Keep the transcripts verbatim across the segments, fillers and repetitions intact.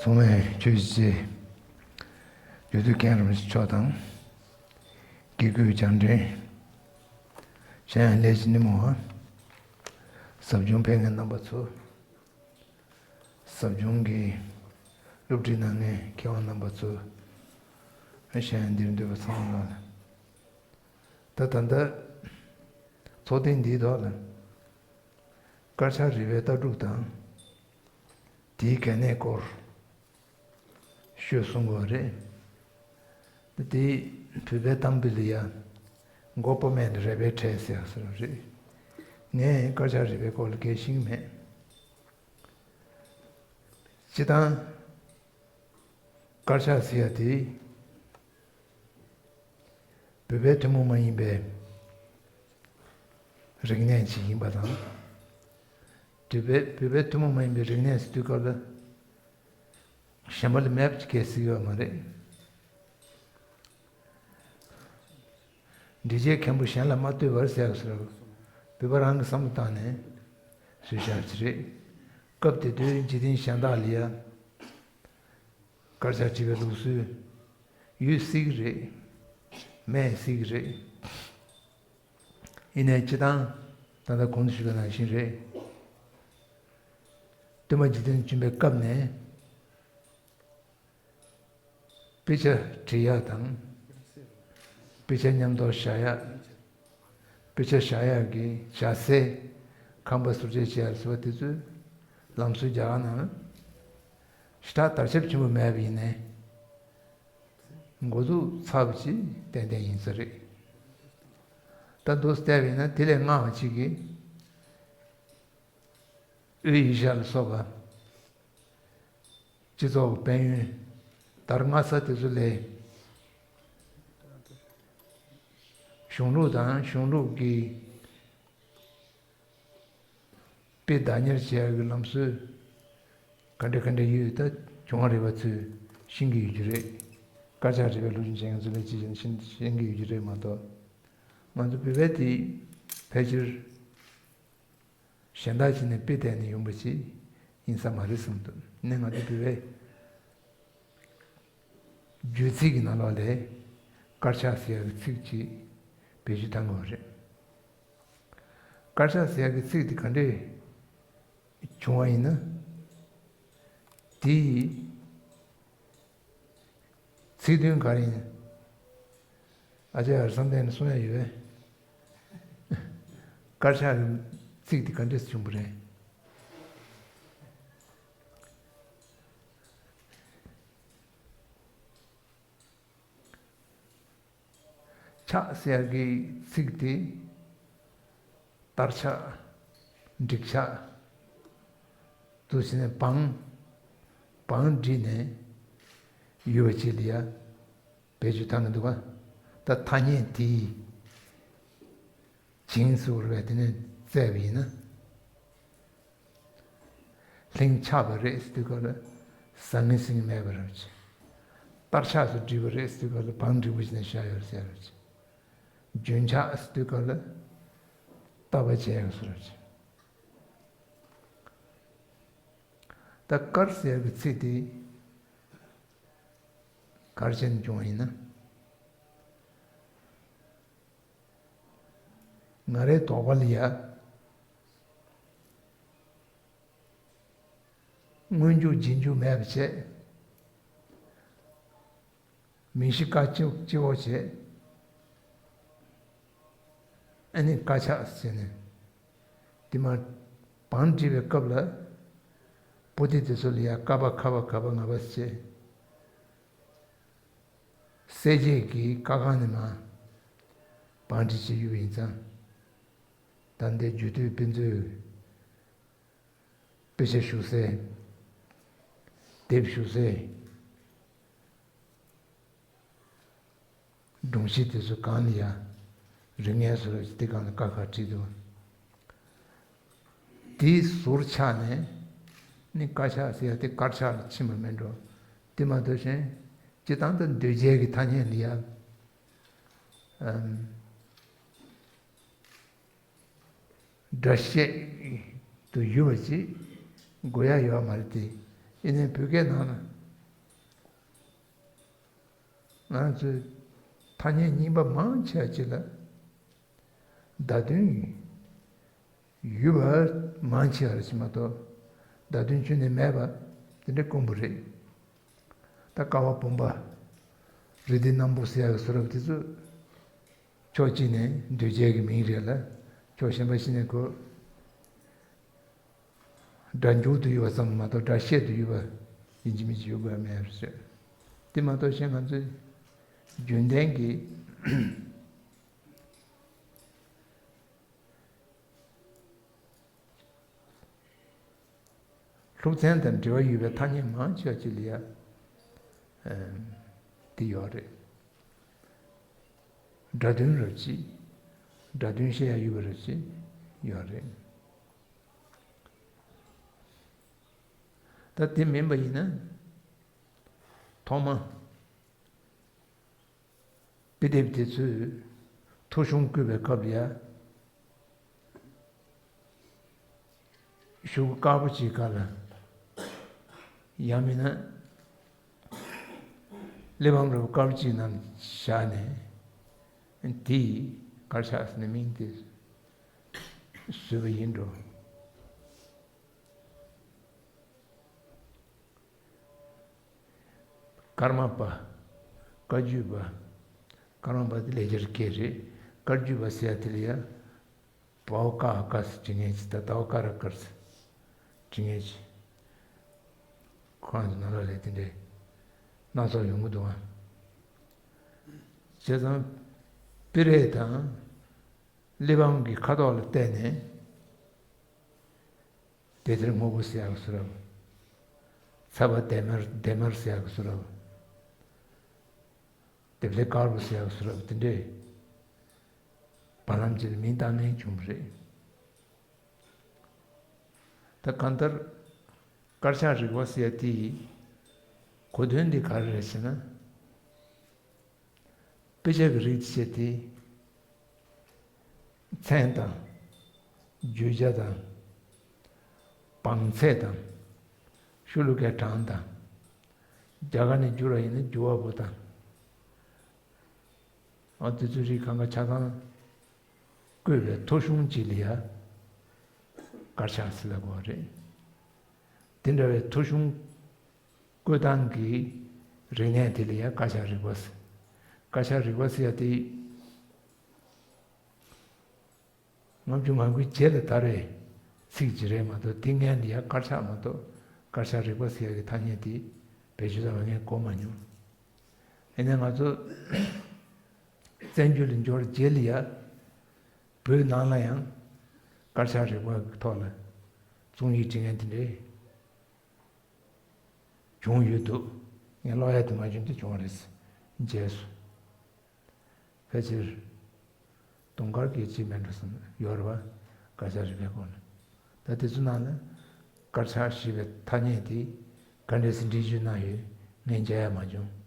ཐོག་མའི་ཆོས་ཀྱི་རྗེ་རྒྱུད་སྟོད་མཁན་རིན་པོ་ཆེ་མཆོག་དང་། དགེ་བསྐོས་རྒྱང་འདྲེན། གཞན་ཡང་ལས་ཀྱི་སྣེ་མོ་བ། ཟབ་སྦྱོང་ཕེབས་མཁན་རྣམ་པ་ཚོ། ཟབ་སྦྱོང་གི་སློབ་ཁྲིད་གནང་མཁན་མཁས་དབང་རྣམ་པ་ཚོ། གཞན་ཡང་འདིར་འདུས་པ་ཚང་མ་ལ། ད་ད་ལྟ་ཚོགས་ཐེངས་འདིའི་ཐོག་ལ། དཀར་ཆག་རིག་པའི་ལྟ་གྲུབ་དང་། དེའི་གལ་གནད་སྐོར་ཤོད་གསུང་གི་ཡོད་རེད། དེ་བོད་པའི་གཏམ་དཔེ་ལ་ཡ། མགོ་པོ་མེད་ན་རལ་པའི་ཁྲལ་ཟེར་ཡག་ཟེར་བ་རེད། ངས་དཀར་ཆག་རིག་པའི་སྐོར་ལ་སྐད་ཤེས་ཀྱི་མེད། སྤྱིར་བཏང་། དཀར་ཆག་ཟེར་ཡག་དེ། བོད་པའི་ཐུན་མོང་མ་ཡིན་པའི་རིག་གནས་ཅིག་ཡིན་པ་དང་། བོད་པའི་བོད་པའི་ཐུན་མོང་མ་ཡིན་པའི་རིག་གནས་ཟེར་དུས་སྐབས་ལ། གཞན་པ་ལ་མེད་པ་ཅིག་གལ་སྲིད་ཡོད་མ་རེད། འདྲེ་རྒྱལ་མཁན་པོ་གཞན་ལ་མ་ལྟོས་པར་ཟེར་ཡག་ཟེར་བ། བོད་པ་རང་གི་བསམ་བློ་བཏང་ནས་བཟོས་བཞག་ཅིག་རེད། སྐབས་དེ་དུས་འཇིག་རྟེན་གཞན་དག་ལ་ཡ། དཀར་ཆག་བྲིས་པའི་ལུགས་སྲོལ་ཡོད་སྲིད་ཀྱི་རེད། མེད་སྲིད་ཀྱི་རེད། ཡིན་ནའི་སྤྱིར་བཏང་ད་ལྟ་གོང་དུ་ཞུས་པ་ནང་བཞིན་རེད། སྟོན་པ་འཇིག་རྟེན་བྱོན་པའི་སྐབས་ནས་དཔེ་ཆ་འབྲི་ཡག་དང་། དཔེ་ཆ་མཉམ་དུ་བཞག་ཡག་དཔེ་ཆ་བཞག་ཡག་གི་བཞག་སའི་ཁང་པ་ཟུར་བཅད་བྱེད་ཡག་ཟེར་བ་དེ་ཚོའི་ལམ་སྲོལ་རྒྱ་གར་ནང་ལ་ཞེ་དྲག་དར་ཁྱབ་ཆེན་པོ་མེད་པ་ཡིན་ནའི། འགོ་འཛུགས་ཚར་བ་ཅིག་ཏན་ཏན་ཡིན་ས་རེད། ད་འདུག་སེ་བལྟས་པ་ཡིན་ན་དེ་ལས་སྔ་བ་ཅིག་གིས་དབུས་ཨེ་ཤ་ཡ་ལ་སོགས་པ་སྤྱི་ཚོགས་དཔལ་ཡོན་དར་སྔ་ས་དེ་ཚོ་ལས་གཞུང་ལུགས་དང་གཞུང་ལུགས་ཀྱི་དཔེ་བདག་གཉེར་བྱེད་ཡག་གི་ལམ་སྲོལ་ག་འདྲ་ག་འདྲ་ཡོད་ད་བྱུང་བ་རེད་པ་ཚོས་ཤེས་ཀྱི་ཡོད་ཀྱི་རེད། དཀར་ཆག་རིག་པའི་སློབ་སྦྱོང་བྱེད་མཁན་ཚོ་ལ་ཅི་བྱས་ན་ཤེས་ཤེས་ཀྱི་ཡོད་ཀྱི་རེད་མ་གཏོགས། ང་ཚོ་བོད་པའི་དེ་ཕལ་ཆེར་གཞན་དག་ཅིག་ནས་དཔེ་བལྟས་ནས་ཡོང་པ་ཅིག་ཡིན་ས་མ་རེད་བསམ་འདུག་ནས་ང་ཚོ་བོད་པའི་རྒྱུད་ཚིག་གི་ནང་ལོགས་ལས་དཀར་ཆག་ཟེར་ཡག་གི་ཚིག་ཅིག་བེད་སྤྱོད་བཏང་དགོས་རེད། དཀར་ཆག་ཟེར་ཡག་གི་ཚིག་དེ་ག་འདྲས་བྱུང་བ་ཡིན་ན། དེའི་ཚིག་དོན་ག་རེ་ཡིན། ཨ་ཅག་ཡར་བསམ་གཏན་ནས་གསུང་ཡག་ཡོད་པས། དཀར་ཆག་གི་ཚིག་དེ་ག་འདྲས་བྱུང་བ་རེད། ཆག་ཟེར་ཡག་གི་ཚིག་དེ། དར་ཆག་འགྲིག་ཆག་དུ་ཟེར་ནས་བང་། བང་བསྒྲིགས་ནས་ཡོད་པ་ཅིག་ལ་ཡ་བེད་སྤྱོད་བཏང་གི་འདུག་ག་ད་ཐ་སྙད་དེའི་བྱིངས་སུ་རུ་བས་དེ་ནས་བཙལ་བ་ཡིན་ན། ལྷིང་ཆགས་པ་རེད་ཟེར་དུས་སྐབས་ལ་ཟང་ངེ་ཟིང་ངེ་མེད་པ་རེད་ཅེས། དར་ཆགས་སུ་བསྒྲིགས་པ་རེད་ཟེར་དུས་སྐབས་ལ་བང་འགྲིག་པོ་བྱས་ནས་བཞག་ཡོད་ཟེར་རེད་ཅེས། རྒྱུན་ཆགས་ཟེར་དུས་སྐབས་ལ་ལྟ་བ་བྱས་ཡོད་ཟེར་རེད་ཅེས། ད་དཀར་ཟེར་གྱི་ཚིག་དེ་ག་རེ་བྱས་ནས་བྱུང་བ་ཡིན་ན། ང་རའི་དོགས་པ་ལ་ཡ། སྔོན་འཇུག་རྗེས་འཇུག་མེད་པ་བྱས། མིང་གཞི་ཀ་གཅིག་གཅིག་པོ་བྱས། ཨ་ནི་དཀར་ཆག་ཟེར་ནས། དེ་མ་བང་བསྒྲིགས་པའི་སྐབས་ལ། པོ་ཏི་དེ་ཚོ་ལ་ཡ་ཀ་པ་ཁ་པ་ག་པ་ང་པ་ཟེར་བྱས། གསལ་བྱེད་ཀྱི་ཀ་ཁ་ནས་མར་བང་བསྒྲིགས་བྱས་ཡོད་པ་ཡིན་ཙང་། ད་ལྟའི་རྒྱུད་སྟོད་དཔེ་མཛོད་དཔེ་ཆ་བཞུགས་སའི་དེབ་བཞུགས་སའི་སྒྲོམ་གཞི་དེ་ཚོ་སྒང་ལ་ཡ་རིགས་ངན་བཟོ་ར་དེ་སྒང་ལ་ཀ་ཁ་བྲིས་འདུག་དེའི་ཟུར་ཆག་ནས་ནི་དཀར་ཆག་ཟེར་ཡ་དེ་དཀར་ཆག་ལ་ཕྱིན་པ་མིན་འགྲོ། དེ་མ་གཏོགས་གཞན་སྤྱིར་བཏང་དུ་འདོད་རྒྱལ་གྱི་ཐ་སྙད་ལ་ཡ། ཨམ། སྒྲ་བཤད་དུ་ཡོད་པ་ཅིག་དགོས་ཡ་ཡོད་མ་རེད་དེ། ཡིན་ནའི་བོད་སྐད་ནང་ན་ ང་ཚོས་ཐ་སྙད་རྙིང་པ་མང་ཆེ་བ་ཅིག་ལ་བརྡ་དོན་ཡོད་པ་མང་ཆེ་བ་ཞིག་མ་གཏོགས། བརྡ་དོན་ཁྱོན་ནས་མེད་པ་དེ་འདྲ་དཀོན་པོ་རེད། ད་ཀ་བ་བུམ་པ། རི་དྭགས་སྣམ་བུ་ཟེར་ཡག་བཟོ་རབས་དེ་ཚོ་ཕྱོགས་གཅིག་ནས་འདུས་བྱས་ཀྱི་མིང་རེད་ལ། ཕྱོགས་གཞན་པ་ཞིག་ནས་ཁོ་སྒྲ་འཇུག་ཏུ་ཡོད་པ་ཙམ་མ་གཏོགས་སྒྲ་བཤད་དུ་ཡོད་པ་ཡིན་གཅིག་མིན་གཅིག་ཡོད་དགོས་མེད་པ་ཟེར། དེ་མ་གཏོགས་གཞན་ང་ཚོའི་རྒྱུན་ལྡན་གྱི་སློབ་ཚན་དང་འབྲེལ་བ་ཡོད་པའི་ཐ་སྙད་མང་ཆེ་བ་ཅིག་ལ་ཡ། ཨེམ། དེ་ཡོད་རེད། སྒྲ་དོན་རབ་བྱེད། སྒྲ་དོན་བཤད་ཡ་ཡོད་པ་རབ་བྱེད་ཡོད་རེད། ད་དེ་མིན་པ་ཡིན་ན། ཐོག་མ། དཔེ་དེབ་དེ་ཚོས་ཐོ་གཞུང་བཀོད་པའི་སྐབས་ལ་ཡ། གཞུག་གུ་དཀར་པོ་ཅིག་སྒང་ལ། ཡང་མིན་ན། གླེགས་བམ་རུ་དཀར་པོ་ཅིག་ནང་བཞག་ནས། དེས་དཀར་ཆག་ཟེར་ནས་མིང་དེ་བཟོས་པ་ཡིན་འགྲོ། ཀརྨ་པ། བཀའ་བརྒྱུད་པ། ཀརྨ་པ་དེ་ལེགས་སྦྱར་སྐད་རེད། བཀའ་བརྒྱུད་པ་ཟེར་ཡ་དེ་ལ་ཡ། བའོ་ཀ་ཨ་ཀ་ཟེར་འབྲི་མཁན་ཅིག་དང་ཏའོ་ཀ་ར་ཀར་ཟེར་འབྲི་མཁན་ཅིག་ཁོ་རང་ཚོ་ནང་ལོགས་ལ་དེ་འདྲའི་སྣ་ཚོགས་ཡོང་གི་འདུག་ཨ། བྱས་ཙང་། སྤེ་ར་དང་། གླེགས་བམ་གྱི་ཁ་དོག་ལ་བལྟས་ནས། བདེ་སྟེར་སྔོ་པོ་ཟེར་ཡག་བཟོ་འདྲ། ཚ་བ་དེ་མར་དེ་མར་ཟེར་ཡག་བཟོ་འདྲ། དེབ་ལེགས་དཀར་པོ་ཟེར་ཡག་བཟོ་འདྲ་དེ་འདྲས། བར་ལམ་ཅིག་ལ་མིང་བཏགས་མཁན་བྱུང་བ་རེད། ད་གང་ལྟར། དཀར་ཆག་རིག་པ་ཟེར་ཡ་དེ་ཡི་གོ་དོན་འདི་ག་རེ་རེད་ཟེར་ན། དཔེ་ཆ་གི་རིགས་ཅིག་དེ། མཚན་དང་། བརྗོད་བྱ་དང་། བང་ཚད་དང་། ཤོ་ལོ་ཀའི་གྲངས་དང་། རྒྱ་གར་ནས་བསྒྱུར་བ་ཡིན་ན་འགྱུར་བ་པོ་དང་། ཨ་དེ་ཚོའི་རིགས་གང་ག་ཆ་ཚང་བཀོད་པའི་ཐོ་གཞུང་ཅིག་ལ་ཡ། དཀར་ཆག་ཟེར་ལབ་དགོས་པ་རེད། དེ་འདྲ་བའི་ཐོ་གཞུང་བཀོད་སྟངས་ཀྱི་རིག་གནས་དེ་ལ་ཡ་དཀར་ཆག་རིག་པ་ཟེར། དཀར་ཆག་རིག་པ་ཟེར་ཡ་དེ། ལྔ་བཅུ་ང་དགུའི་རྗེས་ལ་དར་བའི་ཚིག་ཅིག་རེད་མ་གཏོགས། དེ་སྔོན་ལ་ཡ་དཀར་ཆག་མ་གཏོགས། དཀར་ཆག་རིག་པ་ཟེར་ཡ་གི་ཐ་སྙད་དེ་བེད་སྤྱོད་བཏང་བ་ངས་གོ་མ་མྱོང་། ཡིན་ནའི་ང་ཚོ་བཙན་བྱོལ་དུ་འབྱོར་རྗེས་ལ་ཡ། བོད་ནང་ལ་ཡང་དཀར་ཆག་རིག་པ་གི་ཐོག་ལ་རྩོམ་ཡིག་འབྲི་མཁན་དེ་འདྲས་བྱུང་ཡོད་འདུག་ངས་ཀློག་ཡ་དེ་མ་བྱུང་དུས་བྱུང་བ་རེད། རྗེས་སུ། ཕལ་ཆེར་དུང་དཀར་གྱི་རྗེས་མེད་འགྲོ་སོང་ཡོད་རེད་པ། དཀར་ཆག་རིག་པའི་སྐོར་ལ། ད་དེ་ཚོ་ནང་ལ་དཀར་ཆག་ཞེས་པའི་ཐ་སྙད་དེ་ག་འདྲས་སེ་འགྲེལ་བརྗོད་གནང་ཡོད། ངས་མཇལ་ཡ་མ་བྱུང་།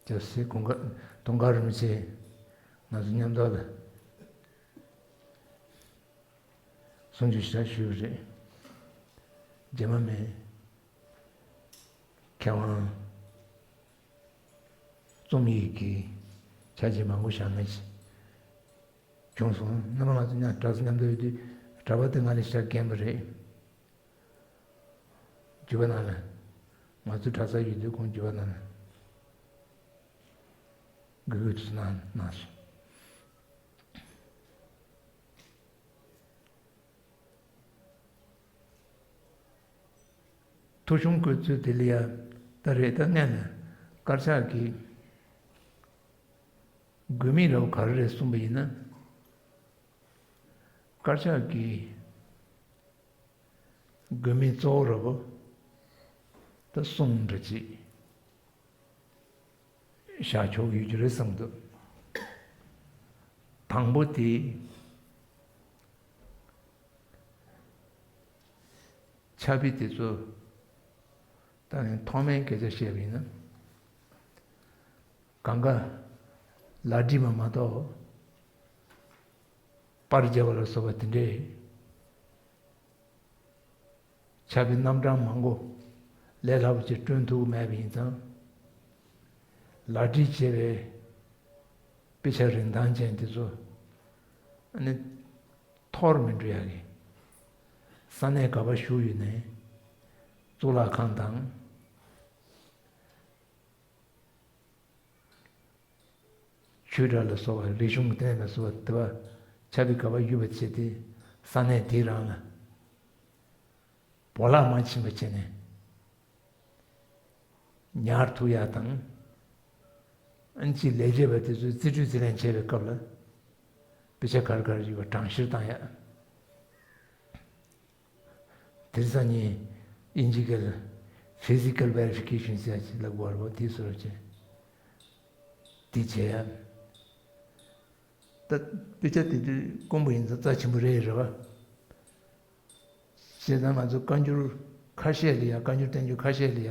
རྒྱལ་སྲས་ཀུན་དགའ་དུང་དཀར་རིན་པོ་ཆེ་ང་ཚོ་མཉམ་དུ་ལ་གསུང་ཆོས་ཞེ་དྲག་ཞུས་པ་རེད། རྗེས་མ་མེད། མཁས་དབང་རྩོམ་ཡིག་གི་ཆ་རྐྱེན་མང་པོ་བཞག་མཁན་ཞིག་བྱུང་སོང་། སྔོན་མ་ང་ཚོ་མཉམ་གྲྭ་ས་མཉམ་དུ་ཡོད་དུས་གྲྭ་པ་དེ་ང་ལས་ཞེ་དྲག་རྒན་པ་རེད། རྒྱུད་པ་ནང་ལ། ང་ཚོ་གྲྭ་ས་ཡོད་དུས་ཁོང་རྒྱུད་པ་ནང་ལ་དགེ་བསྐོས་དེ་ཚོ་གནང་གནང་སོང་། ཐོ་གཞུང་བཀོད་ཚུལ་དེ་ལ་ཡ། ད་རེས་ད་སྔོན་ནས་དཀར་ཆག་གི་དགོས་དམིགས་ར་བ་ག་རེ་རེད་གསུངས་པ་ཡིན་ན། དཀར་ཆག་གི་དགོས་དམིགས་གཙོ་བོ་ར་བ་ད་གསུམ་འདྲ་ཅིག་བཞག་ཆོག་ཡོད་རྒྱུ་རེད་བསམ་འདུག་དང་པོ་དེ། ཕྱག་དཔེ་དེ་ཚོ་ད་ནི་ཐོག་མའི་སྐད་ཆ་བཤད་པ་ཡིན་ན། གང་ག་ལག་བྲིས་མ་མ་གཏོགས་པར་རྒྱག་པ་ལ་སོགས་པ་དེ་འདྲའི་ ཆར་པའི་རྣམ་གྲངས་མང་པོ་ལས་སླ་པོ་ཅིག་བསྐྲུན་ཐུབ་མེད་པ་ཡིན་ཙང་། ལག་བྲིས་བྱས་པའི་དཔེ་ཆ་རིན་ཐང་ཅན་དེ་ཚོ་ཨ་ནི་འཐོར་མི་འགྲོ་ཡག་གི་ས་གནས་ག་པར་བཞུགས་ཡོད་ནའི་གཙུག་ལག་ཁང་དང་། ཆོས་གྲྭ་ལ་སོགས་པ་རིག་གཞུང་གི་རྟེན་ལ་སོགས་པ་དེ་བ་ཆ་བི་ག་བ་ཡོད་པ་བྱས་ཏེ་ས་གནས་དེའི་རང་ལ་བོར་བརླག་མ་ཕྱིན་པ་བྱས་ནས་ཉར་ཐུབ་ཡག་དང་། ཨན་ཅི་ལས་བྱེད་པ་དེ་ཚོས་རྩིས་སྤྲོད་རྩིས་ལེན་བྱེད་པའི་སྐབས་ལ་དཔེ་ཆ་ག་རེ་ག་རེ་ཡོད་པ་གྲངས་བཤེར་བཏང་ཡག་དེར་སང་ཉིན་དབྱིན་ཇི་སྐད་ལ་physical verification ཟེར་ཅིག་ལབ་དགོས་རེད་པ། དེའི་བཟོ་འདྲ་ཅིག་དེ་བྱས་ཡ། ད་དཔེ་ཆ་དེ་དུས་དཀོན་པོ་ཡིན་ཙང་རྩ་ཆེན་པོ་རེད་རེད་པ། བྱས་ཙང་ང་ཚོ་བཀའ་འགྱུར་ཁ་ཤས་ལ་ཡ། བཀའ་འགྱུར་བསྟན་འགྱུར་ཁ་ཤས་ལ་ཡ།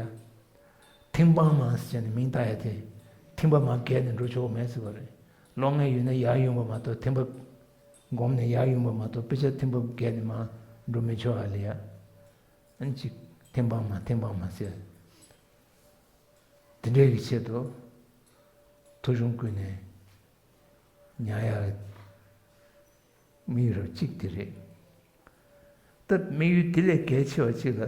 ཐེམ་སྤང་མ་ཟེར་ནས་མིང་བཏགས་ཡ་དེ་ཐེམ་པ་མར་བརྒལ་ནས་འགྲོ་ཆོག་གི་མེད་ཟེར་བ་རེད། ཀློག་མཁན་ཡོད་ན་ཡར་ཡོང་བ་མ་གཏོགས་ཐེམ་པ་སྒོམ་ནས་ཡར་ཡོང་བ་མ་གཏོགས་དཔེ་ཆ་ཐེམ་པ་བརྒལ་ནས་མར་འགྲོ་མི་ཆོག་ཨ་ལ་ཡ། ཨ་ནི་ཅིག་ཐེམ་སྤང་མ་ཐེམ་སྤང་མ་ཟེར། དེ་འདྲའི་གི་ཆེད་དུ་ཐོ་གཞུང་བརྐུས་ནས་ཉར་ཡག་དམིགས་ཡུལ་རབ་གཅིག་དེ་རེད། ད་དམིགས་ཡུལ་དེ་ལས་གལ་ཆེ་བ་གཅིག་ལ།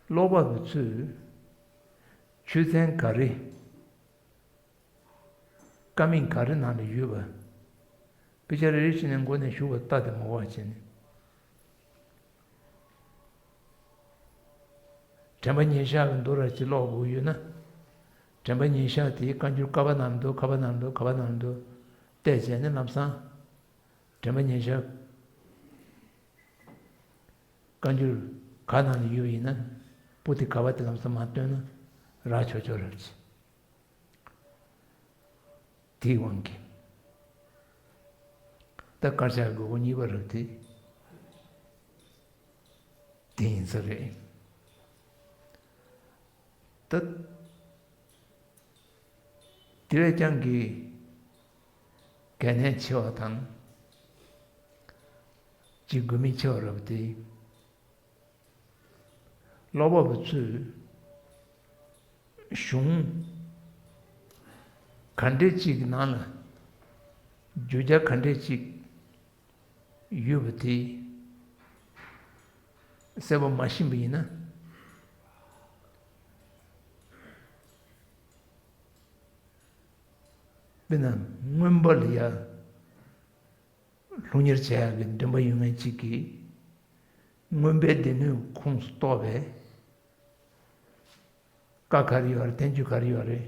ཀློག་པ་པོ་ཚོས་ཆོས་ཚན་ག་རེ། ཀ་མིང་ག་རེ་ནང་ལ་ཡོད་པ། དཔེ་ཆ་རེ་རེ་བཞིན་ནས་མགོ་ནས་མཇུག་བར་ལྟ་དེ་མོ་བ་བྱས་ནས། དྲན་པ་ཉེར་བཞག་གི་མདོ་ར་ཅིག་ཀློག་དགོས་ཡོད་ན། དྲན་པ་ཉེར་བཞག་དེའི་བཀའ་འགྱུར་ཀ་པ་ནང་འདུག་ཀ་པ་ནང་འདུག་ཀ་པ་ནང་འདུག་བལྟས་བྱས་ནས་ལམ་སང་། དྲན་པ་ཉེར་བཞག་བཀའ་འགྱུར་ག་ནང་ལ་ཡོད་ཡིན་ན། པོ་ཏི་ག་པ་དེ་ལམ་སང་མར་བཏོན་ན་རག་ཆོག་ཆོག་རེད། དེའི་དབང་གིས། ད་དཀར་ཆག་དགོས་མཁོ་གཉིས་པ་རུ་དེ་དེ་ཡིན་ས་རེད། ད་དེ་བས་ཀྱང་གི་གལ་གནད་ཆེ་བ་དང་། ཅིག་དགོས་མི་ཆེ་བ་རུ་དེ། ཀློག་པ་པོ་ཚོས་གཞུང་ག་འདྲས་ཅིག་གི་ནང་ལ་བརྗོད་བྱ་ག་འདྲས་ཅིག་ཡོད་པ་དེ་གསལ་པོ་མ་ཤེས་པ་ཡིན་ན། དཔེར་ན་མངོན་པ་ལ་ཡ། སློབ་གཉེར་བྱེད་ཡག་གི་འདུན་པ་ཡོད་མཁན་གཅིག་གིས་མངོན་པའི་སྡེ་སྣོད་ཁོངས་སུ་གཏོགས་པའི་བཀའ་ག་རེ་ཡོད་རེད། བསྟན་བཅོས་ག་རེ་ཡོད་རེད།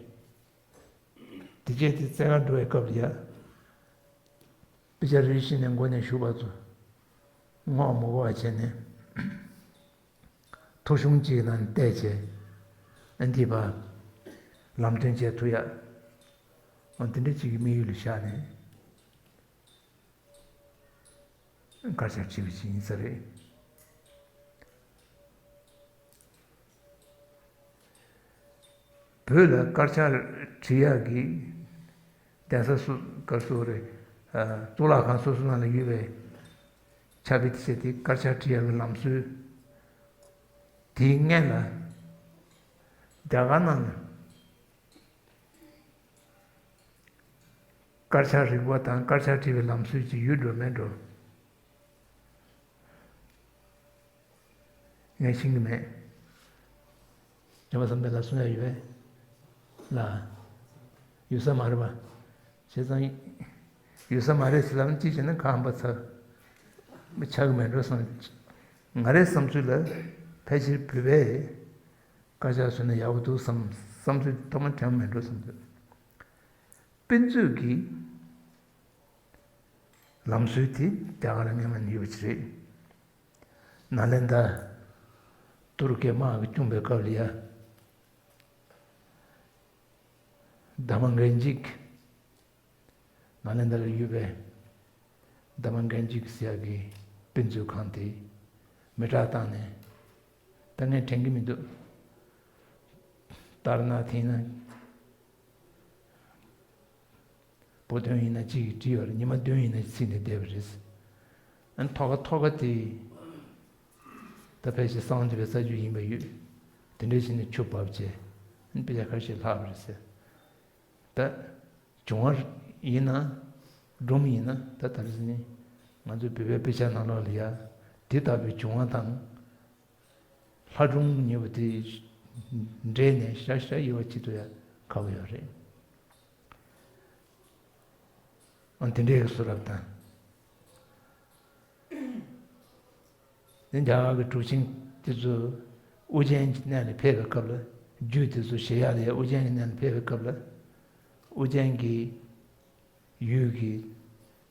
དེ་བྱས་ཏེ་རྩེ་གར་འགྲོ་བའི་སྐབས་ལ་ཡ། དཔེ་ཆ་རེ་བཞིན་ནས་མགོ་ནས་མཇུག་བར་དུ་ངོ་མ་གོ་བ་བྱས་ནས། ཐོ་གཞུང་གཅིག་ནང་བལྟས་བྱས། ཨ་འདི་པ་ལམ་སྟོན་བྱེད་ཐུབ་ཡ། ཨ་འདི་འདྲ་གཅིག་གི་དམིགས་ཡུལ་ལ་བཞག་ནས། དཀར་ཆག་བྲིས་པ་ཅིག་ཡིན་ས་རེད། བོད་ལ་དཀར་ཆག་བྲིས་ཡག་གི་གདན་ས་སུ་གར་སོ་རེད། གཙུག་ལག་ཁང་སོ་སོ་ནང་ལ་ཡོད་པའི་ཕྱག་དཔེ་དེ་བྱས་ཏེ་དཀར་ཆག་བྲིས་ཡག་གི་ལམ་སྲོལ་དེའི་སྔན་ལ་རྒྱ་གར་ནང་ལ། དཀར་ཆག་རིག་པ་དང་དཀར་ཆག་བྲིས་པའི་ལམ་སྲོལ་ཅིག་ཡོད་འགྲོ་མེད་འགྲོ། ངས་ཤེས་ཀྱི་མེད། སྦྱིན་པ་བསམ་འཕེལ་ལགས་གསུང་ཡ་ཡོད་པས། ལགས། ཡོད་ས་མ་རེད་པ། བྱས་ཙང་། ཡོད་ས་མ་རེད་ཟེར་ལབ་ན་ཅི་བྱས་ན་ཁ་ཧམ་པ་ཚ། མི་ཆགས་ཀྱི་མེད་འགྲོ་བསམ། ང་རའི་བསམ་ཚུལ་ལ་ཕལ་ཆེར་བོད་པས་དཀར་ཆག་བཟོས་ན་ཡག་པོ་འདུག་བསམ། བསམ་ཚུལ་ཐོག་མ་དྲན་མེད་འགྲོ་བསམ་འདུག་དཔེ་མཛོད་ཀྱི་ལམ་སྲོལ་དེ་རྒྱ་གར་ལ་སྔོན་མ་ནས་ཡོད་པ་ཅིག་རེད། ནཱ་ལེནྡྲ་ཏུ་རུ་ཀའི་དམག་གིས་བཅོམ་པའི་སྐབས་ལ་ཡ། དྷརྨ་གཉྫིཀ་ནཱ་ལེནྡྲ་ལ་ཡོད་པའི་དྷརྨ་གཉྫིཀ་ཟེར་ཡག་གི་དཔེ་མཛོད་ཁང་དེ་མེ་སྲེག་བཏང་ནས། ད་ངས་དྲན་གྱི་མི་འདུག་ཏཱ་ར་ནཱ་ཐ་ཡིན་ན། བོད་དོན་ཡིན་ན་གཅིག་གིས་བྲིས་ཡོད་རེད། ཉི་མ་བདུན་ཡིན་ན་ཚིག་ནས་བསྡད་པ་རེད། ཨ་ནི་ཐོག་ཁ་ཐོག་ཁ་དེ་ ད་ཕལ་ཆེར་གསང་འདུས་པའི་རྩ་རྒྱུད་ཡིན་པ་ཡོད། དེ་འདྲ་བྱས་ནས་ཆུ་བབས་བྱས། དཔེ་ཆ་ཁ་ཤས་ལྷག་པ་རེད་ཟེར། ད་བྱུང་བ་ཡིན་ན། སྒྲུང་ཡིན་ན། ད་ད་རེས་ནི་ང་ཚོའི་བོད་པའི་དཔེ་ཆ་ནང་ལོགས་ལ་ཡ། དེ་ལྟ་བུའི་བྱུང་བ་དང་། ལྷ་སྒྲུང་ཉེ་བོ་དེ་འདྲེས་ནས་ཤ་ཤ་ཡོད་པ་ཅིག་ཏུ་ཡ་ཁག་པོ་ཡོད་རེད། ཨ་དེ་འདྲའི་གསུང་རབ་དང་། འདི་རྒྱ་གར་གྱི་གྲུབ་ཆེན་དེ་ཚོ་ཨུ་རྒྱན་གྱི་གནས་ལ་ཕེབས་པའི་སྐབས་ལ། རྒྱུད་དེ་ཚོ་བཞེས་ཡག་ལ་ཡ་ཨུ་རྒྱན་གྱི་གནས་ལ་ཕེབས་པའི་སྐབས་ལ། ཨུ་རྒྱན་གྱི་ཡུལ་གྱི་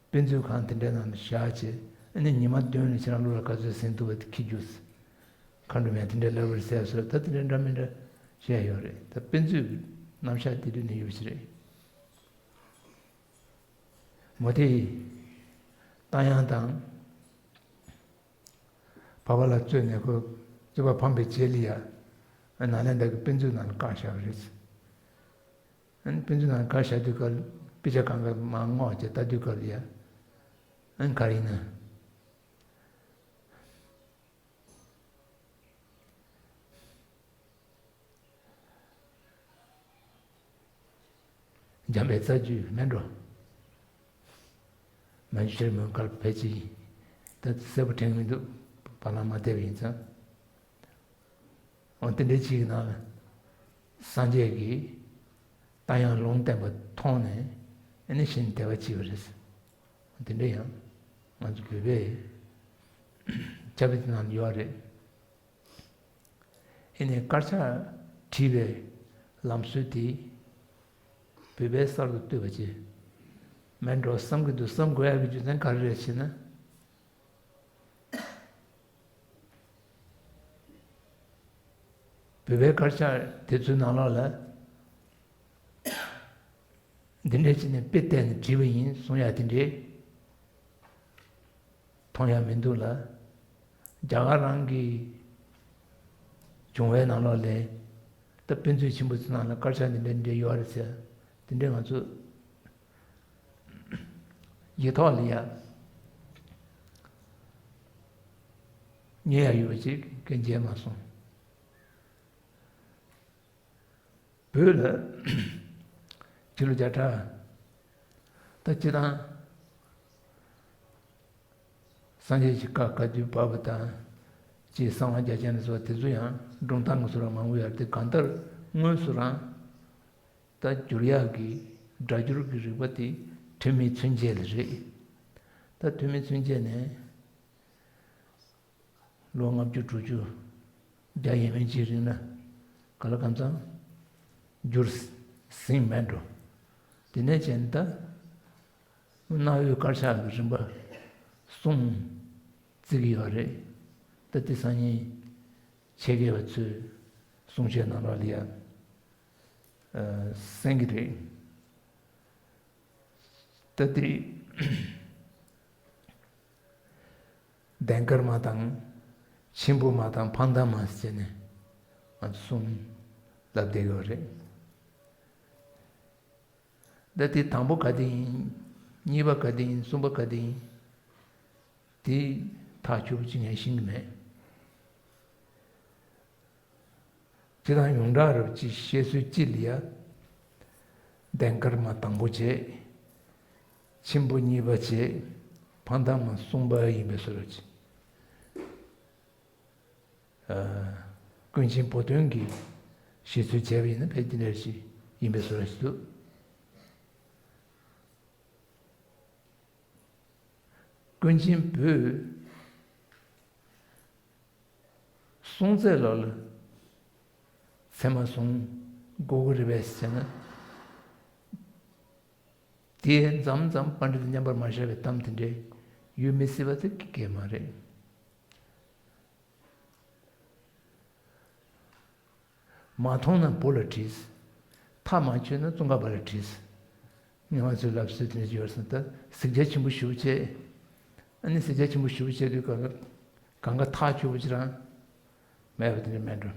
དཔེ་མཛོད་ཁང་དེ་འདྲའི་ནང་ལ་བཞག་བྱས། ཨ་ནི་ཉི་མ་བདུན་ལ་ཁྱེད་རང་བློ་ལ་ག་ཚོད་ཟིན་ཐུབ་པ་དེ་འཁྱེར་རྒྱུགས། མཁའ་འགྲོ་མས་དེ་འདྲའི་ལབ་པ་རེད་ཟེར་སོང་། ད་དེ་འདྲའི་འདྲ་མི་འདྲ་བཤད་ཡོད་རེད། ད་དཔེ་མཛོད་རྣམ་གཞག་དེ་དུས་ནས་ཡོད་ཞིག་རེད། མོ་དེ་རྟ་དབྱངས་དང་། འཕགས་པ་ལ་རྩོད་ནས་ཁོ་རྩོད་པ་ཕམ་པའི་རྗེས་ལ་ཡ། ཨ་ནཱ་ལེནྡྲ་གི་དཔེ་མཛོད་ནང་ལ་བཀག་བཞག་པ་རེད། ཨ་ནི་དཔེ་མཛོད་ནང་ལ་བཀག་བཞག་དུས་སྐབས་དཔེ་ཆ་གང་ག་མར་བསྔོགས་བྱས་ལྟ་དུས་སྐབས་ལ་ཡ། ཨ་ནི་ག་རེ་ཡིན་ན། འཇམ་པའི་རྩ་རྒྱུད་མེད་འགྲོ། མ་གཞི་ཕྱིར་མོའི་བཀའ་ཕལ་ཆེར་ཡིན། ད་གསལ་པོ་དྲན་མི་འདུག་བར་ལམ་མ་བསྡད་པ་ཡིན་ཙང་། འོ་དེ་འདྲའི་ཅིག་གི་ནང་ལ། སངས་རྒྱས་ཀྱིས་རྟ་དབྱངས་ལུང་བསྟན་པ་མཐོང་ནས། ཨ་ནི་གཞི་ནས་དད་པ་སྐྱེས་པ་རེད། འོ་དེ་འདྲ་ཡང་ང་ཚོ་བོད་པའི་ཁྱབ་སྤེལ་དེ་ནང་ལ་ཡོད་རེད། ཨེ་ནས་དཀར་ཆག་བྲིས་པའི་ལམ་སྲོལ་དེ་བོད་པས་གསར་དུ་བཏོད་པ་ཅིག་མེད་འགྲོ་བསམ་གྱི་འདུག་བསམ་དགོས་ཡག་གི་རྒྱུ་མཚན་ག་རེ་རེད་ཟེར་ན། བོད་པའི་དཀར་ཆག་དེ་ཚོའི་ནང་ལོགས་ལ། འདི་འདྲས་བྱས་ནས་དཔེ་བལྟས་ནས་བྲིས་པ་ཡིན་གསུང་ཡག་དེ་འདྲས་མཐོང་ཡག་མི་འདུག་ལ། རྒྱ་གར་རང་གི་བྱུང་བའི་ནང་ལོགས་ལ་ད་དཔེ་མཛོད་ཆེན་པོ་ཚོའི་ནང་ལ་དཀར་ཆག་འདི་འདྲས་འདྲས་ཡོད་རེད་ཟེར། དེ་འདྲས་ང་ཚོ་ཡིག་ཐོག་ལ་ཡ་རྙེད་ཡག་ཡོད་པ་ཅིག་གན་མཇལ་མ་སོང་། བོད་ལ་ཕྱི་ལོ་བརྒྱ་ཕྲག་ད་སྤྱི་བཏང་སངས་རྒྱས་ཀྱི་བཀའ་བཀའ་བརྒྱུད་པ་བ་དང་། ཅེས་གསང་བ་རྒྱ་ཆེན་ལ་སོགས་དེ་ཚོ་ཡང་སྒྲུང་གཏམ་གྱི་བཟོ་འདྲ་མང་པོ་ཡོད་དེ། གང་ལྟར་དངོས་སུ་རང་ད་བསྒྱུར་ཡག་གི་སྒྲ་སྒྱུར་གྱི་རིག་པ་དེ་ཐོན་མིའི་ཚུན་ཆད་ལ་རེད། ད་ཐོན་མིའི་ཚུན་ཆད་ནས། ལོ་ལྔ་བཅུ་དྲུག་ཅུ་བརྒྱ་ཡས་མས་ཅིག་རིང་ལ་ག་ལ་གང་འཚམ་འགྱུར་ཟིན་མེད་འགྲོ། དེ་ནས་བྱས་ནས་ད་གནའ་བོའི་དཀར་ཆག་གི་རིམ་པ་གསུམ་བརྩི་གི་ཡོད་རེད། ད་དེ་སང་ཉིན་ཆེད་མཁས་པ་ཚོས་གསུང་བཤད་ནང་ལོགས་ལ་ཡང་གསན་གི་རེད། ད་དེ་ལྡན་དཀར་མ་དང་མཆིམས་ཕུ་མ་དང་ཕ་མཐའ་མ་ཟེར་ནས་ང་ཚོ་གསུམ་ལབ་བསྡད་ཡོད་རེད། ད་དེ་དང་པོ་ག་དེ་ཡིན། གཉིས་པ་ག་དེ་ཡིན། གསུམ་པ་ག་དེ་ཡིན། དེ་ཐག་ཆོད་པོ་ཅིག་ངས་ཤེས་ཀྱི་མེད། སྤྱིར་བཏང་ཡོངས་གྲགས་རབ་ཅིག་བཤད་སྲོལ་གཅིག་ལ་ཡ། ལྡན་དཀར་མ་དང་པོ་བྱས། མཆིམས་ཕུ་གཉིས་པ་བྱས། ཕ་མཐའ་མ་གསུམ་པ་ཡིན་པའི་བཟོ་འདྲ་ཅིག་ཀུན་མཁྱེན་བུ་སྟོན་གྱིས་བཤད་སྲོལ་བྱས་པ་ཡིན་ན་ཕལ་ཆེར་དེ་འདྲ་ཞིག་ཡིན་པའི་བཟོ་འདྲ་ཞིག་འདུག་ཀུན་མཁྱེན་བུས་སྲོང་བཙན་ལགས་ལ་ཚད་མ་བཟུང་དགོས་ཀྱི་རེད་པས་ཟེར་ན། དེས་མཚམས་མཚམས་པཎྜི་ཏ་མཉམ་པར་མ་བཞག་པའི་གཏམ་དེ་འདྲ་ཡོད་མི་སྲིད་པ་དེ་གི་གེ་མ་རེད། མ་མཐོང་ན་བུ་ལ་དྲིས། ཐག་མ་ཆོད་ན་ཙོང་ཁ་པ་ལ་དྲིས། ངས་ང་ཚོའི་ལབ་སྲོལ་དེ་འདྲ་ཡོད་ཟེར། ད་གཟིགས་རྒྱ་ཆེན་པོ་ཞེ་པོ་བྱས། ཨ་ནི་གཟིགས་རྒྱ་ཆེན་པོ་ཞེ་པོ་བྱས་དུས་གང་ག་གང་ག་ཐག་ཆོད་པོ་ཅིག་རང་མེད་པ་དེ་འདྲ་མེད་འགྲོ།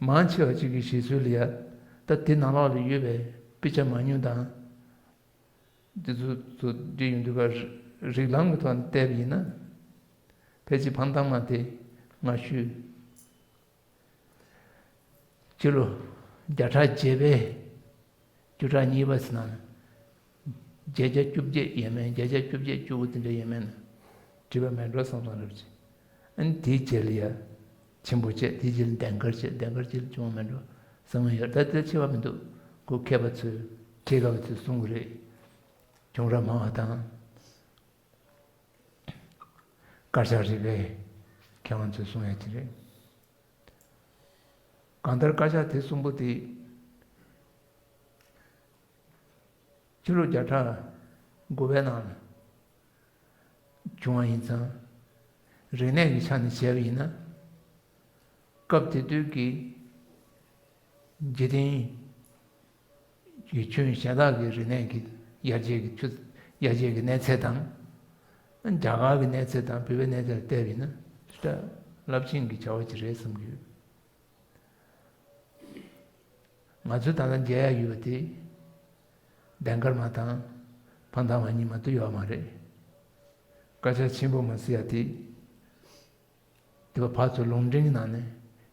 མང་ཆེ་བ་ཅིག་གིས་བཤད་སྲོལ་ལ་ཡ། ད་དེ་ནང་ལོགས་ལ་ཡོད་པའི་དཔེ་ཆ་མང་ཉུང་དང་། འདི་ཚོ་ཚོ་འདི་ཡོང་དུས་ཀ་རིགས་ལམ་གྱི་ཐོག་ནས་བལྟས་པ་ཡིན་ན། ཕལ་ཆེར་ཕ་མཐའ་མ་དེ་སྔ་ཤོས། སྤྱི་ལོ་བརྒྱ་ཕྲག་བརྒྱད་པའི་བཅུ་ཕྲག་གཉིས་པ་ཟེར་ན། བརྒྱད་བརྒྱ་བཅོ་བརྒྱད་ཡས་མས། བརྒྱད་བརྒྱ་བཅོ་བརྒྱད་བཅུ་དགུ་དེ་འདྲ་ཡས་མས་ན། བྲིས་པ་མེད་འགྲོ་བསམ་བསམ་རེད་བྱས། ཨ་ནི་དེའི་རྗེས་ལ་ཡ་ཆེན་པོ་བྱས། དེའི་རྗེས་ལ་ལྡན་དཀར་བྱས། ལྡན་དཀར་རྗེས་ལ་བྱུང་བ་མེད་འགྲོ་བསམ་ཡོད། ད་དེ་ཆེ་བ་མི་འདུག་ཁོ་མཁས་པ་ཚོས་མཁས་དགའ་བ་ཚོས་གསུང་གི་རེད། གྱོང་རག་མང་བ་དང་། དཀར་ཆག་རིག་པའི་མཁས་དབང་ཚོས་གསུང་ཡ་དེ་རེད། གང་ལྟར་དཀར་ཆག་དེ་གསུམ་པོ་དེ་ཕྱི་ལོ་བརྒྱ་ཕྲག་དགུ་པའི་ནང་ལ་བྱུང་བ་ཡིན་ཙང་། རིག་གནས་ཀྱི་ཆ་ནས་བྱས་པ་ཡིན་ན། སྐབས་དེ་དུས་ཀྱི་འཇིག་རྟེན་གྱི་ཁྱོན་གཞན་དག་གི་རིག་གནས་ཀྱི་ཡར་རྒྱས་ཀྱི་ཆུ་ཡར་རྒྱས་ཀྱི་གནས་ཚད་དང་། རྒྱ་གར་གྱི་གནས་ཚད་དང་བོད་པའི་གནས་ཚད་ལ་བལྟས་པ་ཡིན་ན། ད་རླབས་ཆེན་གྱི་བྱ་བ་ཅིག་རེད་བསམ་གྱི་ཡོད། ང་ཚོས་ད་ལྟ་མཇལ་ཡ་ཡོད་པ་དེ། ལྡན་དཀར་མ་དང་ཕ་མཐའ་མ་གཉིས་མ་གཏོགས་ཡོད་མ་རེད། དཀར་ཆག་ཆེན་པོ་མ་ཟེར་ཡ་དེ། དེ་བ་ཕར་ཚུར་ལུང་འདྲེན་གྱི་ནང་ནས་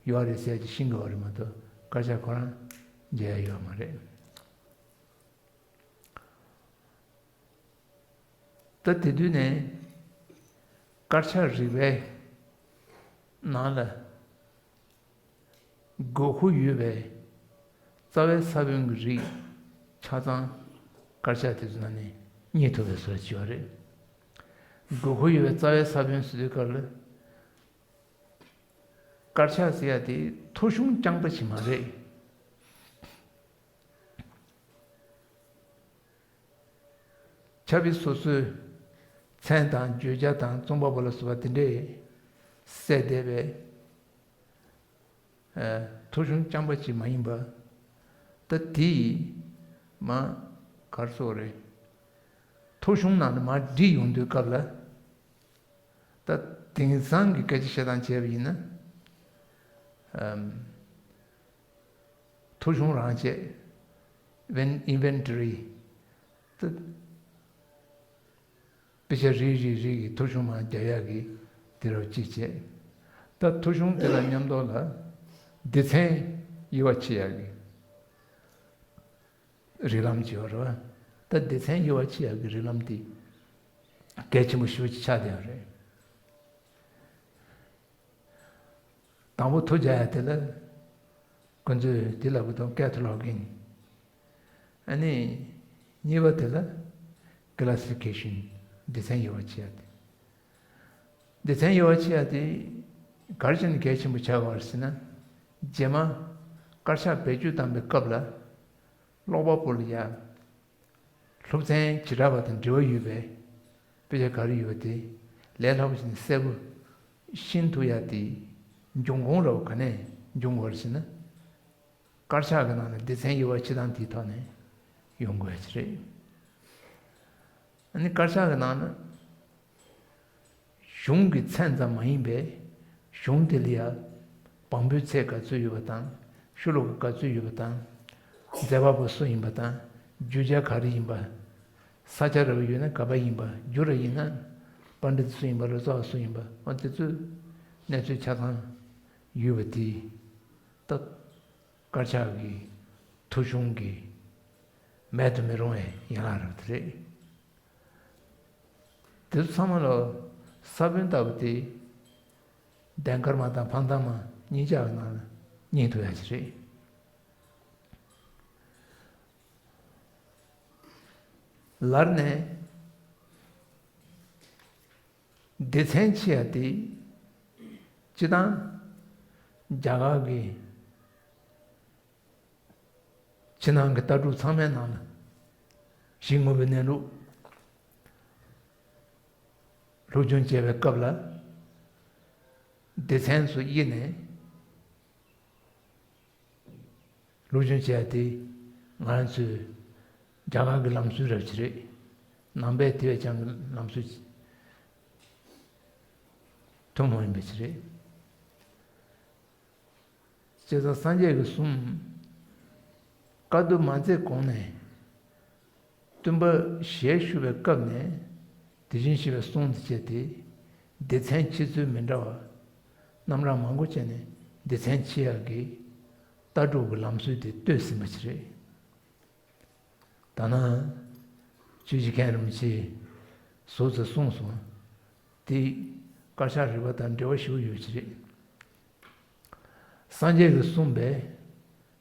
ཡོད་རེད་ཟེར་གྱི་ཤེས་དགོས་པ་རེད་མ་གཏོགས། དཀར་ཆག་ཁོ་རང་མཇལ་ཡ་ཡོད་མ་རེད། ད་དེ་དུས་ནས་དཀར་ཆག་རིག་པའི་ནང་ལ་དགོས་མཁོ་ཡོད་པའི་རྩ་བའི་ས་བོན་གྱི་རིགས་ཆ་ཚང་དཀར་ཆག་དེ་ཚོ་ནང་ནས་རྙེད་ཐུབ་པའི་བཟོ་ཅིག་ཡོད་རེད། དགོས་མཁོ་ཡོད་པའི་རྩ་བའི་ས་བོན་ཟེར་དུས་སྐབས་ལ། དཀར་ཆག་ཟེར་ཡ་དེ་ཐོ་གཞུང་རྐྱང་པ་ཞིག་མ་རེད། ཕྱག་དཔེ་སོ་སོའི་མཚན་དང་བརྗོད་བྱ་དང་རྩོམ་པ་པོ་ལ་སོགས་པ་དེ་འདྲས་གསལ་བསྡད་པའི་ཐོ་གཞུང་རྐྱང་པ་ཅིག་མ་ཡིན་པ། ད་དེ་ཡིས་མ་གར་སོགས་རེད། ཐོ་གཞུང་ནང་ལ་མར་བསྒྲིགས་ཡོང་དུས་སྐབས་ལ། ད་དེང་སང་གི་སྐད་ཆ་བཤད་སྟངས་བྱས་པ་ཡིན་ན། ཨམ། ཐོ་གཞུང་རང་བྱས། ཝེན་ཨིན་ཝེན་ཊོ་རི། ད་དཔེ་ཆ་རེ་རེ་རེ་གི་ཐོ་གཞུང་མར་རྒྱག་ཡག་གི་དེ་རུ་གཅིག་བྱས། ད་ཐོ་གཞུང་དེ་ལ་མཉམ་དུ་ལ་སྡེ་ཚན་དབྱེ་བ་ཕྱེ་ཡག་གི་རིགས་ལམ་ཅིག་ཡོད་རེད་བ། ད་སྡེ་ཚན་དབྱེ་བ་ཕྱེ་ཡག་གི་རིགས་ལམ་དེ་གལ་ཆེན་པོ་ཞེ་པོ་ཅིག་ཆགས་བསྡད་ཡོད་རེད། དང་པོ་ཐོ་རྒྱག་ཡ་དེ་ལ་ཁོ་ཚོས་དེ་ལབ་གི་འདུག་ཀེ་ཐ་ལོག་གིང་། ཨ་ནི་གཉིས་པ་དེ་ལ་ཀི་ལ་སི་ཕི་ཀེ་ཤན། སྡེ་ཚན་དབྱེ་བ་ཕྱེ་ཡ་དེ། སྡེ་ཚན་དབྱེ་བ་ཕྱེ་ཡ་དེ་ག་རེ་བྱས་ནས་གལ་ཆེན་པོ་ཆགས་པ་རེད་ཟེར་ན། རྗེས་མ་དཀར་ཆག་བེད་སྤྱོད་བཏང་པའི་སྐབས་ལ་ཀློག་པ་པོ་ལ་ཡ། སློབ་ཚན་བྱེ་བྲག་པ་དང་འབྲེལ་བ་ཡོད་པའི་དཔེ་ཆ་ག་རེ་ཡོད་པ་དེ་ལས་སླ་པོ་བྱས་ནས་གསལ་པོ་ཤེས་ཐུབ་ཡ་དེ་འབྱུང་ཁུངས་ར་བ་ག་ནས་འབྱུང་དགོས་རེད་ཟེར་ན། དཀར་ཆག་གི་ནང་ནས་སྡེ་ཚན་དབྱེ་བ་ཕྱེ་སྟངས་དེའི་ཐོག་ནས་ཡོང་དགོས་ཡ་ཅིག་རེད། ཨ་ནི་དཀར་ཆག་གི་ནང་ན། གཞུང་གི་མཚན་ཙམ་མ་ཡིན་པའི་གཞུང་དེ་ལ་ཡང་བམ་པོའི་ཚད་ག་ཚོད་ཡོད་པ་དང་། ཤོ་ལོ་ཀ་ག་ཚོད་ཡོད་པ་དང་། མཛད་པ་པོ་སུ་ཡིན་པ་དང་། བརྗོད་བྱ་ག་རེ་ཡིན་པ། ས་སྐྱ་ར་བ་ཡོད་ན་ག་པ་ཡིན་པ། འགྱུར་ར་ཡིན་ན་པཎྜི་ཏ་སུ་ཡིན་པ། ལོ་ཙཱ་བ་སུ་ཡིན་པ། འོ་དེ་ཚོའི་གནས་ཚུལ་ཆ་ཚང་ཡོད་པ་དེ་ད་དཀར་ཆག་གི་ཐོ་གཞུང་གི་མེད་དུ་མི་རུང་བའི་ཡན་ལག་རབ་དེ་རེད། དེ་ཚོ་ཚང་མ་ལ་ས་བོན་ལྟ་བུ་དེ་ལྡན་དཀར་མ་དང་ཕ་མཐའ་མ་གཉིས་ཆ་གི་ནང་ལ་རྙེད་ཐུབ་ཡ་ཅིག་རེད། ལར་ནས་སྡེ་ཚན་ཕྱེ་ཡ་དེ་སྤྱི་བཏང་རྒྱ་གར་གྱི་ཕྱི་ནང་གི་ལྟ་གྲུབ་ཚང་མའི་ནང་ལ་གཞི་དངོས་པོའི་གནས་ལུགས་སློབ་སྦྱོང་བྱེད་པའི་སྐབས་ལ་སྡེ་ཚན་སུ་དབྱེ་ནས་སློབ་སྦྱོང་བྱེད་ཡ་དེ་ང་རང་ཚོའི་རྒྱ་གར་གྱི་ལམ་སྲོལ་རབ་ཅིག་རེད། ནང་པའི་དེ་བས་ཀྱང་གི་ལམ་སྲོལ་ཐུན་མོང་ཡིན་པ་ཅིག་རེད། བྱས་ཙང་སངས་རྒྱས་ཀྱིས་གསུངས། བཀའ་བསྡུ་མ་མཛད་གོང་ནས། སྟོན་པ་ཞལ་བཞུགས་པའི་སྐབས་ནས་དེ་བཞིན་གཤེགས་པའི་གསུང་འདི་བྱས་ཏེ། སྡེ་ཚན་ཕྱེ་ཚུལ་མི་འདྲ་བ་རྣམ་གྲངས་མང་པོ་བྱས་ནས་སྡེ་ཚན་ཕྱེ་ཡག་གི་ལྟ་གྲུབ་ཀྱི་ལམ་སྲོལ་དེ་བཏོད་ཟིན་པ་ཞིག་རེད། ད་ནང་ཆོས་རྗེ་མཁན་རིན་པོ་ཆེས་ཟུར་དུ་གསུངས་སོང་། དེ་དཀར་ཆག་རིག་པ་དང་འབྲེལ་བ་ཞེ་པོ་ཡོད་ཀྱི་རེད། སངས་རྒྱས་ཀྱིས་གསུངས་པའི་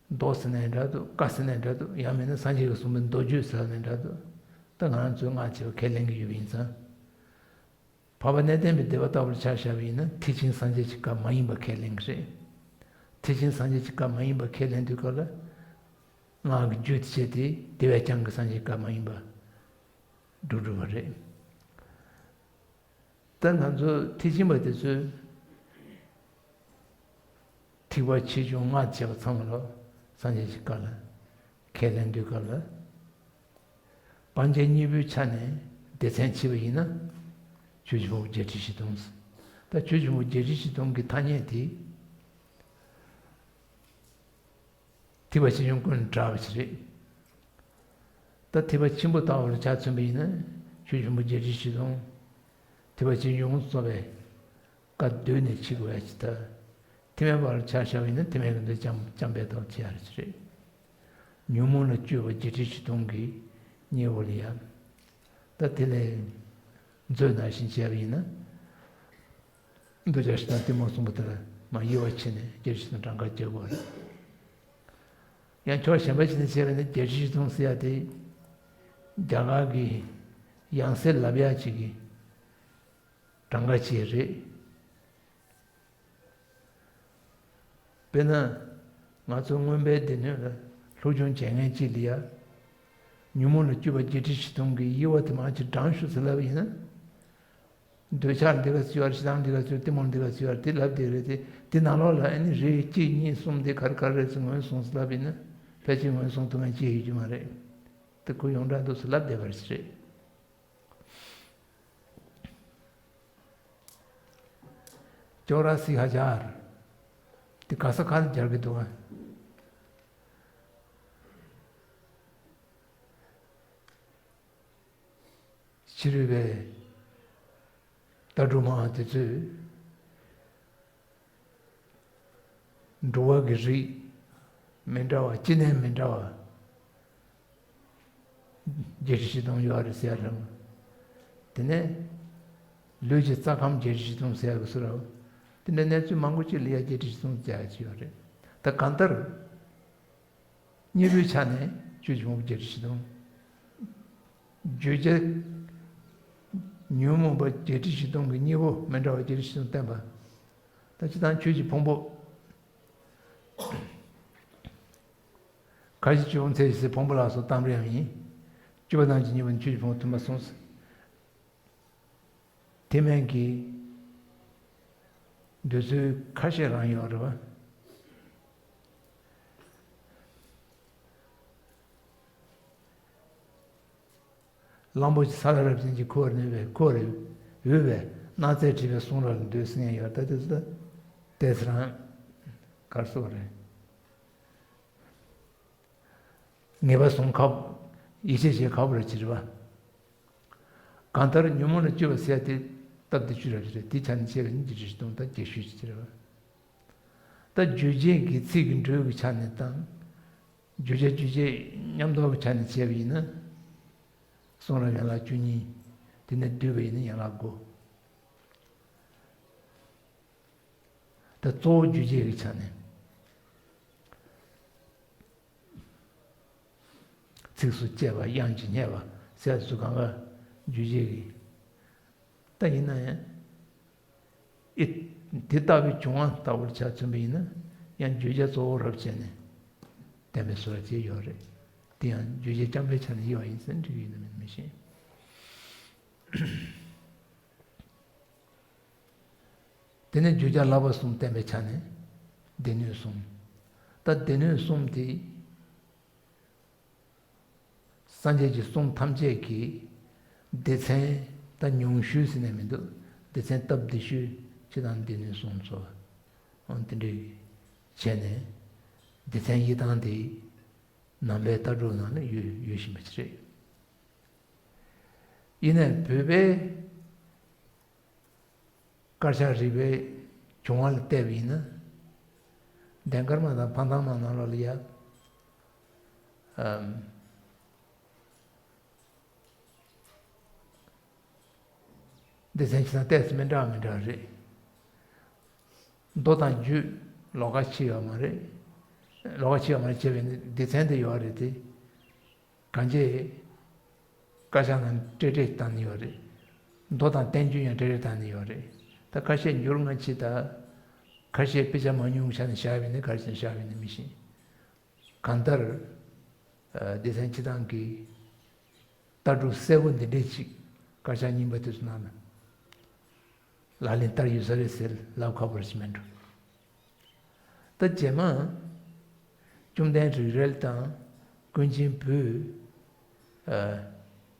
མདོ་ཟེར་ནའི་འདྲ་འདུག། བཀའ་ཟེར་ནའི་འདྲ་འདུག། ཡང་མིན་ན་སངས་རྒྱས་ཀྱིས་གསུངས་པའི་མདོ་རྒྱུད་ཟེར་ནའི་འདྲ་འདུག། ད་ང་རང་ཚོས་སྔགས་ཅེས་པ་ཁས་ལེན་གྱི་ཡོད་པ་ཡིན་ཙང་། འཕགས་པ་གནས་བརྟན་པའི་སྡེ་པ་ལྟ་བུར་ཆ་བཞག་པ་ཡིན་ན་ཐེག་ཆེན་སངས་རྒྱས་ཀྱི་བཀའ་མ་ཡིན་པ་ཁས་ལེན་གྱི་རེད། ཐེག་ཆེན་སངས་རྒྱས་ཀྱི་བཀའ་མ་ཡིན་པ་ཁས་ལེན་དུས་སྐབས་ལ། སྔགས་ཀྱི་རྒྱུད་དེ་བྱས་ཏེ་དེ་བས་ཀྱང་གི་སངས་རྒྱས་ཀྱི་བཀའ་མ་ཡིན་པ་སྒྲུབ་སྒྲུབ་པ་རེད། ད་ང་ཚོ་ཐེག་ཆེན་པ་དེ་ཚོས་ཐེག་པ་ཆེ་ཆུང་སྔགས་བྱས་པ་ཚང་མ་ལ་སངས་རྒྱས་ཀྱི་བཀའ་ལ་ཁས་ལེན་དུས་སྐབས་ལ། སྤང་བྱ་གཉིས་པོའི་ཆ་ནས་སྡེ་ཚན་ཕྱེ་བ་ཡིན་ན། ཆོས་ཀྱི་ཕུང་པོ་བརྒྱད་ཁྲི་བཞི་སྟོང་ཟེར། ད་ཆོས་ཀྱི་ཕུང་པོ་བརྒྱད་ཁྲི་བཞི་སྟོང་གི་ཐ་སྙད་དེ། ཐེག་པ་ཆེ་ཆུང་ཀུན་བསྒྲགས་པ་ཞིག་རེད། ད་ཐེག་པ་ཆེན་པོ་ལྟ་བུ་ལ་ཆ་མཚོན་པ་ཡིན་ན། ཆོས་ཀྱི་ཕུང་པོ་བརྒྱད་ཁྲི་བཞི་སྟོང་། ཐེག་པ་ཆེ་ཆུང་ཡོངས་སུ་རྫོགས་པའི་བཀའ་བསྡུས་ནས་ཕྱེ་དགོས་ཡ་ཅིག་ད། ཐེག་དམན་པ་ལ་ཆ་བཞག་པ་ཡིན་ན་ཐེག་དམན་གྱི་མདོ་ཙམ་ཙམ་པའི་ཐོག་ཕྱེ་ཡ་རེད། ཉོན་མོངས་ལ་སྤྱོད་པ་བརྒྱད་ཁྲི་བཞི་སྟོང་གི་སྙིང་པོ་ལ་ཡ། ད་དེ་ལས་མཛོད་ནང་བཞིན་བྱས་པ་ཡིན་ན། འདུས་བྱས་ཕྱི་དང་གཏི་མུག་གསུམ་པོ་དེ་ལ་མར་དབྱེ་བ་ཕྱེ་ནས་བརྒྱད་ཁྲི་བཞི་སྟོང་གྲངས་ཀ་རྒྱག་དགོས་རེད། ཡང་ཕྱོགས་གཞན་པ་ཞིག་ནས་བྱས་པ་ཡིན་ན་བརྒྱད་ཁྲི་བཞི་སྟོང་ཟེར་ཡ་དེ། རྒྱ་གར་གྱི་ཡང་སྲིད་ལབ་ཡ་ཅིག་གི་གྲངས་ཀ་ཅིག་རེད། དཔེར་ན། ང་ཚོ་མངོན་པའི་སྡེ་སྣོད་ལ་སློབ་སྦྱོང་བྱེད་མཁན་གཅིག་ལ་ཡ། ཉོན་མོངས་ལ་སྤྱོད་པ་བརྒྱད་ཁྲི་བཞི་སྟོང་གི་དབྱེ་བ་དེ་མར་ཅིག་བགྲངས་ཤོག་ཟེར་ལབ་པ་ཡིན་ན། འདོད་ཆགས་འདི་ག་ཚོད་ཡོད་རེད། ཞེ་སྡང་འདི་ག་ཚོད་ཡོད་རེད། གཏི་མུག་འདི་ག་ཚོད་ཡོད་རེད། དེ་ལབ་བསྡད་རེད་དེ། དེ་ནང་ལོགས་ལ་ཨ་ནི་རེ་གཅིག་གཉིས་གསུམ་དེ་ག་རེ་ག་རེ་རེད་ཟེར་ངོས་བཟུང་ཟེར་ལབ་པ་ཡིན་ན། ཕལ་ཆེར་ངོས་བཟུང་ཐུབ་མཁན་གཅིག་ཡོད་རྒྱུ་མ་རེད། དེ་ཁོ་ཡོངས་གྲགས་འདུག་ཟེར་ལབ་བསྡད་པ་རེད། ཅོ་ར་སི་ཧ་ཇར། དེ་ག་ས་ག་ལ་སྦྱར་གི་འདུག་ཨ། ཕྱི་རོལ་པའི་ལྟ་གྲུབ་མང་དེ་ཚོས། འགྲོ་བ་གི་རིགས་མི་འདྲ་བ། སྐྱེ་གནས་མི་འདྲ་བ་བརྒྱད་ཁྲི་བཞི་སྟོང་ཡོད་རེད་ཟེར་རམ། དེ་ནས་ལུས་ཀྱི་རྩ་ཁམས་བརྒྱད་ཁྲི་བཞི་སྟོང་ཟེར་གི་སུ་ར། དེ་འདྲ་གནས་ཚུལ་མང་པོ་ཅིག་ལ་ཡ་བརྒྱད་ཁྲི་བཞི་སྟོང་ཟེར་གྱི་ཡོད་རེད། ད་གང་ལྟར། དངོས་པོའི་ཆ་ནས་ཆོས་ཀྱི་ཕུང་པོ་བརྒྱད་ཁྲི་བཞི་སྟོང་། བརྗོད་བྱ་ཉོན་མོངས་པ་བརྒྱད་ཁྲི་བཞི་སྟོང་གི་དངོས་པོ་མི་འདྲ་བ་བརྒྱད་ཁྲི་བཞི་སྟོང་བསྟན་པ། ད་སྤྱིར་བཏང་ཆོས་ཀྱི་ཕུང་པོ། ཁ་ཞེ་ཆོས་ཕུང་། ཚད་ཞེ་ཚད་ཕུང་པོ་ལ་སོགས་གཏམ་རིགས་ཡང་ཡིན། སྤྱོད་པ་དང་བཅས་གཉིས་པོ་ནི་ཆོས་ཀྱི་ཕུང་པོ་མཐུན་པར་གསུངས། ཐེག་དམན་གྱི་འདོད་ཚུལ་ཁ་ཤས་རང་ཡོད་རེད་བ། གླང་པོ་ཆེ་ས་ལ་རབ་ཅན་གྱིས་ཁུ་བར་ནུས་པས། ཁུ་བར་འོས་པའི་སྣག་རྫས་བྲིས་པའི་གསུང་རབ་ལ་འདོད་ཟེར་མཁན་ཡོད་རེད། ད་དེ་ཚོ་ད་ཏོག་ཙམ་རང་ག་རེ་ཟེར་དགོས་རེད། ངེས་པ་བཟུང་ཁག་པོ། ཡིད་ཆེས་བྱེད་ཁག་པོ་རེད་ཅེས་རེད་བ། གང་ལྟར་ཉོན་མོངས་ལ་སྤྱོད་པ་ཟེར་ཡ་དེ་སྟབས་བདེ་ཤོས་རབ་ཅིག་རེད། དེའི་ཆ་ནས་བྱས་པ་ཡིན་ན་བརྒྱད་ཁྲི་བཞི་སྟོང་དང་རྒྱས་ཤོས་ཅིག་རེད་བ། ད་རྗོད་བྱེད་ཀྱི་ཚིག་གི་འགྲོས་ཀྱི་ཆ་ནས་དང་། བརྗོད་བྱ་རྗོད་བྱེད་མཉམ་འདོགས་ཀྱི་ཆ་ནས་བྱས་པ་ཡིན་ན། གསུང་རབ་ཡན་ལག་བཅུ་གཉིས། དེ་ནས་བསྡུས་པ་ཡིན་ན་ཡན་ལག་དགུ། ད་གཙོ་བོ་རྗོད་བྱེད་ཀྱི་ཆ་ནས། ཚིགས་སུ་བཅད་པ། དབྱངས་ཀྱིས་བསྙད་པ་ཟེར་ཚུལ་གང་ག་རྗོད་བྱེད་ཀྱི། ད་ཡིན་ན་ཡང་། ཨེ། དེ་ལྟ་བུའི་བྱུང་བ་ལྟ་བུར་ཆ་མཚོན་པ་ཡིན་ན། ཡང་བརྗོད་བྱ་གཙོ་བོ་རབ་བྱས་ནས་བསྟན་པའི་བཟོ་འདྲ་ཅིག་ཡོད་རེད། དེ་ཡང་བརྗོད་བྱ་རྐྱང་པའི་ཆ་ནས་དབྱེ་བ་ཡིན་ཟེར་འགྲིག་གི་ཡོད་ན་མིན་མི་ཤེས། དེ་ནས་བརྗོད་བྱ་བསླབ་པ་གསུམ་བསྟན་པའི་ཆ་ནས་སྡེ་སྣོད་གསུམ། ད་སྡེ་སྣོད་གསུམ་དེ། སངས་རྒྱས་ཀྱི་གསུང་ཐམས་ཅད་ཀྱི་སྡེ་ཚན་ད་ཉུང་ཤོས་ཟེར་ནས་མི་འདུག། སྡེ་ཚན་སྟབས་བདེ་ཤོས་ཅིག་དང་སྡེ་སྣོད་གསུམ་སོགས། འོ་དེ་འདྲ་བྱས་ནས་སྡེ་ཚན་དབྱེ་སྟངས་དེ་ནང་པའི་ལྟ་གྲུབ་ནང་ལ་ཡོད་ཡོད་བཞིན་པ་ཅིག་རེད། ཡིན་ནའི་བོད་པའི་ དཀར་ཆག་རིག་པའི་བྱུང་བ་ལ་བལྟས་པ་ཡིན་ན། ལྡན་དཀར་མ་དང་ཕ་མཐའ་མ་ནང་ལོགས་ལ་ཡ། ཨམ། སྡེ་ཚན་བྱེད་སྟངས་ཏོག་ཙམ་མི་འདྲ་མི་འདྲ་རེད། མདོ་དང་རྒྱུད་ལོགས་ཀ་ཕྱེ་ཡོད་མ་རེད། ལོགས་ཀ་ཕྱེ་ཡོད་མ་རེད་བྱས་པས་ནི་སྡེ་ཚན་དེ་ཡོད་རེད་དེ། གང་ཅི། དཀར་ཆག་ནང་ཏྲེ་ཏྲེ་བཏང་ནི་ཡོད་རེད། མདོ་དང་བསྟན་བཅོས་ཡང་ཏྲེ་ཏྲེ་བཏང་ནི་ཡོད་རེད། ད་ཁ་ཤས་འགྱུར་སྔ་ཕྱི་དང་། ཁ་ཤས་དཔེ་ཆ་མ་ཉུང་ཆ་ནས་བཞག་པ་ཡིན་ན་ག་རེ་བྱས་ནས་བཞག་པ་ཡིན་ན་མི་ཤེས། གང་ལྟར། ཨ། སྡེ་ཚན་སྤྱི་བཏང་གི་ལྟ་གྲུབ་གསལ་པོ་འདི་འདྲས་ཅིག་དཀར་ཆག་རྙིང་པ་དེ་ཚོ་ནང་ལ་ལག་ལེན་བསྟར་ཡོད་ས་རེད་ཟེར་ལབ་ཁག་པོ་ཞིག་མིན་འགྲོ། ད་རྗེས་མ་བཅོམ་ལྡན་རིག་རལ་དང་ཀུན་མཁྱེན་བུས། ཨ།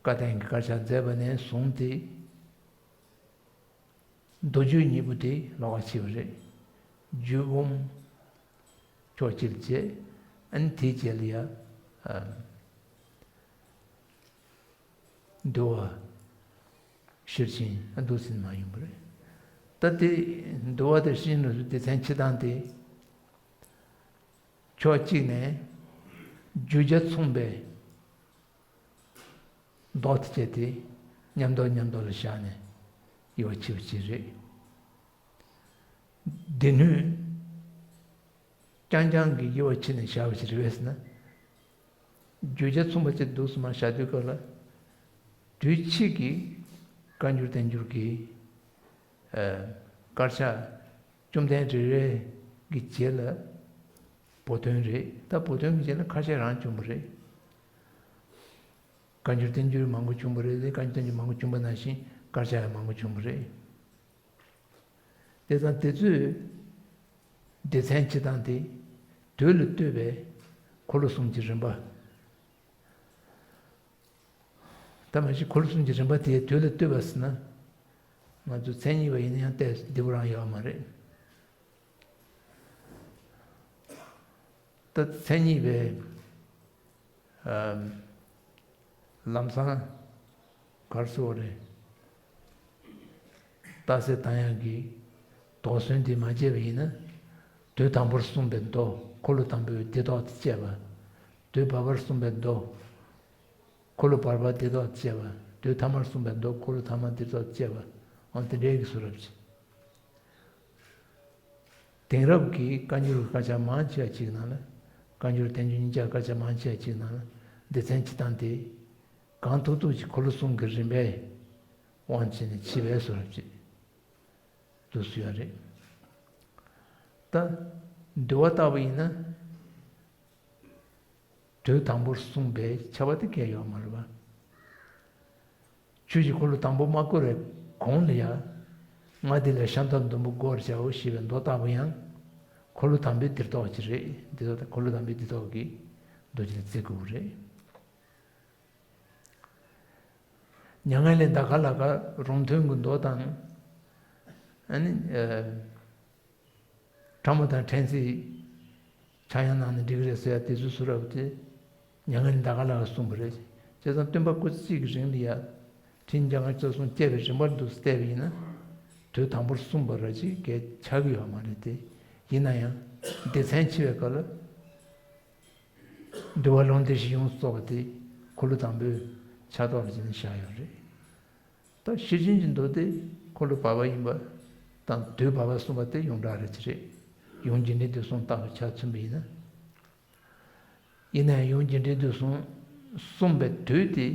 བཀའ་བསྟན་གྱི་དཀར་ཆག་མཛད་པ་ནས་བཟུང་སྟེ། མདོ་རྒྱུད་གཉིས་པོ་དེ་ལོགས་ཀ་ཕྱེ་བ་རེད། རྒྱུད་འབུམ་ཕྱོགས་གཅིག་ལ་བྱས། ཨ་ནི་དེའི་རྗེས་ལ་ཡ། ཨ། འདུལ་བ་ཤེར་ཕྱིན། ཨ། འདུལ་ཟིན་མ་ཡིན་པ་རེད། ད་དེ་འདུལ་བ་དང་ཤེར་ཕྱིན་ལ་སོགས་སྡེ་ཚན་ཕྱེ་སྟངས་དེ། ཕྱོགས་གཅིག་ནས་བརྗོད་བྱ་མཚུངས་པའི་མདོ་དེ་བྱས་ཏེ་མཉམ་དུ་མཉམ་དུ་ལ་བཞག་ནས་དབྱེ་བ་ཕྱེ་བ་ཅིག་རེད། སྡེ་སྣོད་རྐྱང་རྐྱང་གི་དབྱེ་བ་ཕྱེ་ནས་བཞག་པ་ཞིག་རེད་པས་ཟེར་ན། བརྗོད་བྱ་མཚུངས་པ་ཅིག་འདུག་སེ་མར་བཞག་དུས་སྐབས་ལ། དུས་ཕྱིས་ཀྱི་བཀའ་འགྱུར་བསྟན་འགྱུར་གྱི། ཨ། དཀར་ཆག་བཅོམ་ལྡན་རིག་རལ་གྱི་རྗེས་ལ་བོ་དོན་རེད། ད་བོ་དོན་གྱི་རྗེས་ལ་ཁ་ཤས་རང་བྱུང་བ་རེད། བཀའ་འགྱུར་བསྟན་འགྱུར་མང་པོ་བྱུང་བ་རེད། བཀའ་འགྱུར་བསྟན་འགྱུར་མང་པོ་བྱུང་བ་ནང་བཞིན་དཀར་ཆག་ཡང་མང་པོ་བྱུང་བ་རེད། དེ་ཙང་དེ་ཚོས་སྡེ་ཚན་ཕྱེ་སྟངས་དེ་དུས་ལ་ལྟོས་པའི་འཁོར་ལོ་གསུམ་གྱི་རིམ་པ། ད་མ་གཞི་འཁོར་ལོ་གསུམ་གྱི་རིམ་པ་དེ་དུས་ལ་ལྟོས་པ་ཟེར་ན། ང་ཚོ་མཚན་ཉིད་པ་ཡིན་ན་ཡང་ཏོག་ཙམ་བདེ་པོ་རང་ཡོད་མ་རེད། ད་མཚན་ཉིད་པའི། ཨམ། ལམ་སང་ག་རེ་ཟེར་དགོས་རེད། རྟགས་གསལ་བཏང་ཡག་གི་དོགས་ཟོན་དེ་མ་བྱས་པ་ཡིན་ན། དུས་དང་པོར་གསུངས་པའི་མདོ་འཁོར་ལོ་དང་པོའི་སྡེ་ཐོག་ཏུ་བཅད་པ། དུས་བར་པར་གསུངས་པའི་མདོ་འཁོར་ལོ་བར་པ་སྡེ་ཐོག་ཏུ་བཅད་པ། དུས་ཐ་མར་གསུངས་པའི་མདོ་འཁོར་ལོ་ཐ་མ་སྡེ་ཐོག་ཏུ་བཅད་པ། འོ་དེ་འདྲའི་གི་བཟོ་འདྲ་ཅིག་དེང་རབས་ཀྱི་བཀའ་འགྱུར་གྱི་དཀར་ཆག་མང་ཆེ་བ་ཅིག་ནང་ལ། བཀའ་འགྱུར་བསྟན་འགྱུར་གཉིས་ཆ་དཀར་ཆག་མང་ཆེ་བ་ཅིག་ནང་ལ་སྡེ་ཚན་ཕྱེ་སྟངས་དེ། གང་ཐུབ་ཐུབ་ཀྱིས་འཁོར་ལོ་གསུམ་གྱི་རིམ་པའི་དབང་བྱས་ནས་ཕྱེ་བའི་བཟོ་འདྲ་ཅིག་འདུག་སེ་ཡོད་རེད། ད་འདུལ་བ་ལྟ་བུ་ཡིན་ན། དུས་དང་པོར་གསུངས་པའི་ཁྱབ་པ་དེ་གས་ཡོད་མ་རེད་པ། ཆོས་ཀྱི་འཁོར་ལོ་དང་པོ་མ་བསྐོར་བའི་གོང་ལ་ཡང་། ལྔ་སྡེ་ལས་ཤམ་ཐབས་སྡོང་པོ་བསྐོར་བྱའོ་ཞེས་པའི་མདོ་ལྟ་བུ་ཡང་། འཁོར་ལོ་དང་པོའི་སྡེར་གཏོགས་ཅིག་རེད། འདི་ལྟ་འཁོར་ལོ་དང་པོའི་སྡེ་ཐོག་གི་མདོ་ཅིག་ལ་བརྩི་དགོས་རེད། མྱ་ངན་ལས་འདའ་ག་ལ་ག་རུང་སྟོན་གྱི་མདོ་དང་། ཨ་ནི། ཨ། ཕྲ་མོ་དང་ཕྲན་ཚེགས་ཆག་ཡང་གནང་ན་འགྲིག་གི་རེད་ཟེར་ཡ་དེ་ཚོའི་བཟོ་འདྲ་བོ་དེ་མྱ་ངན་ལས་འདའ་ག་ལ་ག་གསུངས་པ་རེད། བྱས་ཙང་སྟོན་པ་སྐུ་ཚེ་གཅིག་གི་རིང་ལ་ཡ། འཕྲིན་འབྱུང་ལྔ་བཅུ་ཙམ་བསྐྱལ་བའི་རིམ་པར་འདུག་སེ་བལྟས་པ་ཡིན་ན། དུས་དང་པོར་གསུངས་པ་ར་ཅིག་གས་ཆགས་ཀྱི་ཡོད་མ་རེད་དེ། ཡིན་ན་ཡང་སྡེ་ཚན་ཕྱེ་བའི་སྐབས་ལ། འདུལ་བ་ལུང་སྡེ་བཞི་ཡོངས་སུ་རྫོགས་པ་དེ་འཁོར་ལོ་དང་པོའི་ཆགས་ཐོག་ལ་བྱས་ནས་བཞག་ཡོད་རེད། ད་ཤེར་ཕྱིན་གྱི་མདོ་དེ་འཁོར་ལོ་བར་པ་ཡིན་པ་དང་དུས་བར་པ་གསུངས་པ་དེ་ཡོངས་གྲགས་རེད་ཀྱི་རེད། ཡོངས་རྒྱས་འབྲིང་བསྡུས་གསུམ་ལྟ་བུ་ཆ་མཚོན་པ་ཡིན་ན། ཡིན་ན་ཡང་ཡོངས་རྒྱས་འབྲིང་བསྡུས་གསུམ་གསུངས་པའི་དུས་དེ་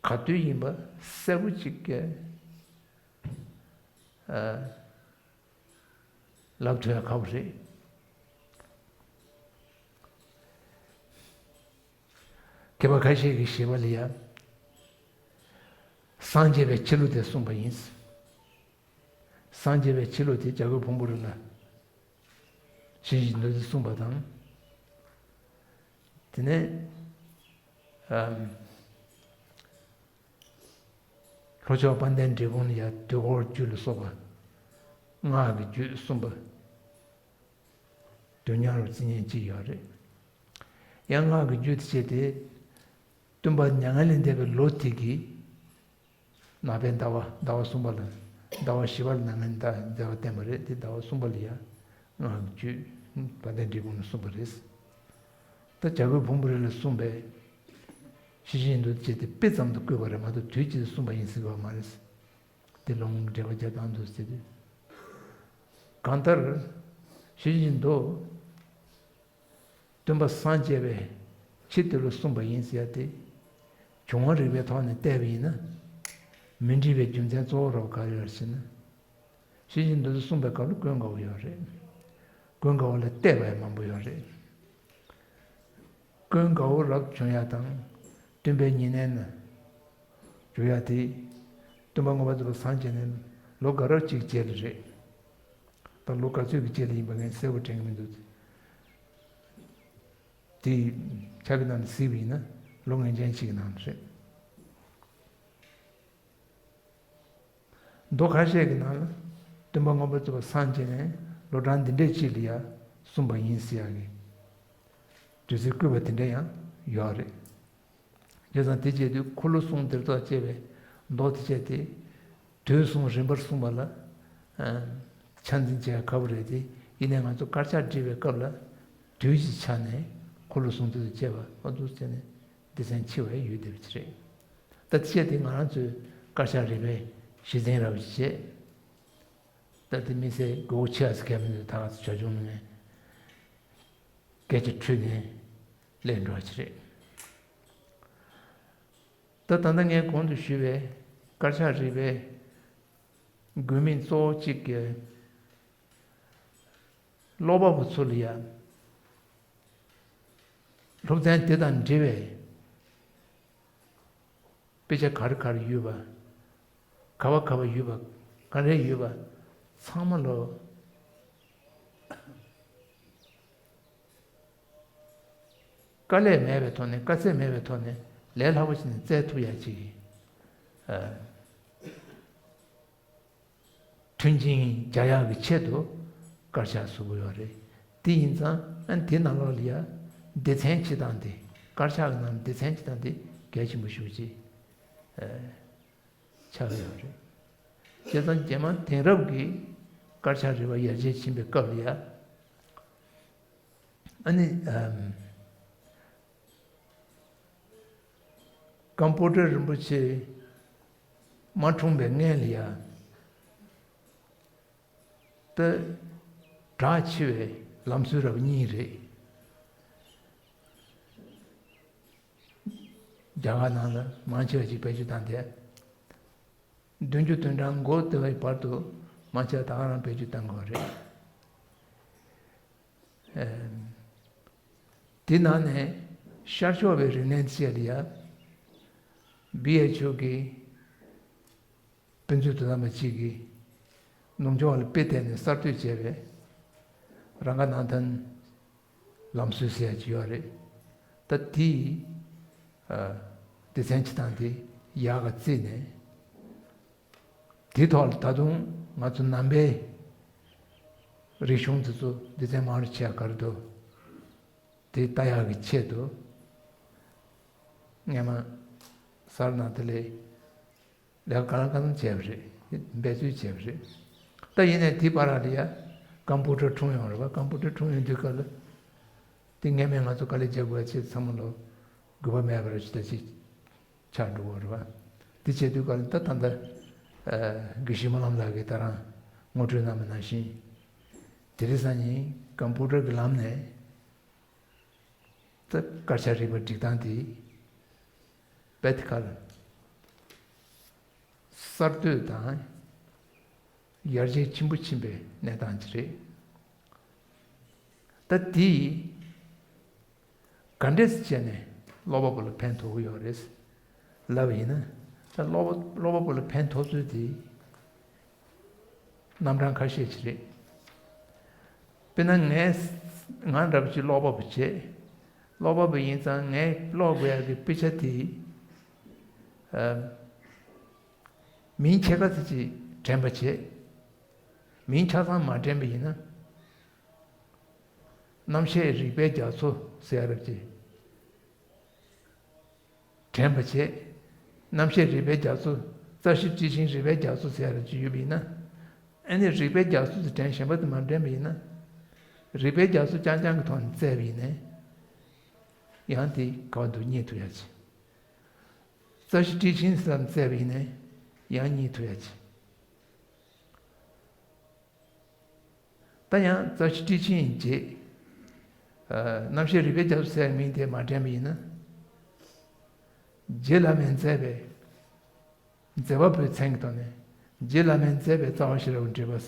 ག་དུས་ཡིན་པ་གསལ་པོ་གཅིག་གིས། ཨ། ལབ་ཐུབ་ཡ་ཁག་པོ་རེད། མཁས་པ་ཁ་ཤས་ཀྱིས་ཞེས་པ་ལ་ཡ། སངས་རྒྱས་པའི་ཆོས་ལུགས་དེ་གསུངས་པ་ཡིན། སངས་རྒྱས་པའི་ཆོས་ལུགས་དེ་བྱ་རྒོད་ཕུང་པོ་རི་ལ་ཤེར་ཕྱིན་གྱི་མདོ་དེ་གསུངས་པ་དང་། དེ་ནས། ཨམ། ལྷོ་ཕྱོགས་དཔལ་ལྡན་འབྲས་སྤུངས་ལ་ཡ་དུས་འཁོར་རྒྱུད་ལ་སོགས་པ། སྔགས་ཀྱི་རྒྱུད་གསུངས་པ། དུས་མཉམ་རུ་བརྩི་མཁན་གཅིག་ཡོད་རེད། ཡང་སྔགས་ཀྱི་རྒྱུད་དེ་བྱས་ཏེ། སྟོན་པ་མྱ་ངན་ལས་འདས་པའི་ལོ་དེ་གི་ནག་པའི་ཟླ་བ་ཟླ་བ་གསུམ་པ་ལ་ ཟླ་བ་བཞི་པ་ལ་ནང་ངན་ད་མཛད་པ་བསྟན་པ་རེད། དེ་ཟླ་བ་གསུམ་པ་ལ་ཡང་སྔགས་ཀྱི་བཅུད་དཔལ་ལྡན་འབྲས་སྤུངས་ནས་གསུངས་པ་རེད། ད་བྱ་རྒོད་ཕུང་པོའི་རི་ལ་གསུངས་པའི་ཤེར་ཕྱིན་མདོ་ཅེས་དེ་དཔེ་ཙམ་དུ་བཀོད་པ་རེད་མ་གཏོགས་དུས་གཅིག་ཏུ་གསུངས་པ་ཡིན་ཟེར་བ་མ་རེད། དེ་ལུང་འགྲེལ་པ་རྒྱབ་སྟངས་འདུག་ཟེར་དུས། གང་ལྟར་ཤེར་ཕྱིན་མདོ་སྟོན་པ་སངས་རྒྱས་པའི་ཆེད་དུ་ལ་གསུངས་པ་ཡིན་ཟེར་ཡ་དེ། བྱུང་བ་རིག་པའི་ཐོག་ནས་བལྟས་པ་ཡིན་ན། མི་འགྲིག་པའི་རྒྱུ་མཚན་གཙོ་བོ་རབ་ག་རེ་ཡོད་ཟེར་ན། ཤེར་ཕྱིན་མདོ་དེ་གསུངས་པའི་སྐབས་ལ་ཀུན་དགའ་བོ་ཡོད་རེད། ཀུན་དགའ་བོ་ལ་བལྟས་པ་ཡང་མང་པོ་ཡོད་རེད། ཀུན་དགའ་བོ་རབ་བྱུང་ཡ་དང་། སྟོན་པའི་ཉེ་གནས་ན་བཞུགས་ཡ་དེ། སྟོན་པ་མངོན་པར་རྫོགས་པར་སངས་རྒྱས་ནས་ལོ་འགའ་རབ་ཅིག་རྗེས་ལ་རེད། ད་ལོ་ག་ཚོད་ཀྱི་རྗེས་ལ་ཡིན་པ་ངས་གསལ་པོ་དྲན་གྱི་མི་འདུག་དེ་ཆ་གི་ནང་ནས་གཟིགས་པ་ཡིན་ན་ལོ་ངེས་ཅན་ཞིག་གི་ནང་ནས་རེད། མདོ་ཁ་ཤས་ཀྱི་ནང་ལ་སྟོན་པ་མངོན་པར་རྫོགས་པར་སངས་རྒྱས་ནས་ལོ་གྲངས་འདི་འདྲས་ཅིག་ལ་ཡང་གསུངས་པ་ཡིན་ཟེར་ཡག་གི་དུས་ཚོད་བཀོད་པ་དེ་འདྲ་ཡང་ཡོད་རེད། བྱས་ཙང་དེ་བྱས་དུས་འཁོར་ལོ་གསུམ་འདིར་ཐོག་ཅེས་པའི་མདོ་དེ་བྱས་ཏེ། དུས་གསུམ་རིམ་པར་གསུངས་པ་ལ་ཨ་ཆ་འཛིན་བྱེད་ཡ་ཁག་པོ་རེད་དེ། ཡིན་ནའི་ང་ཚོ་དཀར་ཆག་བསྒྲིགས་པའི་སྐབས་ལ་དུས་ཀྱི་ཆ་ནས་འཁོར་ལོ་གསུམ་དུས་སུ་བྱས་པ་ཨ་འདུག་བྱས་ནས་སྡེ་ཚན་ཕྱེ་བ་ཡོད་བསྡད་པ་ཅིག་རེད། ད་དེ་བྱས་ཏེ་ང་རང་ཚོའི་དཀར་ཆག་རིག་པའི་གཞི་འཛིན་རབ་ཅིག་བྱས། ད་དེ་དམིགས་བསལ་དགོས་མཁོ་ཆེ་བ་ཟེར་མཁན་མི་འདུག་ད་ག་ཚོད་བྱ་ཆུང་ནས་སྐད་ཆ་འཁྲུལ་ནས་སླེབས་འགྲོ་བ་ཅིག་རེད། ད་ད་ལྟ་ངས་གོང་དུ་ཞུས་པའི་དཀར་ཆག་རིག་པའི་དགོས་དམིགས་གཙོ་བོ་གཅིག་གི་ཀློག་པ་པོ་ཚོ་ལ་ཡང་སློབ་ཚན་དེ་དང་འབྲེལ་བའི་དཔེ་ཆ་ག་རེ་ག་རེ་ཡོད་པ། ག་བ་ག་བ་ཡོད་པ། ག་རེ་ཡོད་པ། ཚང་མ་ལོ། དཀའ་ལས་མེད་པའི་ཐོག་ནས། དཀའ་ཚེགས་མེད་པའི་ཐོག་ནས་ལས་སླ་པོ་བྱས་ནས་བཙལ་ཐུབ་ཡ་ཅིག་ཨ། མཐུན་རྐྱེན་སྦྱར་ཡག་གི་ཆེད་དུ་དཀར་ཆག་བཟོ་གི་ཡོད་རེད། དེ་ཡིན་ཙང་ཨ་ནི་དེ་ནང་ལོགས་ལ་ཡ་སྡེ་ཚན་བྱེད་སྟངས་དེ། དཀར་ཆག་གི་ནང་ལ་སྡེ་ཚན་བྱེད་སྟངས་དེ་གལ་ཆེན་པོ་ཞེ་པོ་ཅིག་ཨ་ཆགས་ཀྱི་ཡོད་རེད། བྱས་ཙང་རྗེས་མ་དེང་རབས་ཀྱི་དཀར་ཆག་རིག་པ་ཡར་རྒྱས་ཕྱིན་པའི་སྐབས་ལ་ཡ། ཨ་ནི་ཨམ། ཀམ་པོ་ཊར་རིན་པོ་ཆེ་མ་འཁྲུངས་པའི་སྔོན་ལ་ཡ། ད་གྲགས་ཆེ་བའི་ལམ་སྲོལ་རབ་གཉིས་རེད། རྒྱ་གར་ནང་ལ་མང་ཆེ་བ་ཅིག་བེད་སྤྱོད་བཏང་སྟེ། བདུན་ཅུ་དོན་གྲངས་འགོ་བསྡུ་བའི་བར་དུ་མང་ཆེ་བ་ད་ག་རང་བེད་སྤྱོད་བཏང་དགོས་རེད། ཨེམ། དེ་ནང་ནས་ཤར་ཕྱོགས་པའི་རིག་གནས་བཅས་ལ་ཡ། བྷི་ཨེཆ་ཨོ་གི་དཔེ་མཛོད་དོ་དམ་པ་གཅིག་གིས་ནུབ་ཕྱོགས་ལ་དཔེ་བལྟས་ནས་གསར་གཏོད་བྱས་པའི་རང་ག་ནང་ཐོན་ལམ་སྲོལ་ཟེར་ཡ་ཅིག་ཡོད་རེད། ད་དེ་ཨ་སྡེ་ཚན་བྱེད་སྟངས་དེ་ཡག་ག་བརྩིས་ནས། དེའི་ཐོག་ལ་ད་དུང་ང་ཚོ་ནང་པའི་རིག་གཞུང་དེ་ཚོ་སྡེ་ཚན་མང་རུ་ཆེ་བ་ག་རེ་འདུག་དེ་ལྟ་ཡག་གི་ཆེད་དུ་སྔས་མ་སཱ་ར་ནཱ་ཐ་ལའི་ལས་ཀ་གང་ལ་གང་འཚམ་བྱས་པ་རེད། འབད་རྩོལ་བྱས་པ་རེད། ད་ཡིན་ནའི་དེའི་བར་ལ་ཡ་ཀམ་པུ་ཊར་འཁྲུངས་ཡོང་རེད་པ། ཀམ་པུ་ཊར་འཁྲུངས་ཡོང་དུས་སྐབས་ལ། དེ་སྔས་མ་ང་ཚོ་དཀའ་ལས་རྒྱག་དགོས་པ་ཆེད་ཚང་མ་ལོ་དགོས་པ་མེད་པར་ཅི་ལྟ་ཅི་ཆགས་འགྲོ་གི་རེད་པ། དེ་བྱེད་དུས་སྐབས་ལ་ད་ད་ལྟ་ཨ་དགེ་བཤེས་སྨོན་ལམ་ལགས་ཀྱིས་ད་རང་ངོ་སྤྲོད་གནང་བ་ནང་བཞིན། དེ་རིང་སང་ཉིན་ཀམ་པུ་ཊར་གྱི་ལམ་ནས་ད་དཀར་ཆག་རིག་པ་སྒྲིག་སྟངས་དེ་རྦད་དེ་ག་ལ་གསར་གཏོད་དང་ཡར་རྒྱས་ཆེན་པོ་ཕྱིན་པའི་གནས་སྟངས་ཅིག་རེད། ད་དེ་ག་འདྲས་བྱས་ནས་ཀློག་པ་པོ་ལ་ཕན་ཐོགས་ཀྱི་ཡོད་རེད་ལབ་པ་ཡིན་ན། ད་ཀློག་པ་ཀློག་པ་པོ་ལ་ཕན་ཐོགས་ཚུལ་དེ་རྣམ་གྲངས་ཁ་ཤས་ཅིག་རེད། དཔེར་ན་ངས་ང་འདྲ་པོ་ཅིག་ཀློག་པ་པོ་བྱས། ཀློག་པ་པོ་ཡིན་ཙང་ངས་ཀློག་དགོས་ཡག་གི་དཔེ་ཆ་དེ་ཨ་མིང་ཆེ་ཁ་ཚ་ཅིག་དྲན་པ་བྱས། མིང་ཆ་ཚང་མ་དྲན་པ་ཡིན་ན། རྣམ་བཤད་རིག་པའི་རྒྱ་མཚོ་ཟེར་ཡ་རབ་ཅིག་དྲན་པ་བྱས། རྣམ་བཤད་རིག་པའི་རྒྱ་མཚོ་ རྩ་ཤེ་ཊཱིཀ་ཆེན་རིག་པའི་རྒྱ་མཚོ་ཟེར་ཡ་ཅིག་ཡོད་པ་ཡིན་ན། ཨ་ནི་རིག་པའི་རྒྱ་མཚོ་དེ་དྲན་གཞན་པ་དེ་མ་དྲན་པ་ཡིན་ན། རིག་པའི་རྒྱ་མཚོ་རྐྱང་རྐྱང་གི་ཐོག་ནས་བཙལ་བ་ཡིན་ན། ཡང་དེ་ག་བ་འདུག་རྙེད་ཐུབ་ཡ་ཅིག་རྩ་ཤེ་ཊཱིཀ་ཆེན་ཟེར་ལ་བཙལ་བ་ཡིན་ན། ཡང་རྙེད་ཐུབ་ཡ་ཅིག་ད་ཡང་རྩ་ཤེ་ཊཱིཀ་ཆེན་རྗེ། རྣམ་བཤད་རིག་པའི་རྒྱ་མཚོ་ཟེར་མིང་དེ་མ་དྲན་པ་ཡིན་ན། རྗེ་བླ་མས་མཛད་པའི་མཛད་པ་པོའི་མཚན་གྱི་ཐོག་ནས། རྗེ་བླ་མས་མཛད་པའི་རྩ་བ་ཤེས་རབ་ཀྱི་འགྲེལ་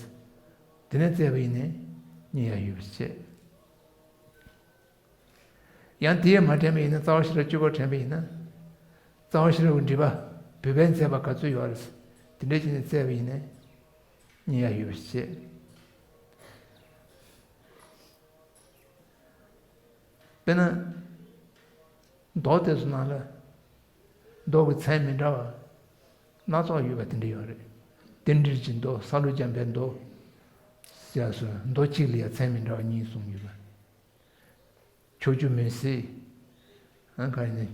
པ། དེ་ནས་བཙལ་བ་ཡིན་ན་རྙེད་ཡ་ཡོད་པ་བྱས། ཡང་དེ་ཡང་མ་དྲན་པ་ཡིན་ན། རྩ་བ་ཤེས་རབ་བཅུ་པ་དྲན་པ་ཡིན་ན། རྩ་བ་ཤེས་རབ་ཀྱི་འགྲེལ་པ་བོད་པས་མཛད་པ་ག་ཚོད་ཡོད་རེད། དེ་འདྲ་བྱས་ནས་བཙལ་བ་ཡིན་ན་རྙེད་ཡ་ཡོད་པ་བྱས། དཔེར་ན། མདོ་དེ་ཚོ་ནང་ལ་མདོ་གི་མཚན་མི་འདྲ་བ་སྣ་ཚོགས་ཡོད་པ་དེ་འདྲ་ཡོད་རེད། རྟེན་འབྲེལ་གྱི་མདོ། ས་ལུ་འཇམ་པའི་མདོ། ཞེས་སོགས་མདོ་གཅིག་ལ་ཡང་མཚན་མི་འདྲ་བ་གཉིས་གསུམ་ཡོད་པ། ཕྱོགས་བཅུ་མུན་སེལ། ཨ་ག་ནས་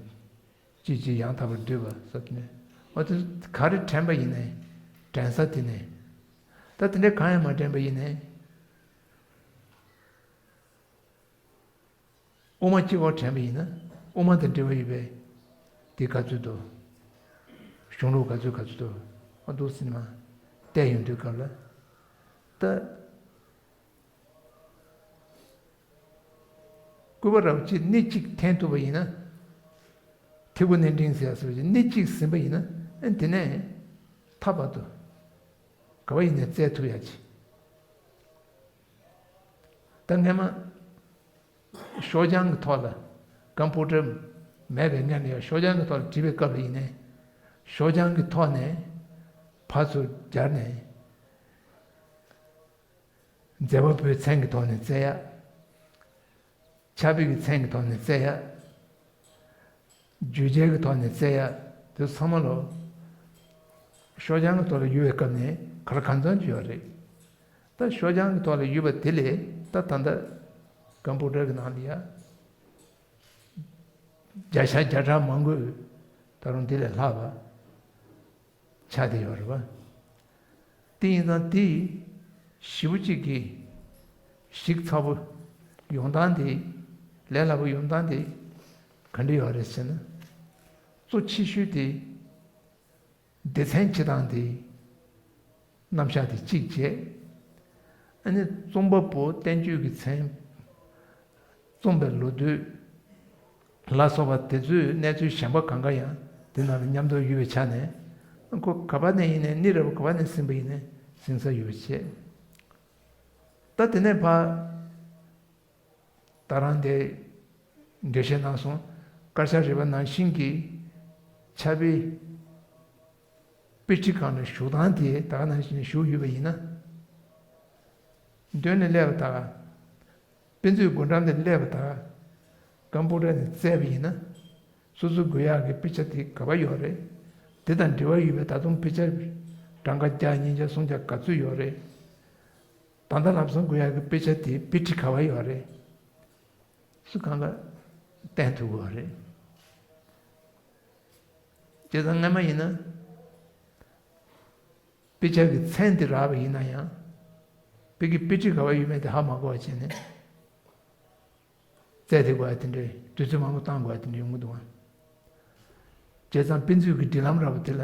ཅི་ཅི་ཡང་དག་པར་བསྡུས་པ་སོགས་ནས། འོ་དེ་ག་རེ་དྲན་པ་ཡིན་ནའི་དྲན་ས་དེ་ནས། ད་དེ་འདྲའི་གང་ཡང་མ་དྲན་པ་ཡིན་ནའི། དབུ་མ་གཅིག་པོ་དྲན་པ་ཡིན་ན། དབུ་མ་དང་འབྲེལ་བ་ཡོད་པའི་དེ་ག་ཚོད་འདུག་གཞུང་ལུགས་ག་ཚོད་ག་ཚོད་འདུག་ཨ་འདུག་ཟེར་ནས་མར་བལྟས་ཡོང་དུས་སྐབས་ལ། ད་སྐུར་པ་རབ་བྱེད་སྣེ་གཅིག་འཐེན་ཐུབ་པ་ཡིན་ན། ཐིག་པོ་གནས་འབྲིང་ཟེར་ཡ་སོགས་ཀྱི་སྣེ་གཅིག་ཟིན་པ་ཡིན་ན། ཨ་དེ་ནས་མཐའ་བར་དུ་ག་བ་ཡིན་ནའི་བཙལ་ཐུབ་ཡ་ཅིག་ད་སྔན་མ་ཤོག་བྱང་གི་ཐོག་ལ། ཀམ་པུ་ཊར་མེད་པའི་སྔན་ལ་ཡང་ཤོག་བྱང་གི་ཐོག་ལ་བྲིས་པའི་སྐབས་ལ་ཡིན་ནའི། ཤོག་བྱང་གི་ཐོག་ནས་ཕར་ཚུར་སྦྱར་ནས། མཛད་པ་པོའི་མཚན་གྱི་ཐོག་ནས་བཙལ་ཡ། ཕྱག་དཔེ་གི་མཚན་གྱི་ཐོག་ནས་བཙལ་ཡ། བརྗོད་བྱའི་གི་ཐོག་ནས་བཙལ་ཡ། དེ་ཚང་མ་ལོ། ཤོག་བྱང་གི་ཐོག་ལ་ཡོད་པའི་སྐབས་ནས་ག་ལ་གང་འཚམ་ཅིག་ཡོད་རེད། ད་ཤོག་བྱང་གི་ཐོག་ལ་ཡོད་པ་དེ་ལས་ད་ད་ལྟ་ཀམ་པུ་ཊར་གི་ནང་ལ་ཡ་བརྒྱ་ཆ་བརྒྱ་ཕྲག་མང་པོས་ད་རུང་དེ་ལས་ལྷག་པ་ཆགས་བསྡད་ཡོད་རེད་པ། དེ་ཡིན་ཙང་དེ་ཞེ་པོ་ཅིག་གི་ཞིབ་ཚགས་པོ་ཡོང་སྟངས་དེ། ལས་སླ་པོ་ཡོང་སྟངས་དེ་ག་འདྲ་ཡོད་རེད་ཟེར་ན། གཙོ་ཆེ་ཤོས་དེ་སྡེ་ཚན་ཕྱེ་སྟངས་དེ། རྣམ་གཞག་དེ་གཅིག་བྱས། ཨ་ནི་རྩོམ་པ་པོ་བསྟན་བཅོས་ཀྱི་མཚན། རྩོམ་པའི་ལོ་དུས་ལ་སོགས་པ་དེ་ཚོའི་གནས་ཚུལ་གཞན་པ་གང་ག་ཡང་དེ་ནང་ལ་མཉམ་དུ་ཡོད་པའི་ཆ་ནས། ཁོ་ག་པ་ནས་ཡིན་ནའི། གནས་རབས་ག་པ་ནས་ཟིན་པ་ཡིན་ནའི་ཟིན་ས་ཡོད་པ་བྱས། ད་དེ་ནས་ཕར་ད་རང་དེ་འགྲེལ་བཤད་གནང་སོང་། དཀར་ཆག་རིག་པ་ནང་བཞིན་གྱི་ཕྱག་དཔེ། དཔེ་ཁྲིད་ཁང་ནས་བཞུགས་སྟངས་དེ་ད་ག་ནང་བཞིན་བཞུགས་ཡོད་པ་ཡིན་ན། མདུན་ནས་སླེབས་པ་དང་། དཔེ་མཛོད་སྒོ་འགྲམ་དུ་སླེབས་པ་དང་། ཀམ་པུ་ཊར་ནས་བཙལ་བ་ཡིན་ན། སོ་སོ་དགོས་ཡག་གི་དཔེ་ཆ་དེ་ག་པར་ཡོད་རེད། དེ་དང་འབྲེལ་བ་ཡོད་པའི་ད་དུང་དཔེ་ཆ་གྲངས་ཀ་བརྒྱ། ཉིས་བརྒྱ། སུམ་བརྒྱ་ག་ཚོད་ཡོད་རེད། ད་ལྟ་ལམ་སང་དགོས་ཡག་གི་དཔེ་ཆ་དེ་དཔེ་ཁྲིད་ག་པར་ཡོད་རེད། སུ་གང་ལ་བསྟན་ཐུབ་དགོས་རེད། བྱས་ཙང་སྔ་མ་ཡིན་ན། དཔེ་ཆ་གི་མཚན་དེ་རག་པ་ཡིན་ན་ཡང་། དཔེ་གི་དཔེ་ཁྲིད་ག་པར་ཡོད་མེད་དེ་ཧ་མ་གོ་བ་བྱས་ནས། བཙལ་ཏེ་དགོས་ཡ་དེ་འདྲའི་དུས་ཚོད་མང་པོ་བཏང་དགོས་ཡ་དེ་འདྲ་ཡོང་གི་འདུག་ཨང་། བྱས་ཙང་དཔེ་མཛོད་ཀྱི་སྒྲིག་ལམ་འདྲ་པོ་དེ་ལ།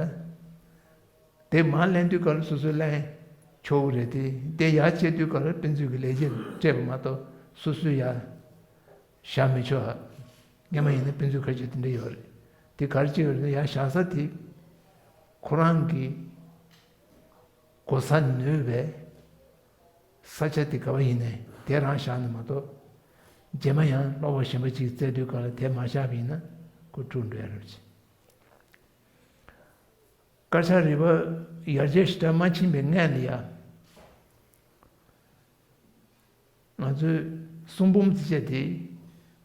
དེ་མར་ལེན་དུས་སྐབས་ལ་སོ་སོས་ལེན་ཆོག་གི་རེད་དེ། དེ་ཡར་བཅད་དུས་སྐབས་ལ་དཔེ་མཛོད་ཀྱི་ལས་བྱེད་སྤྲད་པ་མ་གཏོགས་སོ་སོས་ཡར་བཞག་མི་ཆོག་ཨ། སྔ་མ་ཡིན་ན་དཔེ་མཛོད་ཁ་ཤས་དེ་འདྲ་ཡོད་རེད། དེ་ག་རེ་བྱེད་ཡོད་རེད་ན། ཡར་བཞག་ས་དེ་ཁོ་རང་གི་གོ་ས་ནུས་པའི་ས་ཆ་དེ་ག་པར་ཡིན་ནའི་དེ་རང་བཞག་ནས་མ་གཏོགས། རྗེས་མ་ཡང་ཀློག་པ་གཞན་པ་ཅིག་བཙལ་དུས་སྐབས་ལ་དེ་མ་བཞག་པ་ཡིན་ན་ཁོ་འཁྲུག་འགྲོ་ཡ་རེད་ཅེས། དཀར་ཆག་རིག་པ་ཡར་རྒྱས་ཞེ་དྲག་མ་ཕྱིན་པའི་སྔོན་ལ་ཡ། ང་ཚོའི་གསུང་འབུམ་ཅེས་བྱ་དེ་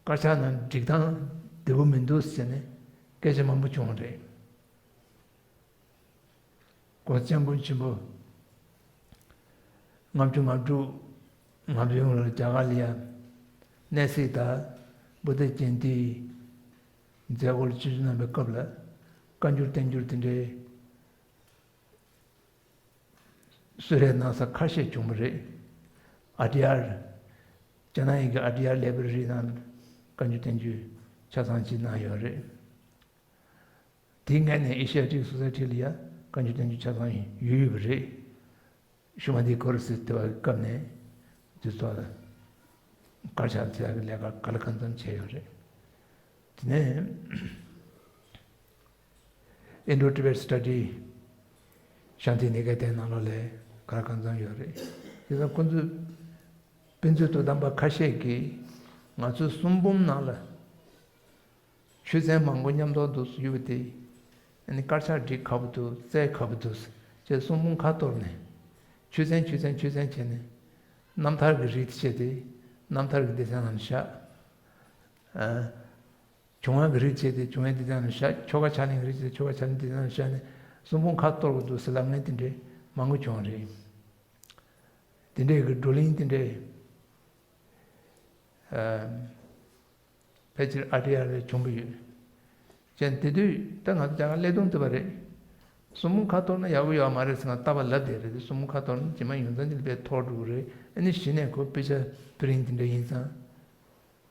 དཀར་ཆག་ནང་སྒྲིག་སྟངས་བདེ་པོ་མི་འདུག་ཟེར་ནས་སྐད་ཆ་མང་པོ་བྱུང་བ་རེད། ༸གོང་ས་༸སྐྱབས་མགོན་ཆེན་པོ་ལྔ་བཅུ་ང་དྲུག་ང་བདུན་ལ་རྒྱ་གར་ལ་ཡ་གནས་གཟིགས་དང་བུདྡྷ་ཇ་ཡན་ཏིའི་མཛད་སྒོར་ཆིབས་བསྒྱུར་གནང་བའི་སྐབས་ལ། བཀའ་འགྱུར་བསྟན་འགྱུར་དེ་འདྲའི་ གསོལ་རས་གནང་ས་ཁ་ཤས་བྱུང་བ་རེད། ཨ་ཏི་ཡར། རྒྱ་ནག་ཡིན་གྱི་ཨ་ཏི་ཡར་ལའི་བྷ་རེ་རི་ནང་བཀའ་འགྱུར་བསྟན་འགྱུར་ཆ་ཚང་ཅིག་གནང་ཡོད་རེད། དེའི་སྔོན་ནས་ཨེ་ཤི་ཡ་ཊིག་སོ་ས་ཡི་ཊི་ལ་ཡ་བཀའ་འགྱུར་བསྟན་འགྱུར་ཆ་ཚང་ཡོད་ཡོད་པ་རེད། ཤུ་མ་དི་ཀོ་རུ་སི་དེ་བ་སྐབས་ནས་དུས་ཚོད་ལ་དཀར་ཆག་ཚེ་ཡག་གི་ལས་ཀ་ག་ལ་གང་འཚམ་བྱས་ཡོད་རེད། དེ་ནས་Indo-Tibet Study ཤཱན་ཏི་ནི་ཀེ་ཏན་ནང་ལོགས་ལ་ག་ལ་གང་འཚམ་ཡོད་རེད། དེ་ཚོ་ཁོང་ཚོས་དཔེ་མཛོད་དོ་དམ་པ་ཁ་ཤས་ཀྱིས་ང་ཚོའི་གསུང་འབུམ་ནང་ལ་ཆོས་ཚན་མང་པོ་མཉམ་དུ་འདུག་ཡོད་དེ། ཨ་ནི་དཀར་ཆག་སྒྲིག་ཁག་པོ་འདུག་རྩལ་ཁག་པོ་འདུག་ཅེས་གསུང་འབུམ་ཁ་གཏོར་ནས། ཆོས་ཚན་ཆོས་ཚན་ཆོས་ཚན་བྱས་ནས། རྣམ་ཐར་གྱི་རིགས་དེ་བྱས་ཏེ། རྣམ་ཐར་གྱི་སྡེ་ཚན་ནང་བཞག་ཨ། བྱུང་བ་གི་རིགས་བྱས་ཏེ་བྱུང་བའི་སྡེ་ཚན་ནང་བཞག་ཆོ་ག་ཕྱག་ལེན་གྱི་རིགས་བྱས་ཏེ་ཆོ་ག་ཕྱག་ལེན་སྡེ་ཚན་ནང་བཞག་ནས་གསུང་འབུམ་ཁ་གཏོར་དགོས་འདུག་ཟེར་ལབ་མཁན་དེ་འདྲའི་མང་པོ་བྱུང་བ་རེད། དེ་འདྲའི་གི་བགྲོ་གླེང་དེ་འདྲའི་ཨ། ཕལ་ཆེར་ཨ་ཏི་ཡར་ལ་བྱུང་བ་ཡོད། ཅན་དེ་དུས་ད་ང་ཚོ་རྒྱ་གར་སླེབས་དུས་འདི་པ་རེད། གསུང་འབུམ་ཁ་གཏོར་ན་ཡག་པོ་ཡོད་མ་རེད་ཟེར་ང་ལྟ་བ་ལབ་བསྡད་རེད་དེ་གསུང་འབུམ་ཁ་གཏོར་ན་རྗེས་མ་ཡོང་ཙང་ཅི་ལ་དཔེ་མཐོ་འགྲོ་གི་རེད། ཨ་ནི་གཞི་ནས་ཁོ་དཔེ་ཆ་པི་རིན་དེ་འདྲ་ཡིན་ཙང་།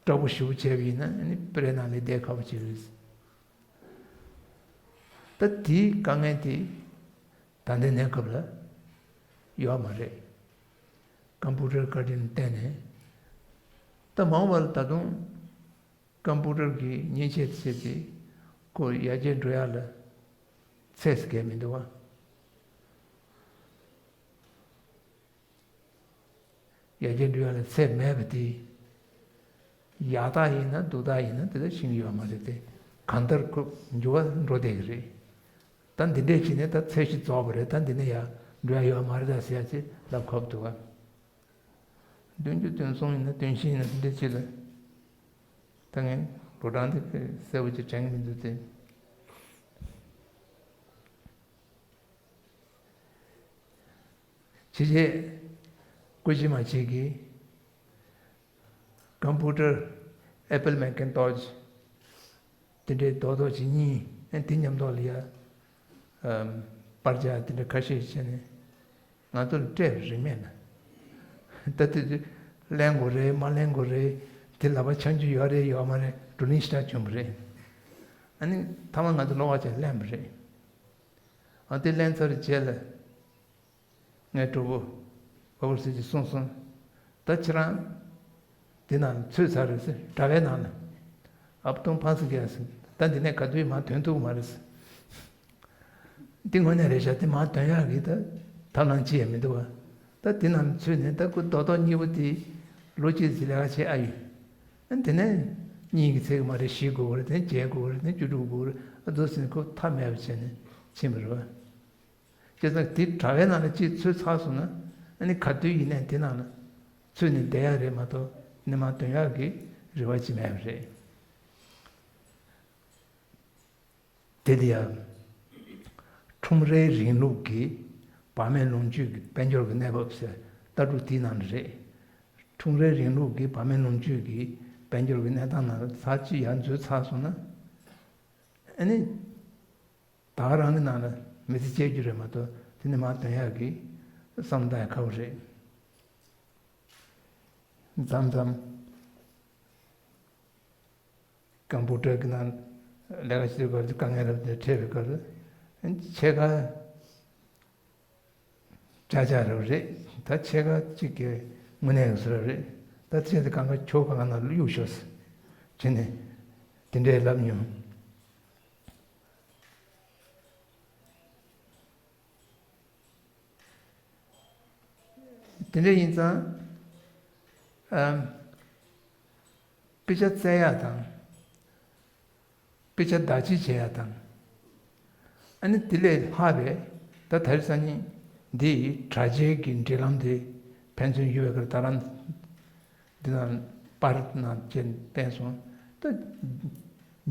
སྐྲག་པོ་ཞེ་པོ་བྱས་པ་ཡིན་ན་ཨ་ནི་པི་རེ་ནང་ལས་བསྡད་ཁག་པོ་ཅིག་རེད། ད་དེའི་དཀའ་ངལ་དེ་ད་ལྟའི་གནས་སྐབས་ལ་ཡོད་མ་རེད། ཀམ་པུ་ཊར་བཀའ་དྲིན་བརྟེན་ནས་ད་མང་བ་ལ་ད་དུང་ཀམ་པུ་ཊར་གྱི་མཉེན་ཆས་བྱས་ཏེ་ཁོ་ཡར་རྒྱས་འགྲོ་ཡག་ལ་ཚད་ཟེར་མཁན་མི་འདུག་བ། ཡར་རྒྱས་འགྲོ་ཡག་ལ་ཚད་མེད་པ་དེ། ཡག་རྟགས་ཡིན་ན་སྡུག་རྟགས་ཡིན་ན་དེ་ལ་ཤེས་ཀྱི་ཡོད་མ་རེད་དེ། གང་ལྟར་ཁོ་འགྱུར་བ་འགྲོ་བསྡད་ཀྱི་རེད། ད་འདི་འདྲས་བྱས་ནས་ད་ཚད་གཞི་རྫོགས་པ་རེད་ད་འདི་ནས་ཡར་འགྲོ་ཡག་ཡོད་མ་རེད་ད་ཟེར་ཡག་ཅིག་ལབ་ཁག་པོ་འདུག་ག་བདུན་ཅུ་དོན་གསུམ་ཡིན་ན་དོན་བཞི་ཡིན་ན་དེ་འདྲས་ཅིག་ལ། ད་ངས་ལོ་གྲངས་དེ་གསལ་པོ་ཅིག་དྲན་གྱི་མི་འདུག་སྟེ། ཕྱི་རྒྱལ་ཀུ་ཤི་མ་ཆེ་གིས་ཀམ་པུ་ཊར་ཨེ་པལ་མེག་ཀིན་ཊོཤ་དེ་འདྲའི་རྡོག་རྡོག་ཅིག་གཉིས་ཨེ་དེ་མཉམ་དུ་ལ་ཡ་པར་རྒྱག་དེ་འདྲ་ཁ་ཤས་བྱས་ནས་ང་ཚོ་ལ་སྤྲད་པ་རིན་མེད་ན། ད་དེ་དུས་ལེན་དགོས་རེད་མ་ལེན་དགོས་རེད། དེ་ལག་པ་འཆང་རྒྱུ་ཡོད་རེད་ཡོད་མ་རེད་བགྲོ་གླེང་ཞེ་དྲག་བྱུང་བ་རེད། ཨ་ནི་མཐའ་མ་ང་ཚོ་གློག་ཀ་ཅན་ལེན་པ་རེད། ཨ་དེ་ལེན་ཚར་རྗེས་ལ་ངའི་གྲོགས་པོ་བ་བུར་སི་གྱིས་གསུངས་སོང་། ད་ཁྱེད་རང་དེ་ནང་ཚུད་ཚར་རེད་ཟེར་དྲ་བའི་ནང་ལ་ཨབ་ཏུང་ཕང་སི་ཀྱ་ཟེར་ད་འདི་ནས་ག་དུས་མར་ཐོན་ཐུབ་མ་རེད་ཟེར། འདི་དངོས་གནས་རེད་ཤག་དེ་མར་ཐོན་ཡག་གི་ད་ཐབས་ལམ་ཅི་ཡང་མི་འདུག་བ། ད་དེ་ནང་ཚུད་ནས་ད་ཁོ་རྡོག་རྡོག་གཉིས་པོ་དེ་ལོ་གཅིག་ཙམ་ལས་ཀ་བྱེད་ཨ་ཡོད། ཨ་དེ་ནས་གཉིས་ཀྱི་ཚད་གི་མ་རེད་བཞི་དགོས་རེད་དེ་བརྒྱད་དགོས་རེད་དེ་བཅུ་དྲུག་དགོས་རེད་ཨ་དེ་ཚོ་ཟིན་ཁོ་ཐབས་མེད་པ་བྱས་ནས་ཕྱིན་པ་རེད་བ། བྱས་ཙང་དེ་དྲ་བའི་ནང་ལ་གཅིག་ཚུད་ཚར་སོང་ན་ཨ་ནི་ག་དུས་ཡིན་ནའི་དེ་ནང་ལ་ཚུད་ནས་བསྡད་ཡག་རེད་མ་གཏོགས་ནི་མར་ཐོན་ཡག་གི་རེ་བ་ཅིག་མེད་པ་རེད། དེ་དེ་ཡང་ཁྲོམ་རའི་རིང་ལུགས་ཀྱི་བག་མེད་ལོངས་སྤྱོད་ཀྱི་དཔལ་འབྱོར་གྱི་གནས་བབ་ཟེར་ལྟ་གྲུབ་དེའི་ནང་ལ་རེད། ཁྲོམ་རའི་རིང་ལུགས་ཀྱི་བག་མེད་ལོངས་སྤྱོད་ཀྱི་དཔལ་འབྱོར་གྱི་གནས་སྟངས་ནང་ལ་ཚར་གཅིག་ཡར་འཛུལ་ཚར་སོང་ན། ཨ་ནི། ད་ག་རང་གི་ནང་ལ་མི་ཚེ་སྐྱེལ་རྒྱུ་རེད་མ་གཏོགས་དེ་ནི་མར་ཐོན་ཡག་གི་བསམ་བློ་བཏང་ཡག་ཁག་པོ་རེད། མཚམས་མཚམས་ཀམ་པུ་ཊར་གྱི་ནང་ལས་ཀ་བྱེད་པའི་སྐབས་དཀའ་ངལ་རབ་དང་འཕྲད་པའི་སྐབས་ཕྱེད་ཀ་ཅག་ཅག་རབ་རེད། ད་ཕྱེད་ཀ་གཅིག་གི་དངོས་གནས་ཀྱི་བཟོ་འདྲ་རེད། ད་ཚེ་འདི་གང་ག་ཁྱོ་གང་ག་ནང་ལ་གཡུག་ཤོག་ཟེར་བྱས་ནས་དེ་འདྲའི་ལབ་མྱོང་། དེ་འདྲ་ཡིན་ཙང་། ཨམ། དཔེ་ཆ་བཙལ་ཡག་དང་། དཔེ་ཆ་བདག་གཅེས་བྱེད་ཡག་དང་། ཨ་ནི་དེ་ལས་ལྷག་པའི་ད་དེ་རིང་སང་ཉིན་འདི་དྲ་རྒྱའི་གི་འབྲེལ་ལམ་དེ་ཕན་ཚུན་ཡོད་པའི་ཁར་ད་རང་འདི་ནང་པར་ནང་བཅས་བསྟན་སོང་། ད་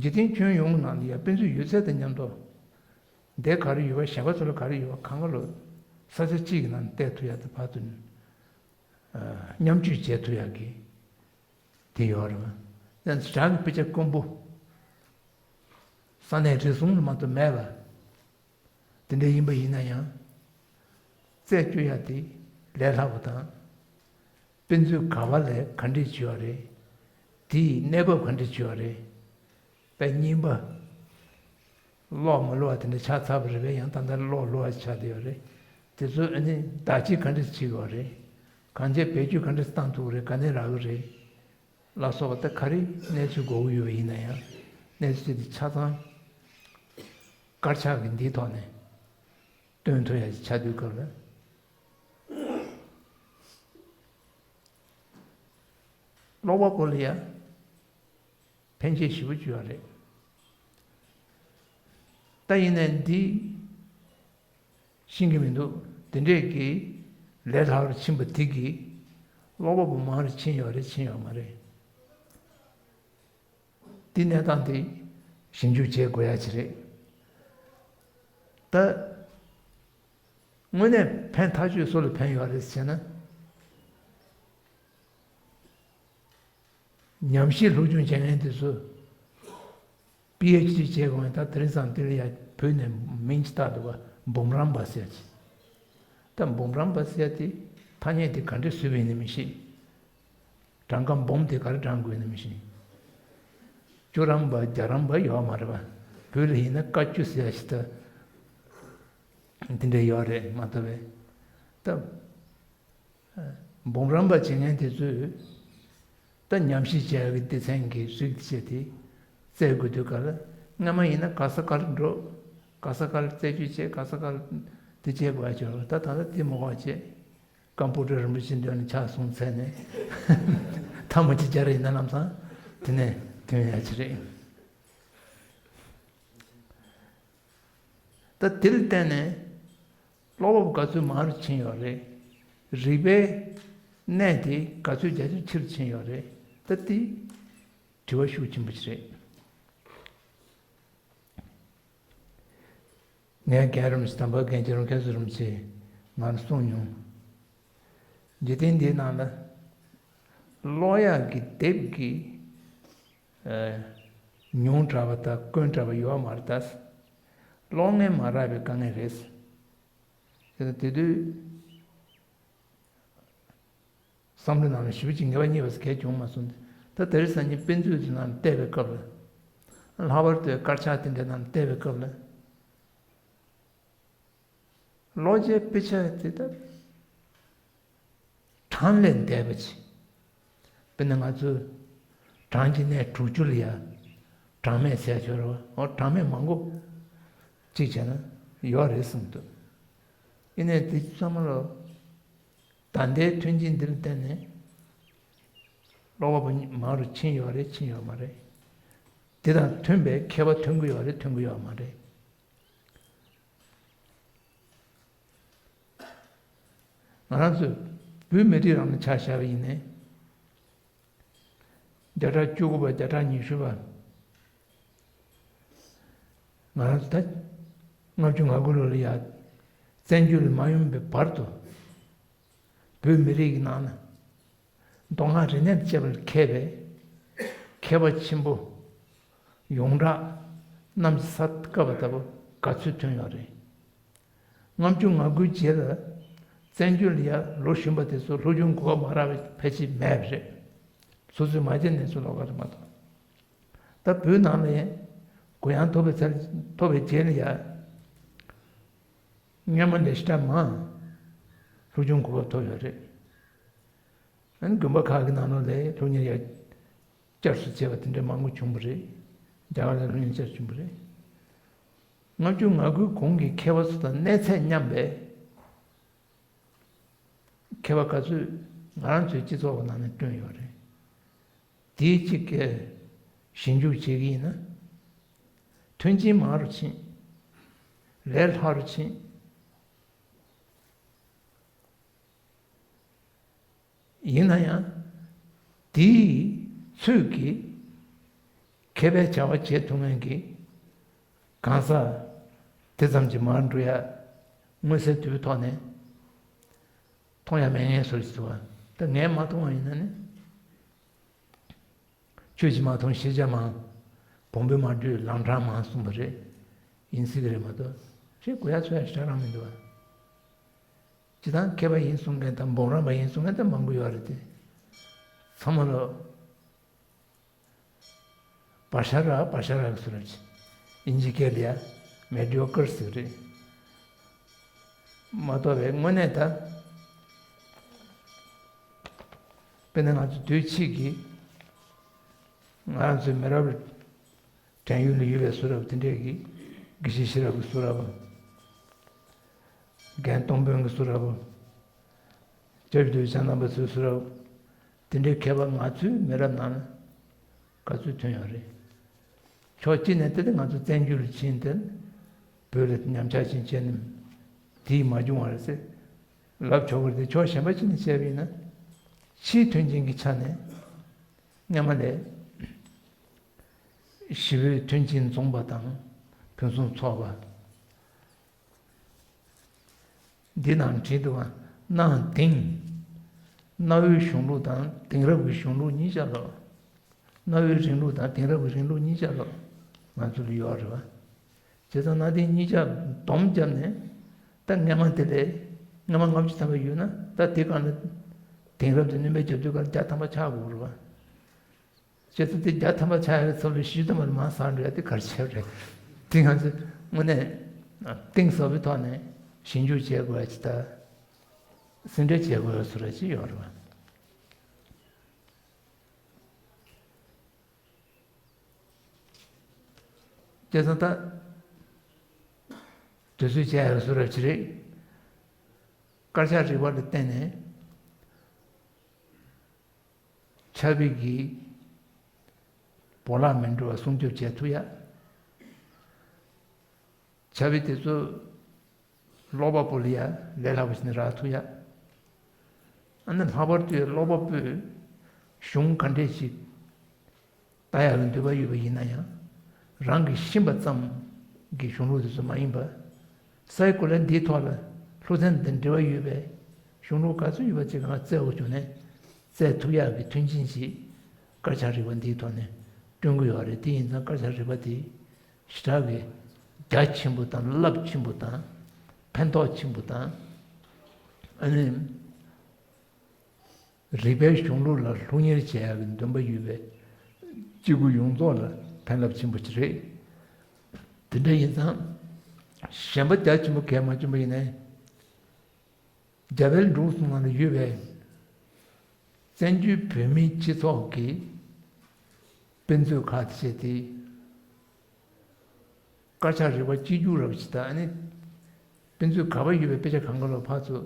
འཇིག་རྟེན་ཁྱོན་ཡོངས་ནང་ལ་ཡ་དཔེ་མཛོད་ཡོད་ཚད་དང་མཉམ་དུ། འདི་ག་རེ་ཡོད་པ་གཞན་པ་ཚོ་ལ་ག་རེ་ཡོད་པ་གང་ག་ལོ། ས་ཆ་གཅིག་གི་ནང་བལྟས་ཐུབ་ཡག་དང་བར་དུ་མཉམ་སྤྱོད་བྱེད་ཐུབ་ཡག་གི་དེ་ཡོད་རེད་བ། ཡང་བྱང་གི་དཔེ་ཆ་དཀོན་པོ་ས་གནས་རེ་ཟུང་ལ་མ་གཏོགས་མེད་པ་དེ་འདྲ་ཡིན་པ་ཡིན་ན་ཡང་ རྩད་གཅོད་ཡ་དེ་ལས་སླ་པོ་དང་། དཔེ་མཛོད་ག་བ་ལས་ག་འདྲས་བྱས་པ་རེད། དེའི་གནས་བབ་ག་འདྲས་བྱས་པ་རེད། དཔེ་རྙིང་པ། ཀློག་མ་ཀློག་པ་དེ་འདྲ་ཆགས་ཚར་བ་རེད་པས། ཡང་ད་ལྟ་ཀློག་ཀློག་པ་ཆགས་བསྡད་ཡོད་རེད། དེ་ཚོ་ཨ་ནི་བདག་གཅེས་ག་འདྲས་བྱེད་དགོས་རེད། གང་ཅི་བེད་སྤྱོད་ག་འདྲས་བཏང་ཐུབ་རེད། ག་ནས་རག་གི་རེད། ལ་སོགས་པ་ད་ག་རེ་གནས་ཚུལ་དགོས་ཀྱི་ཡོད་པ་ཡིན་ན་ཡང་། གནས་ཚུལ་དེ་ཆ་ཚང་དཀར་ཆག་གི་འདིའི་ཐོག་ནས་སྟོན་ཐུབ་ཡ་ཞིག་ཆགས་དུས་སྐབས་ལ། ཀློག་པ་པོ་ལ་ཡ་ཕན་ཆེ་ཞེ་པོ་ཅིག་ཡོད་རེད། ད་ཡིན་ནའི་འདི་ཤེས་ཀྱི་མི་འདུག་དེ་འདྲས་ཀྱི་ལས་སླ་པོར་ཕྱིན་པ་དེ་གིས་ཀློག་པ་པོ་མང་རུ་ཕྱིན་ཡོད་རེད། ཕྱིན་ཡོད་མ་རེད། འདི་གནས་སྟངས་དེ་ཞིབ་འཇུག་བྱེད་དགོས་ཡ་ཅིག་རེད། ད་དངོས་གནས་ཕན་ཐག་ཆོད་སུ་ལ་ཕན་ཡོད་རེད་ཟེར་ན། ཉམས་ཞིབ་སློབ་སྦྱོང་བྱེད་མཁན་དེ་ཚོ་པི་ཨེཆ་ཌི་བྱེད་དགོས་ཡ། ད་དེ་རིང་སང་དེ་ལ་ཡ་བོད་ནས་མིང་ཅིག་བཏགས་འདུག་ག་འབུམ་རམས་པ་ཟེར་ཅིག་ད་འབུམ་རམས་པ་ཟེར་དེ་ཐ་སྙད་དེ་ག་འདྲས་བཟོས་པ་ཡིན་ན་མི་ཤེས། བགྲང་ཁ་འབུམ་དེ་ག་རེ་བགྲང་དགོས་ན་མི་ཤེས། བཅུ་རམས་པ་བརྒྱ་རམས་པ་ཡོད་མ་རེད་པ། བོད་ལ་ཡིན་ན་བཀའ་བཅུ་ཟེར་ཡ་ཞིག་ད་དེ་འདྲ་ཡོད་རེད་མ་གཏོགས་པས། ད་འབུམ་རམས་པ་བྱེད་མཁན་དེ་ཚོས་ད་ཉམས་ཞིབ་བྱས་པའི་སྡེ་ཚན་གྱི་རིགས་དེ་བྱས་ཏེ་བཙལ་དགོས་དུས་ག་ལ། སྔ་མ་ཡིན་ན་ག་ས་ག་ལ་འགྲོ། ག་ས་ག་ལ་རྩད་གཅོད་བྱས། ག་ས་ག་ལ་དེ་བྱེད་དགོས་ཡ་བྱུང་། ད་ད་ལྟ་དེ་མ་དགོས་བྱས། ཀམ་པུ་ཊར་རིན་པོ་ཆེ་འདོན་ནས་ཕྱག་ཟུང་འཚལ་ནས་ཐ་མ་གཅིག་སྦྱར་ཡིན་ན་ལམ་སང་དེ་ནས་ཐོན་ཡ་ཅིག་རེད། ད་དེ་ལ་བརྟེན་ནས་ཀློག་པ་པོ་ག་ཚོད་མང་རུ་ཕྱིན་ཡོད་རེད། རིག་པའི་གནས་དེ་ག་ཚོད་རྒྱ་ཆེར་ཆེ་རུ་ཕྱིན་ཡོད་རེད། ད་དེ་དྲི་བ་ཤུགས་ཆེན་པོ་ཞིག་རེད། ངས་རྒན་རིན་པོ་ཆེ། དམ་པ་རྒན་ཆེན་རིན་པོ་ཆེ་ང་ལ་གསུངས་མྱོང་། འཇིག་རྟེན་འདིའི་ནང་ལ་ཀློག་ཡག་གི་དེབ་ཀྱི་ཨ་ཉུང་དྲགས་པ་དང་དཀོན་དྲགས་པ་ཡོད་མ་རེད་ད། ཀློག་མཁན་མ་རག་པའི་དཀའ་ངལ་རེད། དེ་དེ་དུས་བསམ་བློའི་ནང་ལ་ཞེ་པོ་ཅིག་ངེས་པ་རྙེད་པ་ཟེར་གང་ཡང་བྱུང་མ་སོང་སྟེ། ད་དེ་རིང་སང་ཉིན་དཔེ་མཛོད་ཀྱི་ནང་ལ་བལྟས་པའི་སྐབས་ལ། ལྷག་པར་དུ་དཀར་ཆག་དེ་འདྲའི་ནང་ལ་བལྟས་པའི་སྐབས་ལ། ཀློག་བྱའི་དཔེ་ཆ་དེ་ད་གྲངས་ལས་འདས་པ་ཅིག་དཔེར་ན་ང་ཚོ་གྲངས་ཀྱི་གནས་དྲུག་ཅུ་ལ་ཡ་གྲངས་མེད་ཟེར་ཆོག་རེད་པ། འོ་གྲངས་མེད་མང་པོ་གཅིག་བྱས་ན་ཡོད་རེད་བསམ་འདུག་ཡིན་ནའི་དེ་ཚང་མ་ལོ་ད་ལྟའི་མཐུན་རྐྱེན་འདི་ལ་བརྟེན་ནས་ཀློག་པ་པོ་མང་རུ་ཕྱིན་ཡོད་རེད། ཕྱིན་ཡོད་མ་རེད། དེ་དང་མཐུན་པའི་མཁས་པ་ཐོན་གྱི་ཡོད་རེད། ཐོན་གྱི་ཡོད་མ་རེད། ང་རང་ཚོ་བོད་མི་རིགས་རང་ལ་ཆ་བཞག་པ་ཡིན་ནའི། བརྒྱ་ཕྲག་བཅུ་དགུ་པ། བརྒྱ་ཕྲག་ཉི་ཤུ་པ། ང་རང་ཚོ་ད་ལྔ་བཅུ་ང་དགུ་ལོ་ལ་ཡ་བཙན་བྱོལ་ལ་མ་ཡོང་པའི་བར་དུ། བོད་མི་རིགས་ཀྱི་ནང་ན་མདོ་སྔགས་རིག་གནས་དང་བཅས་པ་ལ་མཁས་པའི་མཁས་པ་ཆེན་པོ་ཡོངས་གྲགས་གནམ་གྱི་ས་བཀབ་པ་ལྟ་བུ་ག་ཚོད་ཐོན་ཡོད་རེད། ལྔ་བཅུ་ང་དགུའི་རྗེས་ལ་བཙན་བྱོལ་ལ་ཡ་ལོ་གཞོན་པ་དེ་ཚོ་སློབ་སྦྱོང་གོ་སྐབས་མ་རག་པའི་ཕལ་ཆེར་མེད་པ་རེད། སོ་སོའི་མ་བྱན་གནས་ཚུལ་ལོགས་ཀ་རེད་མ་གཏོགས། ད་བོད་ནང་ལ་ཡ་གུ་ཡངས་ཐོབ་པའི་ཚར་ཐོབ་པའི་རྗེས་ལ་ཡ་སྔོན་མ་ལས་ཞེ་དྲག་མང་སློབ་སྦྱོང་གོ་སྐབས་ཐོབ་ཡོད་རེད། ཨ་ནི་དགོན་པ་ཁག་གི་ནང་ལོགས་ལ་སློབ་གཉེར་ཡ་བསྐྱར་གསོ་བྱས་པ་དེ་འདྲ་མང་པོ་བྱུང་བ་རེད། རྒྱ་གར་ལ་སློབ་གཉེར་བསྐྱར་བྱུང་བ་རེད། ལྔ་བཅུ་ང་དགུའི་གོང་གི་མཁས་པ་ཚོ་དང་གནས་ཚད་མཉམ་པའི་མཁས་པ་ག་ཚོད་ང་རང་ཚོའི་སྤྱི་ཚོགས་ཀྱི་ནང་ནས་བསྐྲུན་ཡོད་རེད། དེའི་གཅིག་གི་ཞིབ་འཇུག་བྱེད་ཀྱི་ཡིན་ན། མཐུན་རྐྱེན་མང་རུ་ཕྱིན། ལས་སླ་རུ་ཕྱིན། ཡིན་ན་ཡང་། དེའི་ཚོད་ཀྱིས་མཁས་པའི་བྱ་བ་བྱེད་ཐུབ་མཁན་གྱི་གང་ཟག་དེ་ཙམ་གྱིས་མར་འགྲོ་ཡ་མངོན་གསལ་དོད་པོའི་ཐོག་ནས་མཐོང་ཡ་མེད་མཁན་བཟོ་ཞིག་འདུག་པ། ད་ངས་མ་མཐོང་བ་ཡིན་ན་ནི། ཆོས་ཀྱིས་མ་མཐོང་ཤེས་བྱ་མང་། བོང་བུས་མ་བགྲོས་ལམ་འཕྲང་མང་གསུངས་པ་རེད། ཡིན་སྲིད་ཀྱི་རེད་མ་གཏོགས། ཞེས་གོ་ཡ་ཚོད་ཡ་ཞེ་དྲག་རང་མི་འདུག་པ། སྤྱིར་བཏང་མཁས་པ་ཡིན་གསུང་མཁན་དང་འབུམ་རམས་པ་ཡིན་གསུང་མཁན་དེ་མང་པོ་ཡོད་རེད་དེ། ཚང་མ་ལོ། བ་ཤ་ར་བ་ཤ་ར་གི་སུ་ར་ཅི། ཨིན་ཇི་སྐད་ལ་ཡ་མེ་ཌི་ཡོ་ཀར་ཟེར་གི་རེད། མ་གཏོགས་པའི་དངོས་གནས་ད། དཔེར་ན་ང་ཚོ་དུས་ཕྱིས་ཀྱི་ང་རང་ཚོའི་མི་རབས་བྲན་གཡོག་ལ་ཡོད་པའི་སུ་ར་བ་དེ་འདྲས་ཀྱི་དགེ་བཤེས་ཤེས་རབ་ཀྱི་སུ་ར་བ། རྒན་སྟོང་དཔོན་གྱི་སུ་ར་བ། སྐྱབས་རྗེ་རྡོ་རྗེ་འཆང་རྣམ་པ་ཚོའི་སུ་ར་བ། དེ་འདྲའི་མཁས་པ་ང་ཚོའི་མི་རབས་ནང་ལ་ག་ཚོད་ཐོན་ཡོད་རེད། ཕྱོགས་གཅིག་ནས་བལྟས་ཏེ་ང་ཚོ་བཙན་བྱོལ་ལ་ཕྱིན་ཏེ་བོད་ལ་ཉམས་ཆག་ཕྱིན་བྱས་ནས་དེས་མ་བྱུང་བ་རེད་ཟེར་ལབ་ཆོག་གི་རེད་དེ། ཕྱོགས་གཞན་པ་གཅིག་ནས་བཤད་པ་ཡིན་ན་ཕྱིའི་མཐུན་རྐྱེན་གྱི་ཆ་ནས་སྔོན་མ་ལས་ཞི་བའི་མཐུན་རྐྱེན་འཛོམས་པ་དང་ཕུན་སུམ་ཚོགས་པ། འདི་ནང་བྲིས་འདུག་ག་གནའ་དེང་། གནའ་བོའི་གཞུང་ལུགས་དང་དེང་རབས་ཀྱི་གཞུང་ལུགས་གཉིས་ཆ་ལོ། གནའ་བོའི་རིང་ལུགས་དང་དེང་རབས་ཀྱི་རིང་ལུགས་གཉིས་ཆ་ལོ། ང་ཚོ་ལ་ཡོད་རེད་བ། བྱས་ཙང་གནའ་དེང་གཉིས་ཆ་སྡོམ་བརྒྱབ་ནས་ད་སྔ་མ་དེ་ལས་སྔ་མ་ལྔ་བཅུ་ཐམ་པ་ཡོད་ན་ད་དེ་སྒང་ལ་དེང་རབས་དེ་སྣོན་པ་བརྒྱབ་དུས་སྒང་ལ་བརྒྱ་ཐམ་པ་ཆགས་དགོས་རེད་བ། བྱས་ཙང་དེ་བརྒྱ་ཐམ་པ་ཆགས་ཡག་ཚབ་ལ་བཞི་བཅུ་ཐམ་པ་ལ་མར་ཟགས་འགྲོ་ཡག་དེ་ག་རེ་བྱས་པ་རེད། དེ་ང་ཚོས་དངོས་གནས་གཏིང་ཟབ་པའི་ཐོག་ནས་ཞིབ་འཇུག་བྱེད་དགོས་ཡག་ཅིག་དང་། ཟིན་བྲིས་བྱེད་དགོས་ཡག་བཟོ་འདྲ་ཅིག་ཡོད་རེད་བ། བྱས་ཙང་ད་དུས་ཚོད་བྱས་ཡག་བཟོ་འདྲ་ཅིག་རེད། དཀར་ཆག་རིག་པ་ལ་བརྟེན་ནས། ཆབ་མདོ་གི་བོར་བརླག་མི་འགྲོ་བ་སྲུང་སྐྱོབ་བྱེད་ཐུབ་ཡ། ཆབ་མདོ་དེ་ཚོ་ཀློག་པ་པོ་ལ་ཡ་ལས་སླ་པོ་ཞིག་ནས་རག་ཐུབ་ཡ། ཨ་ནི་ལྷག་པར་དུ་ཀློག་པ་པོས་གཞུང་ག་འདྲས་ཤིག་ལྟ་ཡག་གི་འདོད་པ་ཡོད་པ་ཡིན་ན་ཡང་། རང་གིས་ཤེས་པ་ཙམ་གྱི་གཞུང་ལུགས་དེ་ཚོ་མ་ཡིན་པར། སའི་གོ་ལའི་འདིའི་ཐོག་ལ་སློབ་ཚན་དང་འབྲེལ་བ་ཡོད་པའི་གཞུང་ལུགས་ག་ཚོད་ཡོད་པ་ཅིག་གང་བཙལ་དགོས་བྱུང་ནས་བཙལ་ཐུབ་ཡག་གི་མཐུན་རྐྱེན་ཞིག་དཀར་ཆག་རིག་པ་འདིའི་ཐོག་ནས་བསྐྲུན་གྱི་ཡོད་རེད། དེ་ཡིན་ཙང་དཀར་ཆག་རིག་པ་དེ་ཞེ་དྲག་གི་རྒྱ་ཆེན་པོ་དང་རླབས་ཆེན་པོ་དང་ཕན་ཐོགས་ཆེན་པོ་དང་། ཨ་ནི། རིག་པའི་གཞུང་ལུགས་ལ་སློབ་གཉེར་བྱེད་ཡག་གི་འདུན་པ་ཡོད་པའི་སྤྱི་ཁོག་ཡོངས་རྫོགས་ལ་ཕན་རླབས་ཆེན་པོ་ཞིག་རེད། དེ་འདྲ་ཡིན་ཙང་གཞན་པ་རྒྱ་ཆེན་པོ་གས་མ་བྱུང་བ་ཡིན་ནའི། རྒྱ་བལ་འབྲུག་གསུམ་ནང་ལ་ཡོད་པའི་བཙན་བྱོལ་བོད་མིའི་སྤྱི་ཚོགས་ཀྱི་དཔེ་མཛོད་ཁག་དེ་བྱས་ཏེ། དཀར་ཆག་རིག་པ་གཅིག་གྱུར་རབ་ཅིག་དང་ཨ་ནི། དཔེ་མཛོད་ག་པར་ཡོད་པའི་དཔེ་ཆ་གང་ག་ལ་ཕར་ཚུར་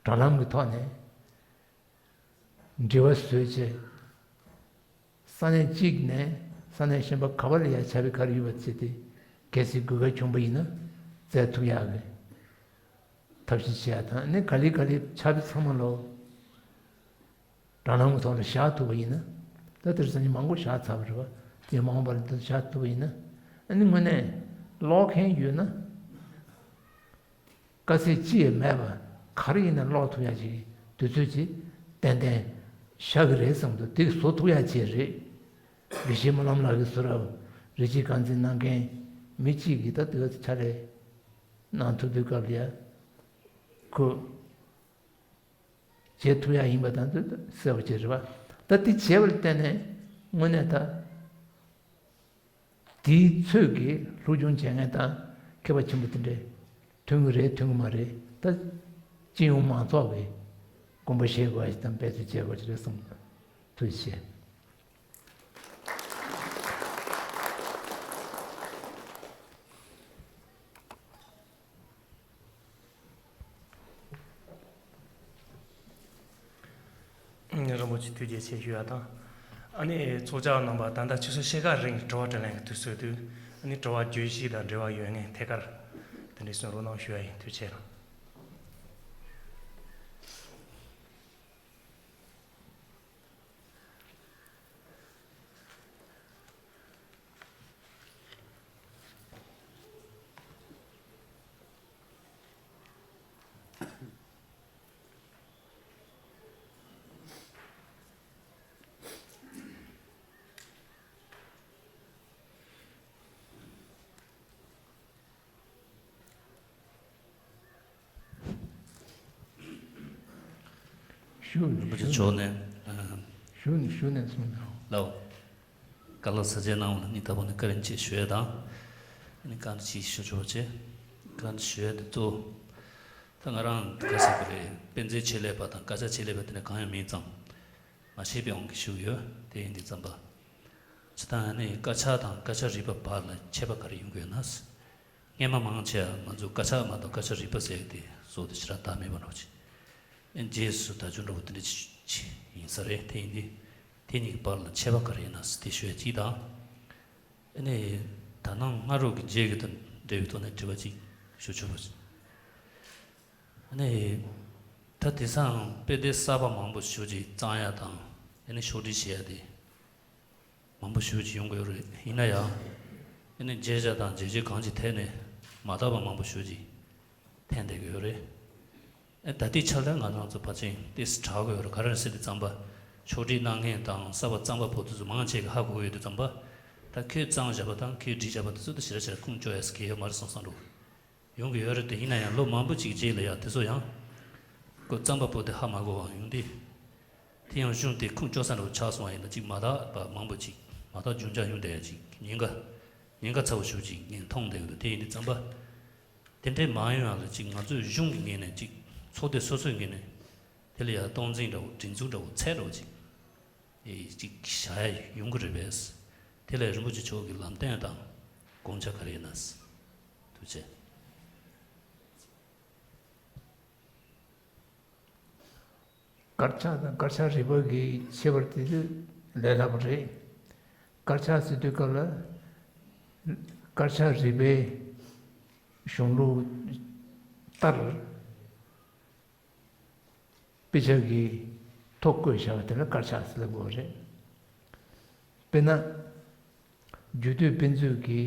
དྲ་ལམ་གྱི་ཐོག་ནས་འབྲེལ་བ་བཟོས་བྱས། ས་གནས་གཅིག་ནས་ས་གནས་གཞན་པ་ག་པར་ལ་ཡ་ཆབ་མདོ་ག་རེ་ཡོད་པ་བྱས་ཏེ་གལ་སྲིད་དགོས་གལ་བྱུང་པ་ཡིན་ན་བཙལ་ཐུབ་ཡག་གི་ཐབས་ཤེས་བྱེད་ཡག་དང་ཨ་ནི་ག་ལེ་ག་ལེ་ཆབ་མདོ་ཚང་མ་ལོ། དྲ་ལམ་གྱི་ཐོག་ལ་བཞག་ཐུབ་པ་ཡིན་ན། ད་དེར་སང་ཉིན་མང་པོ་བཞག་ཚར་བ་རེད་བ། དེ་མ་འོངས་པར་འདི་བཞག་ཐུབ་པ་ཡིན་ན། ཨ་ནི་དངོས་གནས་ཀློག་མཁན་ཡོད་ན། དཀའ་ཚེགས་ཅི་ཡང་མེད་པ་ག་རེ་ཡིན་ན་ཀློག་ཐུབ་ཡག་ཅིག་དུས་ཚོད་ཅིག་ཏན་ཏན་ཤར་གི་རེད་བསམ་འདུག་དེ་བཟོ་ཐུབ་ཡག་ཅིག་རེད། དགེ་བཤེས་སྨོན་ལམ་ལགས་ཀྱི་ཟུར་ར་རིགས་གཅིག་རྐང་འཛིན་གནང་མཁན་མི་གཅིག་གིས་ད་དུས་ཚོད་ཕྱག་ལས་གནང་ཐུབ་དུས་སྐབས་ལ་ཡ་ཁོ། བྱེད་ཐུབ་ཡག་ཡིན་པ་དང་དུ་གསལ་པོ་བྱེད་རེད་བ། ད་དེ་བྱས་པ་ལ་བརྟེན་ནས་དངོས་གནས་ད་དེའི་ཚོད་ཀྱི་སློབ་སྦྱོང་བྱེད་མཁན་དང་མཁས་པ་ཆེན་པོ་དེ་འདྲས་ཐོན་གི་རེད་ཐོན་གི་མ་རེད། ད་སྤྱི་ཡོངས་མང་ཚོགས་ཀྱིས་དགོངས་པ་བཞེས་དགོས་པ་ཞིག་དང་འབད་བརྩོན་བྱེད་དགོས་ཀྱི་རེད་བསམ། ཐུགས་རྗེ་ཆེ། རིན་པོ་ཆེ་ཐུགས་རྗེ་ཆེ་ཞུ་ཡ་དང་། ཨ་ནི་ཚོགས་བཅར་རྣམ་པ་ད་ལྟ་ཆུ་ཚོད་ཕྱེད་ཀ་རིང་དྲི་བ་དྲིས་ལན་གྱི་དུས་ཚོད་དུས་ཨ་ནི་དྲི་བ་བརྗོད་གཞི་དང་འབྲེལ་བ་ཡོད་མཁན་ཐད་ཀར་དེ་འདྲའི་གསུང་རོགས་གནང་ཞུ་ཡ་ཡིན། ཐུགས་རྗེ་ཆེ་གནང་། ཞུ། རིན་པོ་ཆེ་མཆོག་ནས། ཨ། ཞུ་ནས་ཞུ་ནས་གསུངས་དང་། ལགས། བཀའ་སློབ་ས་ཆའི་ནང་ལ་ནི་ད་བོ་ནི་བཀའ་དྲིན་ཆེ་ཞུ་ཡ་དང་། ཨ་ནི་བཀའ་དྲིན་ཆེ་ཞུ་ཆོག་ཅེས། བཀའ་དྲིན་ཞུ་ཡ་དེ་གཙོ། ད་ང་རང་ག་ཟེར་གི་རེད། དཔེ་མཛོད་ཆེད་ལས་པ་དང་སྐད་ཆ་ཆེད་ལས་པ་དེ་འདྲ་གང་ཡང་མིན་ཙང་། མ་ཤེས་པའི་དབང་གིས་ཞུ་གི་ཡོད། དེ་ཡིན་དུས་ཙམ་པ། ཇི་ལྟར་ནི་སྐད་ཆ་དང་སྐད་ཆ་རིག་པ་བར་ལ་ཁྱད་པར་ག་རེ་ཡོང་གི་ཡོད་ན། སྔན་མ་མང་ཆེ་བ་ང་ཚོ་སྐད་ཆ་མ་གཏོགས་སྐད་ཆ་རིག་པ་ཟེར་དེ་བཟོ་དེ་ཞེ་དྲག་བདག་མེད་པ་འདྲ་བོ་ཅིག་ཨེ་རྗེས་སུ་ད་ཅུང་འདྲ་བོ་དེ་འདྲ་ཅིག་ཅིག་ཡིན་ས་རེད། དེ་ཡིན་དུས་དེ་གཉིས་ཀྱི་བར་ལ་ཁྱད་པར་ག་རེ་ཡིན་ན་ཟེར་དེ་ཞུ་ཡ་གཅིག་དང་། ཨ་ནི་ད་ནངས་སྔ་དྲོ་གི་མཇལ་གི་དང་འབྲེལ་བའི་ཐོག་ནས་དྲི་བ་གཅིག་ཞུ་ཆོག་པ་ཅིག་ཨ་ནི་ད་དེང་སང་དཔེ་དེབ་གསར་པ་མང་པོ་ཞེ་ཅིག་བརྩམས་ཡ་དང་ཨ་ནི་ཕྱོགས་སྒྲིག་བྱེད་ཡ་དེ། མང་པོ་ཞེ་ཅིག་ཡོང་གི་ཡོད་རེད། ཡིན་ན་ཡང་། ཨ་ནི་མཇལ་བྱ་དང་མཇལ་བྱེད་གང་ཅིའི་ཐད་ནས་མ་དག་པ་མང་པོ་ཞེ་ཅིག་ཐོན་བསྡད་ཀྱི་ཡོད་རེད། ཨ་ད་ལྟའི་ཆར་ལ་ང་རང་ཚོ་ཕལ་ཆེར་ཏོག་ཙམ་དྲག་གི་ཡོད་རེད། ག་རེ་རེད་ཟེར་དུས་ཙམ་པ། ཕྱོགས་སྒྲིག་གནང་མཁན་དང་གསར་པ་བརྩམས་པ་པོ་དེ་ཚོ་མང་ཆེ་གིས་ཧ་གོ་གི་ཡོད་དུས་ཙམ་པ། ད་ཁོས་བརྩམས་བཞག་པ་དང་ཁོས་བྲིས་བཞག་པ་དེ་ཚོ་ད་ཞེ་དྲག་ཞེ་དྲག་ཁུངས་བཅོལ་ཡ་ཟེར་མཁན་ཡོད་མ་རེད་བསམ་བསམ་འདྲ་བོ། ཡོང་གི་ཡོད་རེད་དེ། ཡིན་ན་ཡང་ལོ་མང་པོ་ཅིག་རྗེས་ལ་ཡང་དེ་ཚོ་ཡང་། ཁོ་བརྩམས་པ་པོ་དེ་ཧ་མ་གོ་བ་ཡོང་དུས། དེ་ཡང་གཞུང་དེ་ཁུངས་བཅོལ་ས་འདྲ་བོ་ཆགས་སོང་བ་ཡིན་ན་ཅིག་མ་དག་པ་མང་པོ་ཅིག་མ་དག་རྒྱུ་ཆ་ཡོང་བསྡད་ཡ་ཅིག་ཉེན་ཁ། ཉེན་ཁ་ཚ་བོ་ཞེ་ཅིག་ངས་མཐོང་བསྡད་ཀྱི་འདུག་དེ་ཡིན་དུས་ཙམ་པ། དེ་འདྲས་མ་ཡོང་ཡ་ལ་ཅིག་ང་ཚོས་གཞུང་གི་ངོས་ནས་ཅིག་ཚོགས་སྡེ་སོ་སོའི་ངོས་ནས་དེ་ལ་ཡ་སྟངས་འཛིན་འདྲ་བོ་སྒྲིག་འཛུགས་འདྲ་བོ་ཚད་འདྲ་བོ་ཅིག་ཨེ་ཅིག་བྱ་ཡ་ཡོང་གི་རེད་པས། དེ་ལ་རིན་པོ་ཆེ་མཆོག་གི་ལམ་སྟོན་དང་དགོངས་འཆར་ག་རེ་ཡིན་ན། ཐུགས་རྗེ་ཆེ། དཀར་ཆག་དང་དཀར་ཆག་རིག་པ་གི་ཁྱད་པར་དེ་ལས་སླ་པོ་རེད། དཀར་ཆག་ཟེར་དུས་སྐབས་ལ། དཀར་ཆག་རིག་པའི་གཞུང་ལུགས་ལྟར། དཔེ་ཆ་གི་ཐོ་བཀོད་བཞག་པ་དེ་ལ་དཀར་ཆག་ཟེར་ལབ་དགོས་རེད། དཔེར་ན། རྒྱུད་སྟོད་དཔེ་མཛོད་ཀྱི་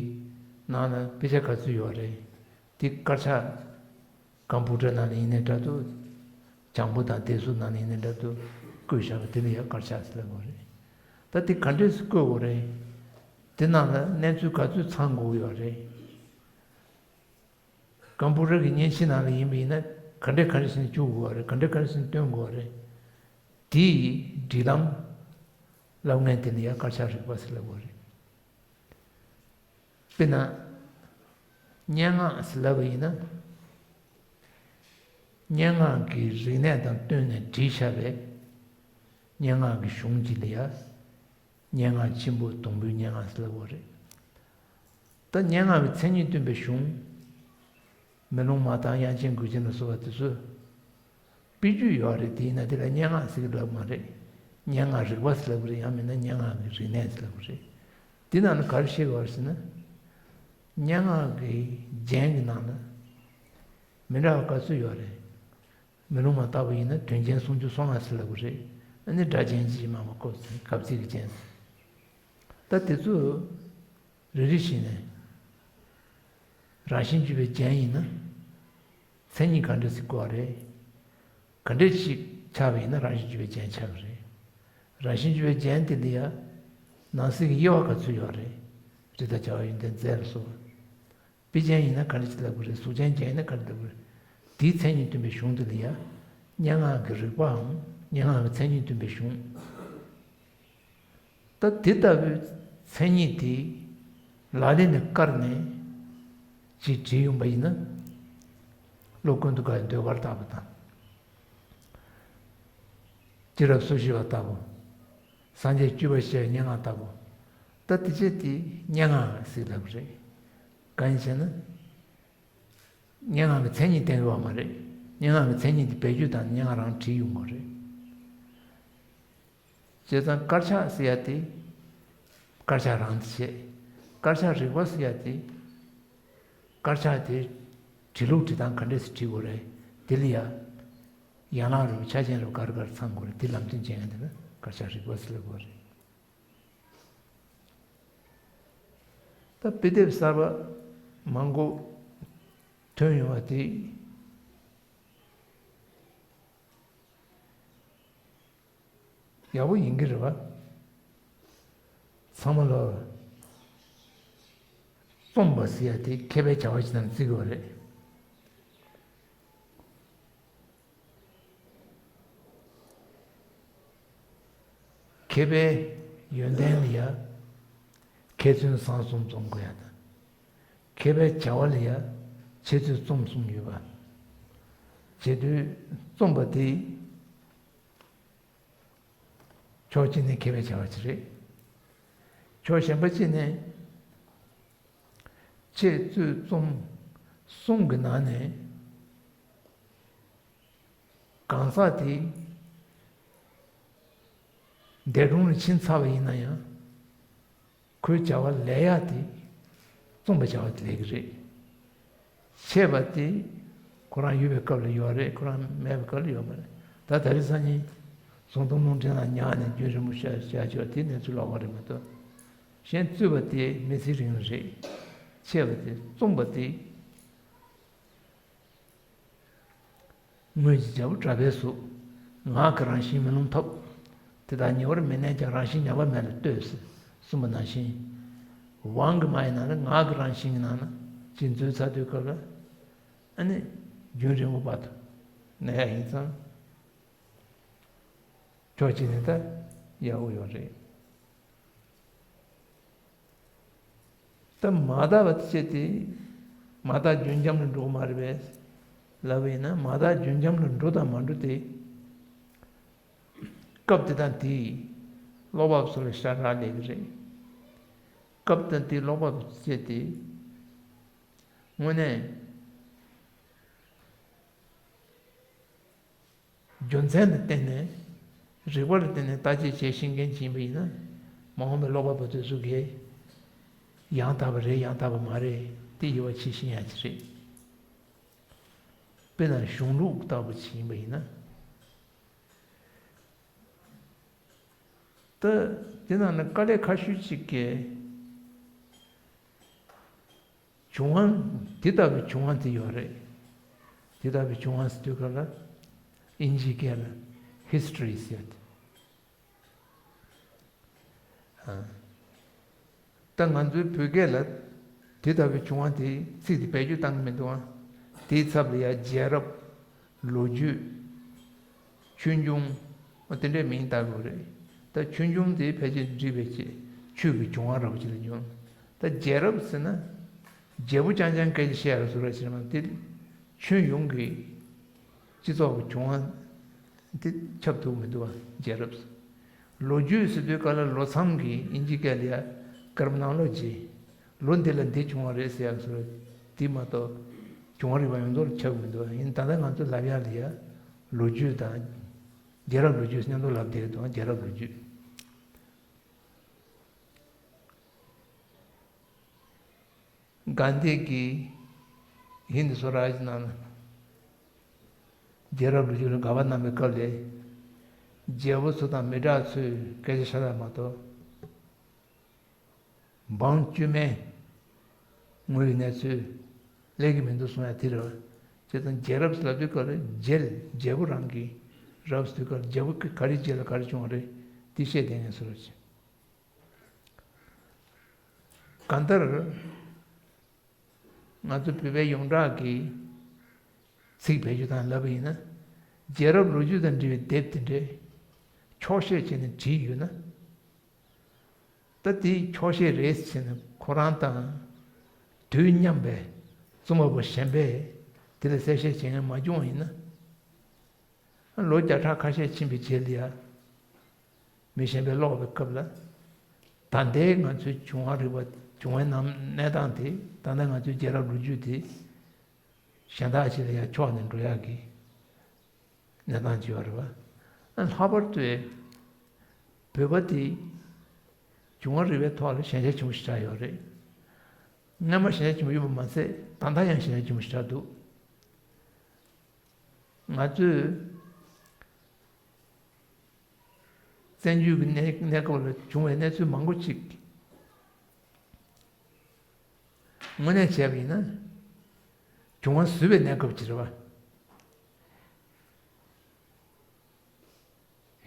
ནང་ལ་དཔེ་ཆ་ག་ཚོད་ཡོད་རེད། དེ་དཀར་ཆག་ཀམ་པུ་ཊར་ནང་ལ་ཡིན་ནའི་འདྲ་འདུག་བྱང་བུ་དང་བདེ་སྲུང་ནང་ལ་ཡིན་ནའི་འདྲ་འདུག་བཀོད་བཞག་པ་དེ་ལ་ཡང་དཀར་ཆག་ཟེར་ལབ་དགོས་རེད། ད་དེ་ག་འདྲས་སེ་བཀོད་དགོས་རེད། དེ་ནང་ལ་གནས་ཚུལ་ག་ཚོད་ཚང་དགོས་ཡོད་རེད། ཀམ་པུ་ཊར་གྱི་མཉེན་ཆས་ནང་ལ་ཡིན་པ་ཡིན་ན་ག་འདྲས་ག་འདྲས་བྱས་ནས་བཅུག་དགོས་པ་རེད། ག་འདྲས་ག་འདྲས་བྱས་ནས་སྟོན་དགོས་པ་རེད། དེའི་སྒྲིག་ལམ་ལབ་མཁན་དེ་ནི་ཡང་དཀར་ཆག་རིག་པ་ཟེར་ལབ་དགོས་རེད། དཔེར་ན། སྙན་ངག་ཟེར་ལབ་པ་ཡིན་ན། སྙན་ངག་གི་རིག་གནས་དང་བསྟུན་ནས་བྲིས་བཞག་པའི་སྙན་ངག་གི་གཞུང་ཅིག་ལ་ཡ། སྙན་ངག་ཆེན་པོ་སྡོང་པོའི་སྙན་ངག་ཟེར་ལབ་དགོས་རེད། ད་སྙན་ངག་གི་མཚན་ཉིད་སྟོན་པའི་གཞུང་། མེ་ལོང་མ་དང་དབྱངས་ཅན་མགུལ་ཆེན་ལ་སོགས་པ་དེ་ཚོ། དཔེ་རྒྱུད་ཡོད་རེད། དེ་ཡིན་ན་དེ་ལ་སྙན་ངག་ཟེར་གི་ལབ་མ་རེད། སྙན་ངག་རིག་པ་ཟེར་ལབ་གི་རེད། ཡང་མིན་ན་སྙན་ངག་གི་རིག་གནས་ཟེར་ལབ་གི་རེད། དེ་ནང་ལ་ག་རེ་བཤད་ཀྱི་ཡོད་རེད་ཟེར་ན། སྙན་ངག་གི་རྒྱན་གྱི་ནང་ལ་མི་འདྲ་བ་ག་ཚོད་ཡོད་རེད། མེ་ལོང་མ་ལྟ་བུ་ཡིན་ན་དོན་རྒྱན་སུམ་ཅུ་སོ་ལྔ་ཟེར་ལབ་གི་རེད། ཨ་ནི་སྒྲ་རྒྱན་གྱི་མ་མ་ཀོ་ཟེར་གབ་ཚིག་གི་རྒྱན་ཟེར། ད་དེ་ཚོ། རེ་རེ་བཞིན་ནས། རང་བཞིན་གྱུར་པའི་རྒྱན་ཡིན་ན། མཚན་ཉིད་ག་འདྲ་ཞིག་དགོས་པ་རེད། ག་འདྲ་ཞིག་ཆགས་པ་ཡིན་ན་རང་བཞིན་གྱུར་པའི་རྒྱན་ཆགས་པ་རེད། རང་བཞིན་གྱུར་པའི་རྒྱན་དེ་འདི་ཡང་། ནང་གསེས་ཀྱི་དབྱེ་བ་ག་ཚོད་ཡོད་རེད། རིགས་བདག་བྱ་བ་ཡོན་ཏན་རྫས་ལ་སོགས་པ། དཔེ་ཅན་ཡིན་ན་ག་འདྲ་ཞིག་ལབ་དགོས་རེད། གཟུགས་ཅན་རྒྱན་ཡིན་ན་ག་འདྲ་ལབ་དགོས་རེད། དེའི་མཚན་ཉིད་སྟོན་པའི་གཞུང་དེ་ལ་ཡང་། སྙན་ངག་གི་རིག་པའམ་སྙན་ངག་གི་མཚན་ཉིད་སྟོན་པའི་གཞུང་། ད་དེ་ལྟ་བུའི་མཚན་ཉིད་དེ་ལག་ལེན་ནས་བཀར་ནས་ཅིག་བྲིས་ཡོང་པ་ཡིན་ན། བློ་ཀུན་ཏུ་དགའ་བའི་ཟློས་གར་ལྟ་བུ་དང་། སྐྱེས་རབས་སོ་བཞི་པ་ལྟ་བུ། སངས་རྒྱས་བཅུ་པ་ཞེས་སྙན་ངག་ལྟ་བུ། ད་དེ་ཆ་དེ་སྙན་ངག་ཟེར་ལབ་རེད། གང་ཡིན་ཟེར་ན། སྙན་ངག་གི་མཚན་ཉིད་བསྟན་ཡོད་པ་མ་རེད། སྙན་ངག་གི་མཚན་ཉིད་དེ་བེད་སྤྱོད་བཏང་ནས་སྙན་ངག་རང་བྲིས་ཡོང་དགོས་རེད། བྱས་ཙང་དཀར་ཆག་ཟེར་ཡ་དེ། དཀར་ཆག་རང་དེ་བྱས། དཀར་ཆག་རིག་པ་ཟེར་ཡ་དེ། དཀར་ཆག་དེ། བྲིས་ལུགས་བྲིས་སྟངས་ག་འདྲས་སེ་བྲིས་དགོས་རེད། དེ་ལ་ཡ། ཡན་ལག་རེད་པ། ཆ་རྐྱེན་རེད་པ། ག་རེ་ག་རེ་ཚང་དགོས་རེད། དེ་ལམ་སྟོན་བྱེད་མཁན་དེ་ལ་དཀར་ཆག་རིག་པ་ཟེར་ལབ་དགོས་རེད། ད་དཔེ་དེབ་གསར་པ་མང་པོ་ཐོན་ཡོང་བ་དེ་ཡག་པོ་ཡིན་གྱི་རེད་པ། ཚང་མ་ལོ་རྩོམ་པ་ཟེར་ཡ་དེ་མཁས་པའི་བྱ་བ་ཞིག་ནང་བརྩི་དགོས་པ་རེད། མཁས་པའི་ཡོན་ཏན་ལ་ཡ་མཁས་བཙུན་བཟང་གསུམ་རྩོམ་དགོས་ཡ་དང་། མཁས་པའི་བྱ་བ་ལ་ཡ་འཆད་རྩོད་རྩོམ་གསུམ་ཡོད་པ། བྱེད་དུས་རྩོམ་པ་དེ་ཕྱོགས་གཅིག་ནས་མཁས་པའི་བྱ་བ་ཅིག་རེད། ཕྱོགས་གཞན་པ་གཅིག་ནས་འཆད་རྩོད་རྩོམ་གསུམ་གྱི་ནང་ནས་གང་ཟག་དེ་འདས་གྲོངས་ལ་ཕྱིན་ཚར་བ་ཡིན་ན་ཡང་། ཁོའི་བྱ་བ་ལས་ཡག་དེ་རྩོམ་པའི་བྱ་བ་དེ་ལས་ཀྱི་རེད། འཆད་པ་དེ་ཁོ་རང་ཡོད་པའི་སྐབས་ལ་ཡོད་རེད། ཁོ་རང་མེད་པའི་སྐབས་ལ་ཡོད་མ་རེད། ད་ད་རེས་སང་ཉིན་ཟུང་དུ་རླུང་འཕྲིན་ལ་ཉར་ནས་རྒྱུན་རིང་པོ་བཤད་བཤད་ཆོག་དེ་གནས་ཚུལ་ལོགས་ཀ་རེད་མ་གཏོགས། གཞན་རྩོད་པ་དེ་མི་ཚེ་རིང་ལ་རེད། འཆད་པ་དེ་རྩོམ་པ་དེ། དངོས་ཀྱི་རྒྱལ་པོ་གྲགས་པའི་གཟུགས། ངག་གི་རང་བཞིན་མེ་ལོང་ཐོབ། དེ་དག་ཉེ་བར་མི་གནས་ཀྱང་། རང་བཞིན་ཉམས་པ་མེད་ལ་ལྟོས་ཟེར་གསུངས་པ་ནང་བཞིན། དབང་གི་མ་ཡིན་ན་ནི་ངག་གི་རང་བཞིན་གྱི་ནང་ན་ཅིག་འཛུལ་ཚར་དུས་སྐབས་ལ། ཨ་ནི་རྒྱུན་རིང་པོ་བར་དུ་གནས་ཡ་ཡིན་ཙང་། ཕྱོགས་གཅིག་ནས་ད་ཡག་པོ་ཡོད་རེད། ད་མ་དག་པ་དེ་བྱས་ཏེ། མ་དག་རྒྱུན་འབྱམས་ལ་འགྲོ་གི་མ་རེད་པས་ལབ་པ་ཡིན་ན། མ་དག་རྒྱུན་འབྱམས་ལ་འགྲོ་དང་མ་འགྲོ་དེ། སྐབས་དེ་དང་དེའི་བློ་བབས་སུ་ལ་ཤ་རག་ལས་ཀྱི་རེད། སྐབས་དང་དེའི་བློ་བབས་བྱས་ཏེ། དངོས་གནས། རྒྱུ་མཚན་ལ་བརྟེན་ནས། རིགས་པ་ལ་བརྟེན་ནས་བརྟག་དཔྱད་བྱེད་ཤེས་མཁན་ཅིག་ཡིན་པ་ཡིན་ན། མ་འོངས་པའི་ཀློག་པ་པོ་དེ་ཚོ་གིས་ཡང་དག་པ་རེད། ཡང་དག་པ་མ་རེད། དེ་དབྱེ་བ་ཕྱེ་ཤེས་ཡ་ཅིག་རེད། དཔེར་ན་གཞུང་ལུགས་ལྟ་བུ་ཅིག་ཡིན་པ་ཡིན་ན། ད་དེ་ནང་ནས་དཀའ་ལས་ཁག་ཤོས་ཅིག་གིས། བྱུང་བ། དེ་ལྟ་བུའི་བྱུང་བ་དེ་ཡོད་རེད། དེ་ལྟ་བུའི་བྱུང་བ་ཟེར་དུས་སྐབས་ལ་དབྱིན་ཇིའི་སྐད་ལ་history ཟེར་ཏེ། ཨ། ད་ང་ཚོའི་བོད་སྐད་ལ་དེ་ལྟ་བུའི་བྱུང་བ་དེ་ཚིག་དེ་བེད་སྤྱོད་བཏང་གི་མི་འདུག་ཨ། དེའི་ཚབ་ལ་ཡ་རྒྱལ་རབས། ལོ་རྒྱུས། ཆོས་འབྱུང་། འོ་དེ་འདྲའི་མིང་བཏགས་དགོས་རེད། ད་ཆོས་འབྱུང་དེ་ཕལ་ཆེར་འབྲི་བའི་ཆེད་ཆོས་ཀྱི་བྱུང་བ་འདྲ་པོ་ཅིག་ལ་འབྱུང་། ད་རྒྱལ་རབས་ཟེར་ན། རྒྱལ་པོ་རྐྱང་རྐྱང་སྐད་ཆ་བཤད་ཡ་ལ་ཟེར་བ་ཞིག་མ་དེ། ཁྱོན་ཡོངས་ཀྱི་སྤྱི་ཚོགས་ཀྱི་བྱུང་བ་དེ་ཁྱབ་ཐུབ་མི་འདུག་བ། རྒྱལ་རབས། ལོ་རྒྱུས་ཟེར་དུས་སྐབས་ལ་ལོ་མཚམས་ཀྱི་དབྱིན་ཇི་སྐད་ལ་ཡ་chronology། ལོ་འདི་ལ་འདི་བྱུང་བ་རེད་ཟེར་ཡ་ཟེར་བ་དེ་མ་གཏོགས། བྱུང་བ་རིག་པ་ཡོངས་རྫོགས་ལ་ཁྱབ་མི་འདུག་ཡིན་ད་ལྟ་ང་ཚོ་ལབ་ཡ་ལ་ཡ་ལོ་རྒྱུས་དང་། རྒྱལ་རབས་ལོ་རྒྱུས་མཉམ་དུ་ལབ་བསྡད་ཀྱི་འདུག་རྒྱལ་རབས་ལོ་རྒྱུས། གྷན་དྷི་གིས་ཧིན་དི་སོ་རཱཇ་ནང་ན་རྒྱལ་རབས་ལོ་རྒྱུས་ལ་དགག་པ་གནང་བའི་སྐབས་ལ། རྒྱལ་པོ་ཚོ་དང་མི་དྲག་ཚོའི་སྐད་ཆ་ཤ་སྟག་མ་གཏོགས། འབངས་དཀྱུས་མའི་དངོས་ཡོད་གནས་ཚུལ་སླེབས་ཀྱི་མི་འདུག་གསུང་ཡ་དེ་རེད་བ། བྱས་ཙང་རྒྱལ་རབས་ལབ་དུས་སྐབས་ལ་རྒྱལ། རྒྱལ་པོ་རང་གི་རབས་ཟེར་དུས་སྐབས་ལ་རྒྱལ་པོ་ག་རེ་རྗེས་ལ་ག་རེ་བྱུང་བ་རེད་དེ་བཤད་བསྡད་མཁན་བཟོ་འདྲ་ཅིག་གང་ལྟར། ང་ཚོ་བོད་པའི་ཡོངས་གྲགས་ཀྱི་ཚིག་བེད་སྤྱོད་སྟངས་ལབ་པ་ཡིན་ན། རྒྱལ་རབས་ལོ་རྒྱུས་དང་འབྲེལ་བའི་དེབ་དེ་འདྲའི་འཁྱོག་བཤད་བྱས་ནས་བྲིས་ཡོད་ན། ད་དེ་འཁྱོག་བཤད་རེད་ཟེར་ནས་ཁོ་རང་དང་དུས་མཉམ་པའི་རྩོམ་པ་པོ་གཞན་པས་དེ་ལ་གསལ་བཤད་བྱེད་མཁན་མ་བྱུང་བ་ཡིན་ན། ལོ་བརྒྱ་ཕྲག་ཁ་ཤས་ཕྱིན་པའི་རྗེས་ལ་ཡ། མི་གཞན་པས་ཀློག་པའི་སྐབས་ལ། ད་ལྟའི་ང་ཚོའི་བྱུང་བ་རིག་པ། བྱུང་བའི་རྣམ་གནས་སྟངས་དེ། ད་ལྟ་ང་ཚོའི་རྒྱལ་རབས་ལོ་རྒྱུས་དེ། གཞན་དག་ཅིག་ལ་ཡང་འཁྱོག་ནས་འགྲོ་ཡག་གི་གནས་སྟངས་ཅིག་ཡོད་རེད་བ། ཨ། ལྷག་པར་དུ་བོད་པ་དེ་བྱུང་བ་རིག་པའི་ཐོག་ལ་ཞན་ཆ་ཆེན་པོ་ཞིག་ཆགས་ཡོད་རེད། སྔ་མ་ཞན་ཆ་ཆེན་པོ་ཡོད་པ་མ་ཟད། ད་ལྟ་ཡང་ཞན་ཆ་ཆེན་པོ་ཞིག་ཆགས་འདུག་ང་ཚོས་བཙན་བྱོལ་གྱི་གནས་གནས་སྐབས་ལ་བྱུང་བའི་གནས་ཚུལ་མང་པོ་ཅིག་དངོས་གནས་བྱས་པ་ཡིན་ན། བྱུང་བ་བཟོས་པའི་གནས་སྐབས་ཅིག་རེད་བ།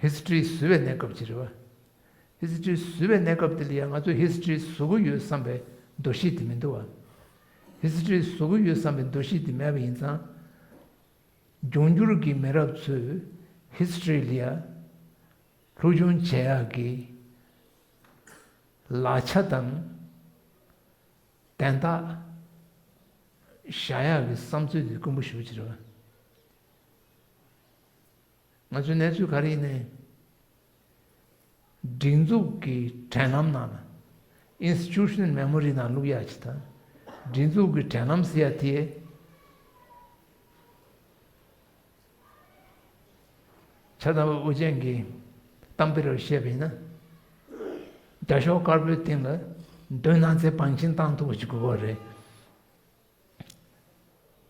ཧིས་ཊོ་རི་བཟོས་པའི་གནས་སྐབས་ཅིག་རེད་བ། ཧིས་ཊོ་རི་བཟོས་པའི་གནས་སྐབས་དེ་ལ་ཡང་ང་ཚོས་ཧིས་ཊོ་རི་བཟོ་གི་ཡོད་བསམ་པའི་འདུ་ཤེས་དེ་མི་འདུག་བ། ཧིས་ཊོ་རི་བཟོ་གི་ཡོད་བསམ་པའི་འདུ་ཤེས་དེ་མེད་པ་ཡིན་ཙང་། འབྱུང་འགྱུར་གྱི་མི་རབས་ཚོས་ཧིས་ཊོ་རི་ལ་ཡ་ སློབ་སྦྱོང་བྱེད་ཡག་གི་ལག་ཆ་དང་དན་རྟགས་བཞག་ཡག་གི་བསམ་ཚུལ་དེ་དཀོན་པོ་ཞེ་པོ་ཅིག་རེད་བ། ང་ཚོའི་གནས་ཚུལ་ག་རེ་ཡིན་ནའི། སྒྲིག་འཛུགས་ཀྱི་དྲན་ལམ་ནང་ལ། Institutional Memory ནང་བླུག་ཡག་ཅིག་དང་། སྒྲིག་འཛུགས་ཀྱི་དྲན་ལམ་ཟེར་ཡག་དེ། ཆ་ཚང་པ་ཨོ་རྒྱན་གྱིས་གཏམ་དཔེ་རུ་བཤད་པ་ཡིན་ན། རྒྱ་ཤོག་དཀར་པོའི་སྟེང་ལ་མདུན་སྣང་ཚད་བང་ཆེན་བཏང་ཐུབ་པ་ཞིག་དགོས་པ་རེད།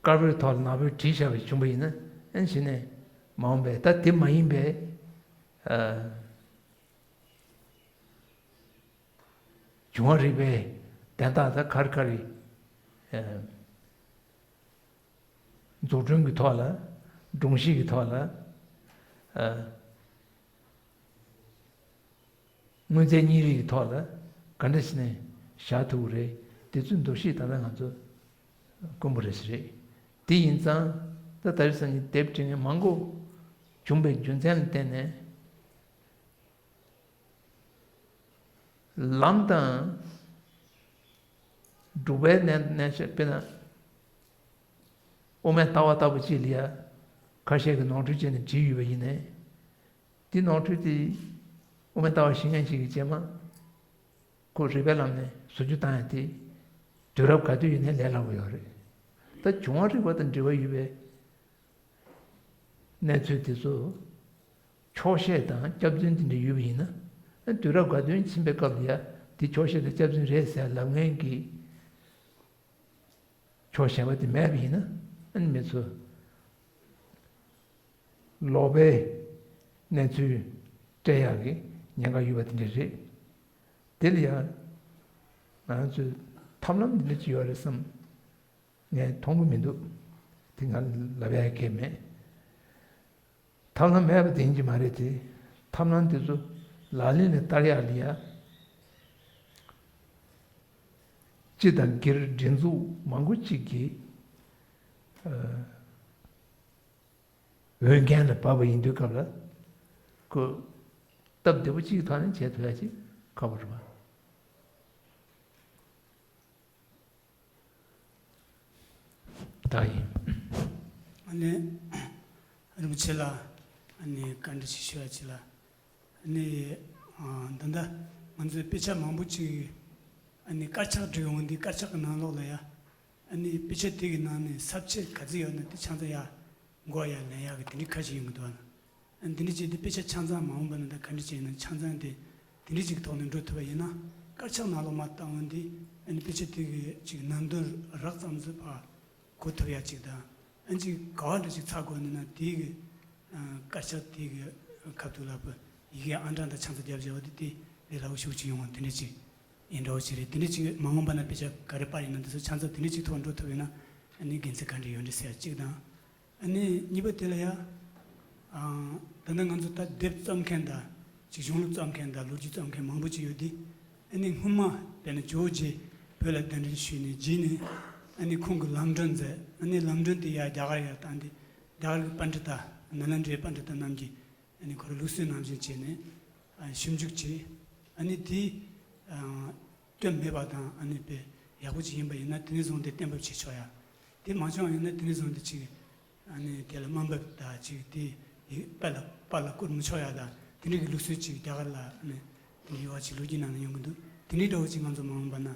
དཀར་པོའི་ཐོག་ལ་ནག་པོས་བྲིས་བཞག་པ་བྱུང་བ་ཡིན་ན། ཨ་ནི་གཞི་ནས་མ་འོངས་པའི་ད་དེ་མ་ཡིན་པའི་ཨ། འབྱུང་བ་རིག་པའི་དན་རྟགས་ད་ག་རེ་ག་རེ། ཨ། འཛུགས་སྐྲུན་གྱི་ཐོག་ལ། སྒྲོམ་གཞི་གི་ཐོག་ལ། ཨ། དངོས་རྫས་གཉིས་རིགས་ཀྱི་ཐོག་ལ་ག་འདྲ་བྱས་ནས་བཞག་ཐུབ་ཀྱི་རེད། དེ་ཚོའི་འདུ་ཤེས་ད་ལྟ་ང་ཚོ་དཀོན་པོ་རེད་ཟེར་རེད། དེ་ཡིན་ཙང་ད་ད་རེས་སང་ཉིན་དེབ་བྲིས་མཁན་མང་པོ་བྱུང་བའི་རྒྱུ་མཚན་ལ་བརྟེན་ནས། ལམ་དང་སྒྲུབ་པའི་གནས་གནས་ཆ་དཔེར་ན། དབུ་མའི་ལྟ་བ་ལྟ་བུ་ཅིག་ལ་ཡ་ཁ་ཤས་ཀྱིས་ནོར་འཁྲུལ་བྱས་ནས་བྲིས་ཡོད་པ་ཡིན་ནའི། དེ་ནོར་འཁྲུལ་དེ་དབུ་མའི་ལྟ་བ་ཤེས་མཁན་ཞིག་གིས་བྱས་མ། ཁོ་རིག་པའི་ལམ་ནས་བཟོ་བཅོས་བཏང་ཡ་དེ། དུས་རབས་ག་དུས་ཡིན་ནའི་ལས་སླ་པོ་ཡོད་རེད། ད་འབྱུང་བ་རིག་པ་དང་འབྲེལ་བ་ཡོད་པའི་གནས་ཚུལ་དེ་ཚོ་འཁྱོག་བཤད་དང་སྐྱག་རྫུན་དེ་འདྲ་ཡོད་པ་ཡིན་ན། དུས་རབས་ག་དུས་ཕྱིན་པའི་སྐབས་ལ་ཡ་དེ་འཁྱོག་བཤད་དང་སྐྱག་རྫུན་རེད་ཟེར་ལབ་མཁན་གྱི་འཁྱོག་བཤད་པ་དེ་མེད་པ་ཡིན་ན། ཨ་ནི་མི་ཚོ་ལོག་པའི་གནས་ཚུལ་སྤྲད་ཡག་གི་ཉེན་ཁ་ཡོད་པ་དེ་འདྲ་རེད། དེ་ལ་ཡང་ང་ཚོས་ཐབས་ལམ་འདི་འདྲ་ཅིག་ཡོད་རེད་བསམ། ངས་མཐོང་གི་མི་འདུག་དེ་ང་ལབ་ཡག་གི་མེད། ཐབས་ལམ་མེད་པ་དེ་ཡིན་གྱི་མ་རེད་དེ། ཐབས་ལམ་དེ་ཚོ་ལག་ལེན་ལ་བསྟར་ཡག་ལ་ཡ། སྤྱི་དང་སྒེར་སྒྲིག་འཛུགས་མང་པོ་ཅིག་གིས། ཨ། འོས་འགན་ལ་བབས་པ་ཡིན་དུས་སྐབས་ལ། ཁོ་སྟབས་བདེ་པོ་གཅིག་གི་ཐོག་ནས་བྱེད་ཐུབ་ཡ་ཅིག་ཁག་པོ་རེད་པ། ད་ཡིན། ཨ་ནི། རིན་པོ་ཆེ་ལ། ཨ་ནི་བཀའ་འདྲི་ཞིག་ཞུ་ཡ་ཅིག་ལ། ཨ་ནི། ཨ། ད་ལྟ་ང་ཚོས་དཔེ་ཆ་མང་པོ་ཅིག་ཨ་ནི་དཀར་ཆག་འབྲི་ཡོང་འདི་དཀར་ཆག་གི་ནང་ལོགས་ལ་ཡ། ཨ་ནི་དཔེ་ཆ་དེ་གི་ནང་ནས་ས་བཅད་ག་ཚོད་ཡོད་ན་དེ་ཆ་ཚང་ཡ། མགོ་ཡར་ལེན་ཡག་གི་དེ་འདྲའི་ཁ་ཤས་ཡོང་གི་འདུག་ཨ། འདི་འདྲ་བྱས་ཏེ་དཔེ་ཆ་ཆ་ཚང་མ་འོངས་པ་ན་ད་ག་འདྲ་བྱས་ན་ཆ་ཚང་དེ་དེ་འདྲ་ཅིག་ཐོག་ནས་འགྲོ་ཐུབ་པ་ཡིན་ན། དཀར་ཆག་ནང་ལོགས་མར་བཏང་བ་འདི་ཨ་ནི་དཔེ་ཆ་དེ་གི་ཅིག་ནང་དོན་རགས་ཙམ་ཟིག་ཕར་གོ་ཐུབ་ཡ་ཅིག་དང་། ཨ་ཅིག་ག་བ་འདྲ་ཅིག་ཚར་དགོས་ནི་ན་དེ་གི་དཀར་ཆག་དེ་གི་ཁ་ཐུག་ལ་ཡི་གེ་ཨང་གྲངས་དང་ཆ་ཚང་རྒྱབ་བཞག་པ་དེ་དེ་ལས་སླ་པོ་ཞེ་པོ་ཅིག་ཡོང་བ་དེ་འདྲ་ཅིག་ཡིན་འདྲ་བོ་ཅིག་རེད། དེ་འདྲ་ཅིག་མ་འོངས་པ་ན་དཔེ་ཆ་ག་རེ་པར་ཡིན་ན་འདི་ཚོ་ཆ་ཚང་དེ་འདྲ་ཅིག་ཐོག་འགྲོ་ཐུབ་ཡོད་ན་ཨ་ནི་དགེ་མཚན་ག་འདྲ་ཡོད་འདྲ་ཟེར་ཡ་གཅིག་དང་། ཨ་ནི་གཉིས་པ་དེ་ལ་ཡ། ཨང་། ད་ལྟ་ང་ཚོ་ད་དེབ་རྩོམ་མཁན་དང་ཅིག་གཞུང་ལུགས་རྩོམ་མཁན་དང་ལོ་རྒྱུས་རྩོམ་མཁན་མང་པོ་ཅིག་ཡོད་དེ། ཨ་ནི་སྔོན་མ་དཔེར་ན་ཇོ་བོ་རྗེ་བོད་ལ་གདན་འདྲེན་ཞུས་ནས་རྗེས་ནས་ཨ་ནི་ཁོང་གིས་ལམ་སྒྲོན་མཛད། ཨ་ནི་ལམ་སྒྲོན་དེ་ཡ་རྒྱ་གར་ཡར་བཏང་སྟེ། རྒྱ་གར་གྱི་པཎྜི་ཏ་ནཱ་ལེནྡྲའི་པཎྜི་ཏ་རྣམས་ཀྱིས་ཨ་ནི་ཁོ་རང་ལུགས་སྲོལ་ནང་བཞིན་བྱས་ནས་ཨ་ཞིབ་འཇུག་བྱས། ཨ་ནི་དེ་ཨ་སྐྱོན་མེད་པ་དང་ཨ་ནི་དཔེ་ཡག་པོ་ཅིག་ཡིན་པ་ཡིན་ན་དེ་ནས་བཟུང་སྟེ་གཏན་འབེབས་བྱེད་ཆོག་ཡ། དེ་མ་བྱུང་བ་ཡིན་ན་དེ་ནས་བཟུང་སྟེ་ཅིག་ཨ་ནི་དེ་ལ་དམའ་འབེབས་དང་ཅིག་དེ་ཡི་དཔེ་ལ་དཔེ་ལ་བཀུར་མི་ཆོག་ཡ་དང་དེ་འདྲ་གི་ལུགས་སྲོལ་ཅིག་རྒྱ་གར་ལ་ཨ་ནི་དེ་འདྲ་ཡོད་པ་ཅིག་ལོ་རྒྱུས་ནང་ན་ཡོང་གི་འདུག་དེ་འདྲའི་འདྲ་བོ་ཅིག་ང་ཚོ་མ་འོངས་པ་ན་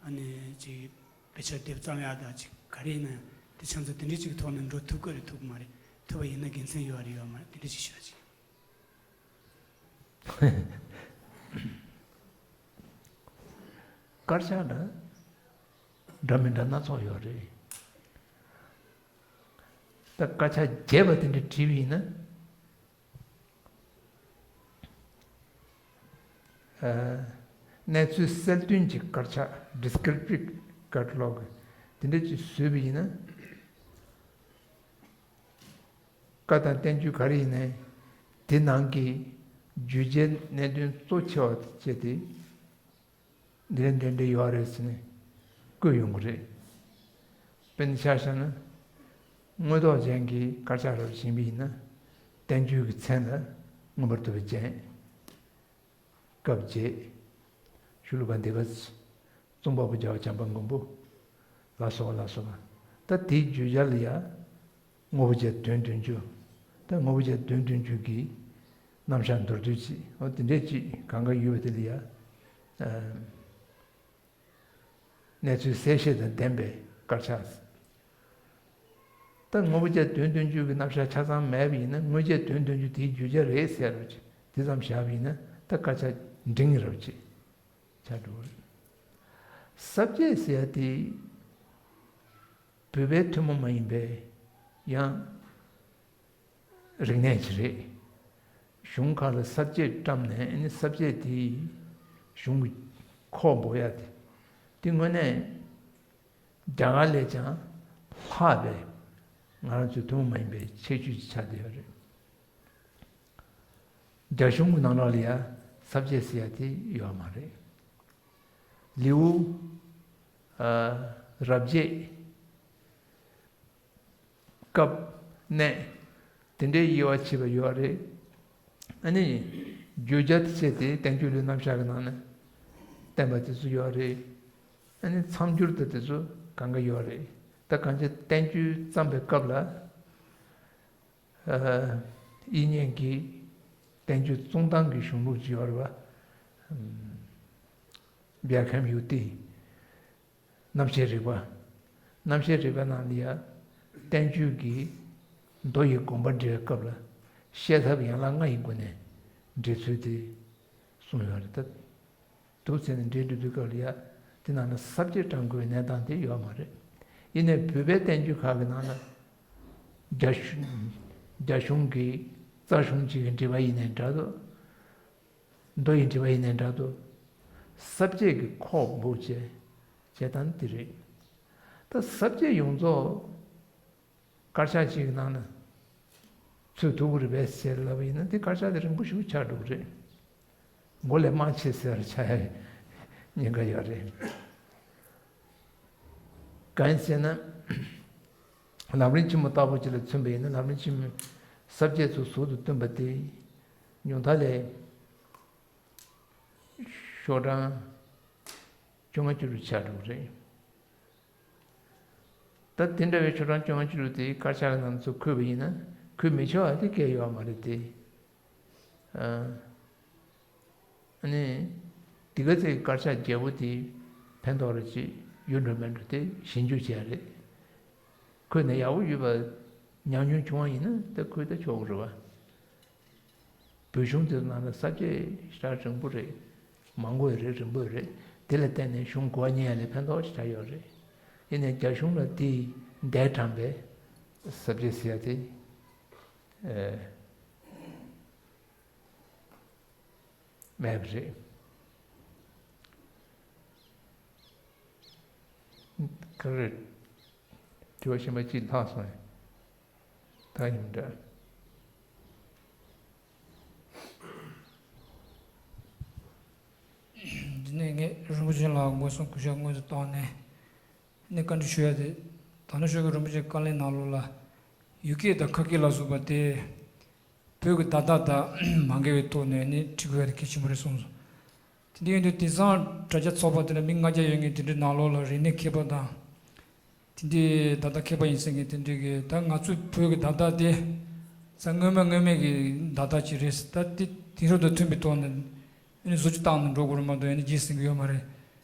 ཨ་ནི་ཅིག་དཔེ་ཆ་དེབ་རྩོམ་ཡ་དང་ཅིག་ག་རེ་ཡིན་ན་ཡང་དེ་ཆ་ཚང་དེ་འདྲའི་ཅིག་ཐོག་ནས་འགྲོ་ཐུབ་ཀྱི་རེད་ཐུབ་ཀྱི་མ་རེད། ཐུབ་པ་ཡིན་ན་དགེ་མཚན་ཡོད་རེད་ཡོད་མ་རེད་དེ་འདྲ་ཅིག་ཞུ་ཡ་ཅིག་དཀར་ཆག་ལ་འདྲ་མི་འདྲ་སྣ་ཚོགས་ཡོད་རེད། ད་དཀར་ཆག་རྒྱས་པ་དེ་འདྲ་བྲིས་པ་ཡིན་ན། ཨ། གནས་ཚུལ་གསལ་སྟོན་གྱི་དཀར་ཆག Descriptive Catalogue དེ་འདྲ་ཅིག་བཟོས་པ་ཡིན་ན། བཀའ་དང་བསྟན་བཅོས་ག་རེ་ཡིན་ནའི་དེ་ནང་གི་བརྗོད་བྱའི་གནད་དོན་གཙོ་ཆེ་བ་བྱས་ཏེ། འདི་འདྲ་འདི་འདྲ་ཡོད་རེད་ཟེར་ནས་བཀོད་ཡོང་གི་རེད། དཔེར་ན་ཆ་བཞག་ན། དངོས་ཐོག་ཅན་གྱི་དཀར་ཆག་རབ་བཞེངས་པ་ཡིན་ན། བསྟན་བཅོས་ཀྱི་མཚན་ལ་མངོན་པར་བསྡུ་བའི་རྒྱན། སྐབས་བརྒྱད། ཤུ་ལུ་པ་འདི་ག་གཙུག་པ་པོ་རྒྱལ་བ་བྱམས་པ་མགོན་པོ་ལ་སོགས་པ་ལ་སོགས་པ། ད་དེའི་བརྗོད་བྱ་ལ་ཡང་དངོས་པོ་ཅན་དོན་བདུན་ཅུ། ད་དངོས་པོ་ཅན་དོན་བདུན་ཅུ་གི་རྣམ་གཞག་མདོར་བསྡུས་ཅིག་འོ་དེ་འདྲས་ཅིག་གང་ག་ཡོད་པ་དེ་ལ་ཡང་། གནས་ཚུལ་གསལ་བཤད་དང་ལྡན་པའི་དཀར་ཆག་ད་དངོས་པོ་ཅན་དོན་བདུན་ཅུ་གི་རྣམ་གཞག་ཆ་ཚང་མེད་པ་ཡིན་ན། དངོས་ཅན་དོན་བདུན་ཅུ་དེའི་བརྗོད་བྱ་རེད་ཟེར་རོ་ཅིག་དེ་ཙམ་བཞག་པ་ཡིན་ན། ད་དཀར་ཆག་འབྲིང་རོ་ཅིག་ཆགས་འགྲོ་བ་རེད། ས་བཅད་ཟེར་ཡ་དེ་བོད་པའི་ཐུན་མོང་མ་ཡིན་པའི་ཡང་རིག་གནས་ཅིག་རེད། གཞུང་ཁག་ལ་ས་བཅད་བཀྲམ་ནས་ཨ་ནི་ས་བཅད་དེ་གཞུང་གི་ཁོག་འབོག་ཡ་དེ། དེ་དངོས་གནས་རྒྱ་གར་ལས་ཀྱང་ལྷག་པའི་ང་རང་ཚོའི་ཐུན་མོང་མ་ཡིན་པའི་ཁྱད་ཆོས་ཅིག་ཆགས་བསྡད་ཡོད་རེད། རྒྱ་གཞུང་གི་ནང་ལོགས་ལ་ཡང་ས་བཅད་ཟེར་ཡ་དེ་ཡོད་མ་རེད། ལེའུ་ཨ་རབ་བྱེད། སྐབས། གནས། དེ་འདྲའི་དབྱེ་བ་ཕྱེ་བ་ཡོད་རེད། ཨ་ནི་བརྗོད་བྱ་དེ་བྱས་ཏེ་བསྟན་བཅོས་ལུས་རྣམ་གཞག་གི་ནང་ནས་བསྟན་པ་དེ་ཚོ་ཡོད་རེད། ཨ་ནི་མཚམས་སྦྱོར་དང་དེ་ཚོ་གང་ག་ཡོད་རེད། ད་གང་ཅི་བསྟན་བཅོས་བརྩམས་པའི་སྐབས་ལ་ཨ་དབྱིག་གཉེན་གྱི་བསྟན་བཅོས་རྩོམ་སྟངས་ཀྱི་གཞུང་ལུགས་ཅིག་ཡོད་རེད་པ། བྷྱ་ཁྱམ་ཡུག་ཏི། རྣམ་བཤད་རིག་པ། རྣམ་བཤད་རིག་པ་ནང་ལ་ཡང་བསྟན་བཅོས་ཀྱི་མདོ་ཡི་དགོངས་པ་འགྲེལ་བའི་སྐབས་ལ་བཤད་ཐབས་ཡན་ལག་ལྔ་ཡི་སྒོ་ནས་འགྲེལ་ཚུལ་དེ་གསུངས་ཡོད་རེད་ད། འདུག་ཟེར་ནས་འགྲེལ་འགྲོ་དུས་སྐབས་ལ་ཡང་དེ་ནང་ལ་ས་བཅད་བགྲང་དགོས་པའི་གནས་སྟངས་དེ་ཡོད་མ་རེད། ཡིན་ནའི་བོད་པའི་བསྟན་བཅོས་ཁག་གི་ནང་ལ་རྒྱ་གཞུང་རྒྱ་གཞུང་གི་རྩ་གཞུང་གཅིག་གི་འགྲེལ་པ་ཡིན་ནའི་འདྲ་འདུག་མདོ་ཡི་འགྲེལ་པ་ཡིན་ནའི་འདྲ་འདུག་ས་བཅད་ཀྱི་ཁོག་འབོག་བྱས་བྱས་སྟངས་འདི་རེད། ད་ས་བཅད་ཡོངས་རྫོགས་དཀར་ཆག་ཅིག་གི་ནང་ན་ཚུད་ཐུབ་ཀྱི་རེད་པས་ཟེར་ལབ་པ་ཡིན་ན་དེ་དཀར་ཆག་དེ་རིང་པོ་ཞིག་ཆགས་འགྲོ་གི་རེད། མགོ་ལས་རྨ་ཆེ་ཟེར་ཆགས་ཡ་ཉེན་ཁ་ཡོད་རེད། གང་ཡིན་ཟེར་ན། ལམ་རིམ་ཆེན་མོ་ལྟ་བུ་ཅིག་ལ་མཚོན་པ་ཡིན་ན་ལམ་རིམ་ཆེན་མོའི་ས་བཅད་ཚོ་ཟུར་དུ་བསྟུན་པ་དེ་ཉུང་མཐའ་ལས་ཤོག་གྲངས་བཅོ་ལྔ་བཅུ་དྲུག་ཆགས་འགྲོ་གི་རེད། ད་དེ་འདྲ་བའི་ཤོག་གྲངས་བཅོ་ལྔ་བཅུ་དྲུག་དེ་དཀར་ཆག་གི་ནང་ཚུར་འཁོད་པ་ཡིན་ན། འཁོད་མི་ཆོག་པ་དེ་གལ་ཡོད་མ་རེད་དེ། ཨ་ནི་འདི་ག་ཚོད་དཀར་ཆག་བརྒྱད་པོ་དེ་ཕན་ཐོགས་རེ་ཅིག་ཡོད་འགྲོ་མེད་འགྲོ་དེ་ཞིབ་འཇུག་བྱས་རེད། འཁོད་ན་ཡག་པོ་ཡོད་པ་ཉམས་མྱོང་བྱུང་བ་ཡིན་ན་ད་འཁོད་ད་ཆོག་གི་རེད་བ། བོད་གཞུང་དེ་ནང་ལ་ས་བཅད་ཞེ་དྲག་རིང་པོ་རེད། མང་པོ་ཡོད་རེད། རིང་པོ་ཡོད་རེད། དེ་ལ་བརྟེན་ནས་གཞུང་གོ་བ་རྙེད་ཡ་ལ་ཕན་ཐོགས་ཞེ་དྲག་ཡོད་རེད། ཡིན་ནའི་རྒྱ་གཞུང་ལ་དེ་འདས་དྲངས་པའི་ས་བཅད་ཟེར་ཡ་དེ་ཨེ་མེད་པ་རེད། ག་རེ། དྲི་བ་གཞན་པ་གཅིག་ལྷག་སོང་ཡ། ད་ཡིན་འདྲ། འདི་ནས་ངས་རིན་པོ་ཆེ་ལ་མགོན་སོང་གུས་ཞབས་སྔོན་དུ་བཏང་ནས་ནས་བཀའ་འདྲི་ཞུ་ཡ་དེ། ད་ནི་ཞུ་གི་རིན་པོ་ཆེ་བཀའ་ལན་ནང་ལོགས་ལ་ཡུལ་སྐད་དང་ཁ་སྐད་ལ་སོགས་པ་དེ་བོད་ཀྱི་བརྡ་དག་དང་མ་འགལ་བའི་ཐོག་ནས་ནི་འབྲི་དགོས་ཡ་དེ་གལ་ཆེན་པོ་རེད་གསུངས་སོང་། དེ་འདྲ་ཡིན་དུས་དེང་སང་དྲ་རྒྱ་ཚོགས་པ་དེ་ལ་མི་ལྔ་བརྒྱ་ཡོད་མཁན་དེ་འདྲའི་ནང་ལོགས་ལ་རིག་གནས་མཁས་པ་དང་། དེ་འདྲའི་བརྡ་དག་མཁས་པ་ཡིན་ཟེར་མཁན་དེ་འདྲའི་གི་ད་ང་ཚོའི་བོད་ཀྱི་བརྡ་དག་དེ་ས་སྔོན་མ་སྔོན་མའི་གི་བརྡ་དག་ཅིག་རེད། ད་དེ་དེང་རབས་དང་མཐུན་པའི་ཐོག་ནས་ཨ་ནི་བཟོ་བཅོས་བཏང་ནས་འགྲོ་དགོས་རེད་མ་གཏོགས་ཨ་ནི་རྗེས་ཟིན་གི་ཡོད་མ་རེད།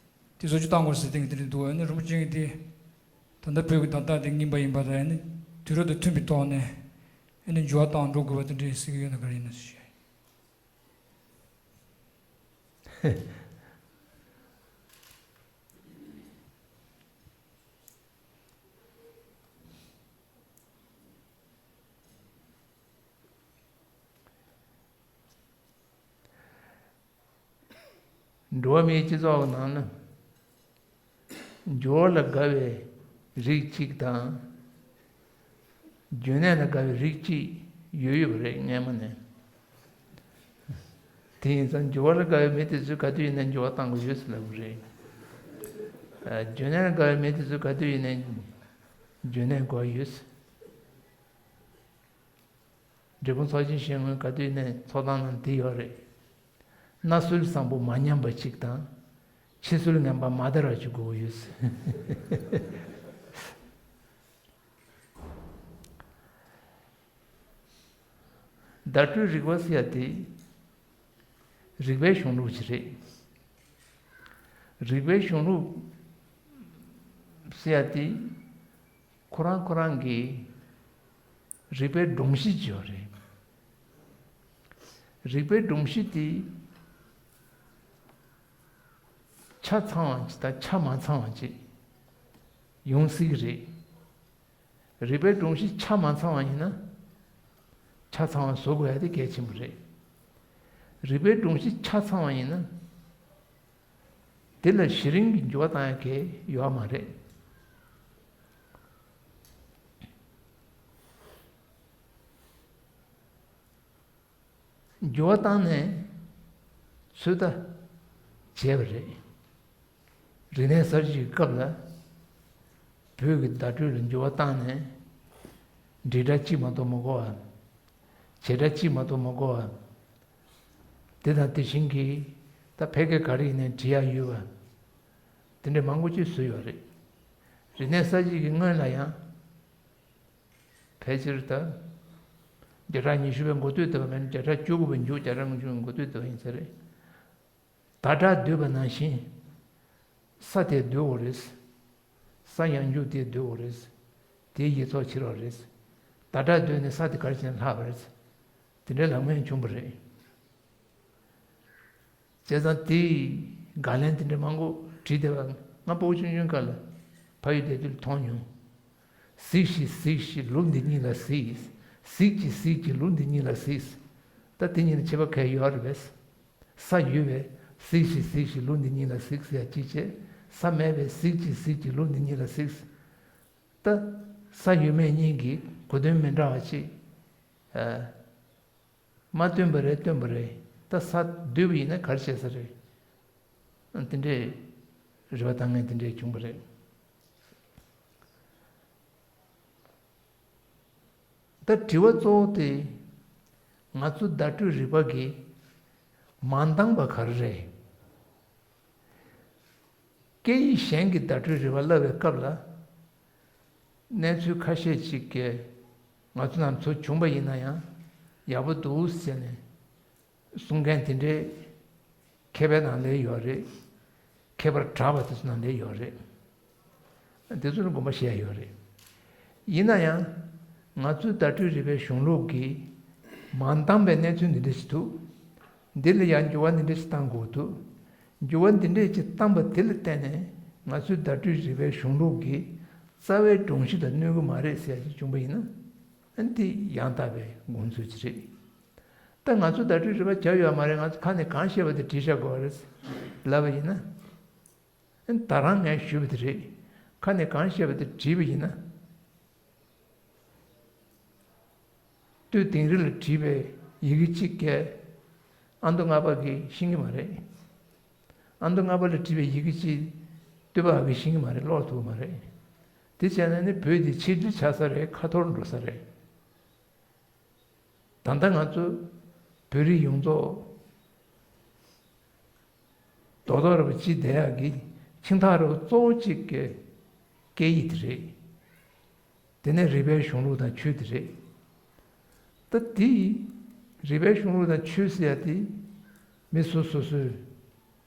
དེ་བཟོ་བཅོས་བཏང་དགོས་ཟེར་དེ་འདྲ་འདུག་ཨ་ནི་རིན་པོ་ཆེ་གིས་དེ་ད་ལྟ་བོད་ཀྱི་བརྡ་དག་དེ་རྙིང་པ་ཡིན་པ་དང་ཨ་ནི་དུས་རབས་དང་མཐུན་པའི་ཐོག་ནས་ཨ་ནི་འགྱུར་བ་བཏང་འགྲོ་དགོས་པ་དེ་འདྲ་ཟེར་གི་ཡོད་ན་ག་རེ་ཡིན་ན་ཞུ། འགྲོ་བ་མིའི་སྤྱི་ཚོགས་ཀྱི་ནང་ན་འབྱོར་བ་ལ་དགའ་བའི་རིགས་གཅིག་དང་། འབྱོར་གནས་ལ་དགའ་བའི་རིགས་གཅིག་ཡོད་ཡོད་པ་རེད་སྔས་མ་ནས། དེ་ཡིན་ཙང་འབྱོར་བ་ལ་དགའ་བའི་མི་དེ་ཚོས་ག་དུས་ཡིན་ན་འབྱོར་བ་བཏང་དགོས་ཡོད་ཟེར་ལབ་ཀྱི་རེད། ཨ་འབྱོར་གནས་ལ་དགའ་བའི་མི་དེ་ཚོས་ག་དུས་ཡིན་ན་འབྱོར་གནས་དགོས་ཡོད་ཟེར། འབྲས་སྤུངས་ཚོགས་ཆེན་བཞེངས་སྔོན་ག་དུས་ནས་ཚོགས་གཏམ་ནང་འདི་ཡོད་རེད། སྔ་སྲོལ་བཟང་པོ་མ་ཉམས་པ་གཅིག་དང་། ཕྱི་སྲོལ་ངན་པ་མ་དར་བ་གཅིག་དགོས་ཀྱི་ཡོད། བརྡ་སྤྲོད་རིག་པ་ཟེར་ཡ་དེ་རིག་པའི་གཞུང་ལུགས་ཅིག་རེད། རིག་པའི་གཞུང་ལུགས་ཟེར་ཡ་དེ་ཁོ་རང་ཁོ་རང་གི་རིག་པའི་སྒྲོམ་གཞི་ཅིག་ཡོད་རེད། རིག་པའི་སྒྲོམ་གཞི་དེ་ཆ་ཚང་བ་ཅིག་དང་ཆ་མ་ཚང་བ་ཅིག་ཡོང་སྲིད་ཀྱི་རེད། རིག་པའི་སྒྲོམ་གཞི་ཆ་མ་ཚང་བ་ཡིན་ན། ཆ་ཚང་བ་བཟོ་དགོས་ཡ་དེ་གལ་ཆེན་པོ་རེད། རིག་པའི་སྒྲོམ་གཞི་ཆ་ཚང་བ་ཡིན་ན། དེ་ལ་གཞི་རིམ་གྱི་འགྱུར་བ་བཏང་ཡ་གལ་ཡོད་མ་རེད། འགྱུར་བ་བཏང་ནས་ཚོད་ལྟ་བྱས་པ་རེད། རིག་གནས་གསར་བརྗེའི་སྐབས་ལ་བོད་ཀྱི་བརྡ་སྤྲོད་ལ་འགྱུར་བ་བཏང་ནས་འབྲེལ་སྒྲ་གཅིག་མ་གཏོགས་མ་གོ་བ། བྱེད་སྒྲ་གཅིག་མ་གཏོགས་མ་གོ་བ། དེ་དང་དེ་བཞིན་གྱི་ད་ཕལ་སྐད་ག་རེ་ཡིན་ནའི་འབྲི་ཡག་ཡོད་པ། དེ་འདྲའི་མང་པོ་ཅིག་བཟོས་ཡོད་རེད། རིག་གནས་གསར་བརྗེ་གི་སྔོན་ལ་ཡང་། ཕལ་ཆེར་ད། བརྒྱ་ཕྲག་ཉི་ཤུ་པའི་འགོ་སྟོད་དེ་བ་མིན་བརྒྱ་ཕྲག་བཅུ་དགུ་པའི་མཇུག་བརྒྱ་ཕྲག་ལྔ་བཅུ་པའི་འགོ་སྟོད་དེ་བ་ཡིན་ས་རེད། ཟླ་གྲགས་བསྡུས་པ་ནང་བཞིན། ས་དེ་བསྡུས་འོ་རེད། ས་ཡང་འཇུག་དེ་བསྡུས་འོ་རེད། དེའི་ཡིག་ཚོགས་ཕྱིར་བ་རེད། ཟླ་གྲགས་བསྡུས་ནས་ས་དེ་ག་རེ་བྱས་ནས་ལྷག་པ་རེད། དེ་འདྲའི་ལམ་ངན་བྱུང་བ་རེད། བྱས་ཙང་དེའི་དགག་ལན་དེ་འདྲ་མང་པོ་བྲིས་བསྡད་པ་ང་ཕྲུ་གུ་ཆུང་ཆུང་སྐབས་ལ་ཕ་ཡུལ་བསྡད་དུས་མཐོང་མྱོང་། གཟིགས་ཤིག་གཟིགས་ཤིག་ལུག་འདི་གཉིས་ལ་གཟིགས། གཟིགས་ཀྱིས་གཟིགས་ཀྱིས་ལུག་འདི་གཉིས་ལ་གཟིགས། ད་དེ་གཉིས་ལ་ཁྱད་པར་ག་ཡོད་རེད་པས། ས་ཡོད་པས་གཟིགས་ཤིག་གཟིགས་ཤིག་ལུག་འདི་གཉིས་ལ་གཟིགས་ཟེར་ཡ་གཅིག་བྱས། ས་མེད་པས་གཟིགས་ཀྱིས་གཟིགས་ཀྱིས་ལུག་འདི་གཉིས་ལ་གཟིགས། ད་ས་ཡོད་མེད་གཉིས་ཀྱི་གོ་དོན་མི་འདྲ་བ་ཅིག་ཨ། མ་སྟོན་པ་རེད། སྟོན་པ་རེད། ད་ས་བསྡུས་པ་ཡིན་ན་ག་རེ་བྱས་ས་རེད། ཨ། དེ་འདྲའི་རེ་བ་བཏང་མཁན་དེ་འདྲའི་བྱུང་བ་རེད། ད་དྲི་བ་གཙོ་བོ་དེ། ང་ཚོ་བརྡ་སྤྲོད་རིག་པ་གི་མ་འདང་པ་ག་རེ་རེད། སྐད་ཡིག་གཞན་གྱི་བརྡ་སྤྲོད་རིག་པ་བསླབ་པའི་སྐབས་ལ། གནས་ཚུལ་ཁ་ཤས་ཅིག་གིས་ང་ཚོ་རྣམས་ཚོ་བྱུང་པ་ཡིན་ན་ཡང་ཡག་པོ་འདུག་ཟེར་ནས་གསུང་མཁན་དེ་འདྲའི་མཁས་པའི་ནང་ལ་ཡོད་རེད། མཁས་པར་གྲགས་པ་དེ་ཚོ་ནང་ལ་ཡོད་རེད། དེ་ཚོ་ལ་དགོངས་པ་བཞེས་ཡ་ཡོད་རེད། ཡིན་ན་ཡང་། ང་ཚོའི་བརྡ་སྤྲོད་རིག་པའི་གཞུང་ལུགས་ཀྱིས་མ་འདང་པའི་གནས་ཚུལ་འདི་འདྲ་ཞིག་འདུག་འདི་ལ་ཡང་འགྱུར་བ་འདི་འདྲ་ཞིག་གཏང་དགོས་འདུག་འགྱུར་བ་འདི་འདྲ་ཞིག་བཏང་པ་དེ་ལ་བརྟེན་ནས་ང་ཚོའི་བརྡ་སྤྲོད་རིག་པའི་གཞུང་ལུགས་ཀྱི་རྩ་བའི་སྒྲོམ་གཞི་ལ་གནོད་ཀྱི་མ་རེད་ཟེར་ཡ་ཞིག་བྱུང་པ་ཡིན་ན། ཨ་འདི་ཡང་དག་པའི་དགོངས་ཚུལ་ཅིག་རེད། ད་ང་ཚོ་བརྡ་སྤྲོད་རིག་པ་བྱ་ཡོད་མ་རེད། ང་ཚོ་ཁ་ནས་གང་བཤད་པ་དེ་བྲིས་བཞག་དགོས་པ་རེད་ལབ་པ་ཡིན་ན། ཨ་ད་རང་ངས་ཞུས་པ་དེ་རེད། ཁ་ནས་གང་བཤད་པ་དེ་བྲིས་པ་ཡིན་ན། སྟོད་དིང་རི་ལ་བྲིས་པའི་ཡི་གེ་གཅིག་གིས་ཨ་མདོ་སྔགས་པ་གིས་ཤེས་ཀྱི་མ་རེད། ཨ་མདོ་སྔགས་པ་ལ་བྲིས་པའི་ཡི་གེ་གཅིག་སྟོད་པ་གིས་ཤེས་ཀྱི་མ་རེད། ཀློག་ཐུབ་ཀྱི་མ་རེད། དེ་བྱས་ན་ནི་བོད་འདི་ཆིག་སྒྲིལ་ཆགས་ས་རེད། ཁ་འཐོར་འགྲོ་ས་རེད། ད་ལྟ་ང་ཚོ་བོད་རིགས་ཡོངས་རྫོགས་རྡོག་རྡོག་རེ་བ་གཅིག་བསྡད་ཡག་གི་ཁྱིམ་ཐག་རེ་བ་གཙོ་བོ་གཅིག་གི་སྐད་ཡིག་དེ་རེད། དེ་ནས་རིག་པའི་གཞུང་ལུགས་དང་ཆོས་དེ་རེད། ད་དེ་རིག་པའི་གཞུང་ལུགས་དང་ཆོས་ཟེར་ཡ་དེ་མི་སོ་སོ་སོས་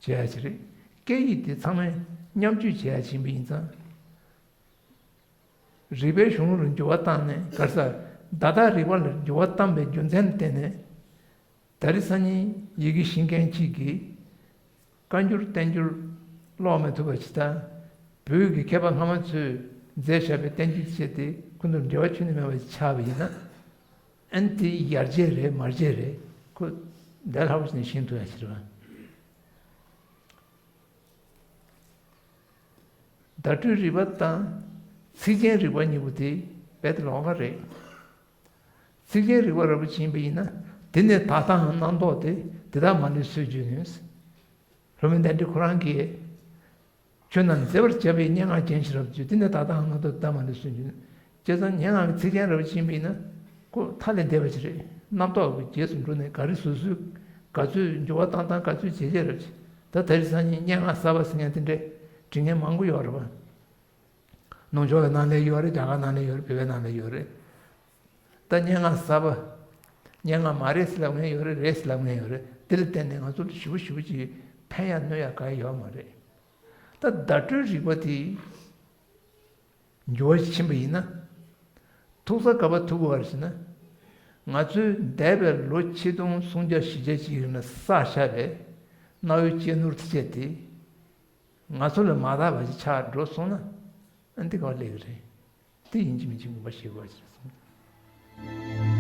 བྱེད་ཡ་ཅིག་རེད། སྐད་ཡིག་དེ་ཚང་མས་མཉམ་སྤྱོད་བྱེད་ཡ་ཅིག་ཡིན་པ་ཡིན་ཙང་། རིག་པའི་གཞུང་ལུགས་ལ་འགྱུར་བ་བཏང་ནས་ག་རེ་ཟེར། བརྡ་དག་རིག་པ་ལ་འགྱུར་བ་བཏང་པའི་རྒྱུ་མཚན་ལ་བརྟེན་ནས། ད་རེས་སང་ཉིན་ཡི་གེ་ཤེས་མཁན་གཅིག་གིས་བཀའ་འགྱུར་བསྟན་འགྱུར་ཀློག་མི་ཐུབ་པ་ཞིག་དང་། བོད་ཀྱི་མཁས་པ་སྔ་མ་ཚོས་མཛད་བཞག་པའི་བསྟན་བཅོས་བྱས་ཏེ་ཁོ་ཚོར་འབྲེལ་བ་ཁྱོན་ནས་མེད་པ་ཞིག་ཆགས་པ་ཡིན་ན། ཨ་ནི་དེ་ཡར་རྒྱས་རེད་མར་རྒྱས་རེད། ཁོ་འདི་ལྷག་པ་ཞིག་ནས་ཤེས་ཐུབ་ཡ་ཞིག་རེད་པ། བརྡ་སྤྲོད་རིག་པ་དང་ཚིག་ཅན་རིག་པ་གཉིས་པོ་དེ་རྦད་དེ་ལོགས་ཀ་རེད། ཚིག་ཅན་རིག་པ་རབ་ཏུ་ཕྱིན་པ་ཡིན་ན། དེ་ནི་ད་ལྟའང་རྣམ་རྟོག་དེ་དེ་དག་མ་ལུས་སུ་འཇུག་ནུས། ལྷོ་མོན་དཎྜི་ཁོ་རང་གིས། ཁྱོད་རྣམས་མཛེས་པར་བྱ་བའི་སྙན་ངག་རྒྱན་ཞིག་རབ་བརྗོད། དེ་ནི་ད་ལྟའང་རྣམ་རྟོག་དེ་དག་མ་ལུས་སུ་འཇུག་ནུས། བྱས་ཙང་སྙན་ངག་གི་ཚིག་ཅན་རབ་ཕྱིན་པ་ཡིན་ན། ཁོ་མཐའ་ལས་འདས་པ་ཞིག་རེད། རྣམ་རྟོག་གི་རྗེས་སུ་འགྲོ་ནས་ག་རེ་བཟོ་སྲོལ་ ག་ཚོད་འགྱུར་བ་བཏང་སྟངས་ག་ཚོད་བྱེད་བྱེད་རེད། ད་དེ་རིང་སང་ཉིན་སྙན་ངག་གསར་པ་ཟེར་མཁན་དེ་འདྲས་འབྲི་མཁན་མང་པོ་ཡོད་རེད་པ། ནུབ་ཕྱོགས་པའི་ནང་ལ་ཡོད་རེད། རྒྱ་གར་ནང་ལ་ཡོད་རེད། བོད་པའི་ནང་ལ་ཡོད་རེད། ད་སྙན་ངག་གསར་པ། སྙན་ངག་མ་རེད་ཟེར་ལབ་མཁན་ཡོད་རེད། རེད་ཟེར་ལབ་མཁན་ཡོད་རེད། དེ་ལ་བརྟེན་ནས་ང་ཚོ་ལ་ཞེ་པོ་ཞེ་པོ་ཅིག་ཕན་ཡ་གནོད་ཡ་གང་ཡང་ཡོད་མ་རེད། ད་བརྡ་སྤྲོད་རིག་པ་དེ་འགྱུར་བ་ཕྱིན་པ་ཡིན་ན། ཐུག་ས་ག་པར་ཐུག་དགོས་པ་རེད་ཟེར་ན། ང་ཚོའི་འདས་པའི་ལོ་ཆིག་སྟོང་སུམ་བརྒྱ་བཞི་བརྒྱ་ཅིག་རིང་ལ་བསགས་བཞག་པའི་གནའ་བོའི་གཅེས་ནོར་དེ་བྱས་ཏེ། ང་ཚོ་ལ་མ་དག་པ་ཞིག་ཆགས་འགྲོ་སོང་ན། ཨ་འདི་ག་པར་སླེབས་ཀྱི་རེད། དེ་ཡིན་གཅིག་མིན་གཅིག་ངོས་འཛིན་བྱེད་དགོས་པ་ཞིག་རེད་གསུངས།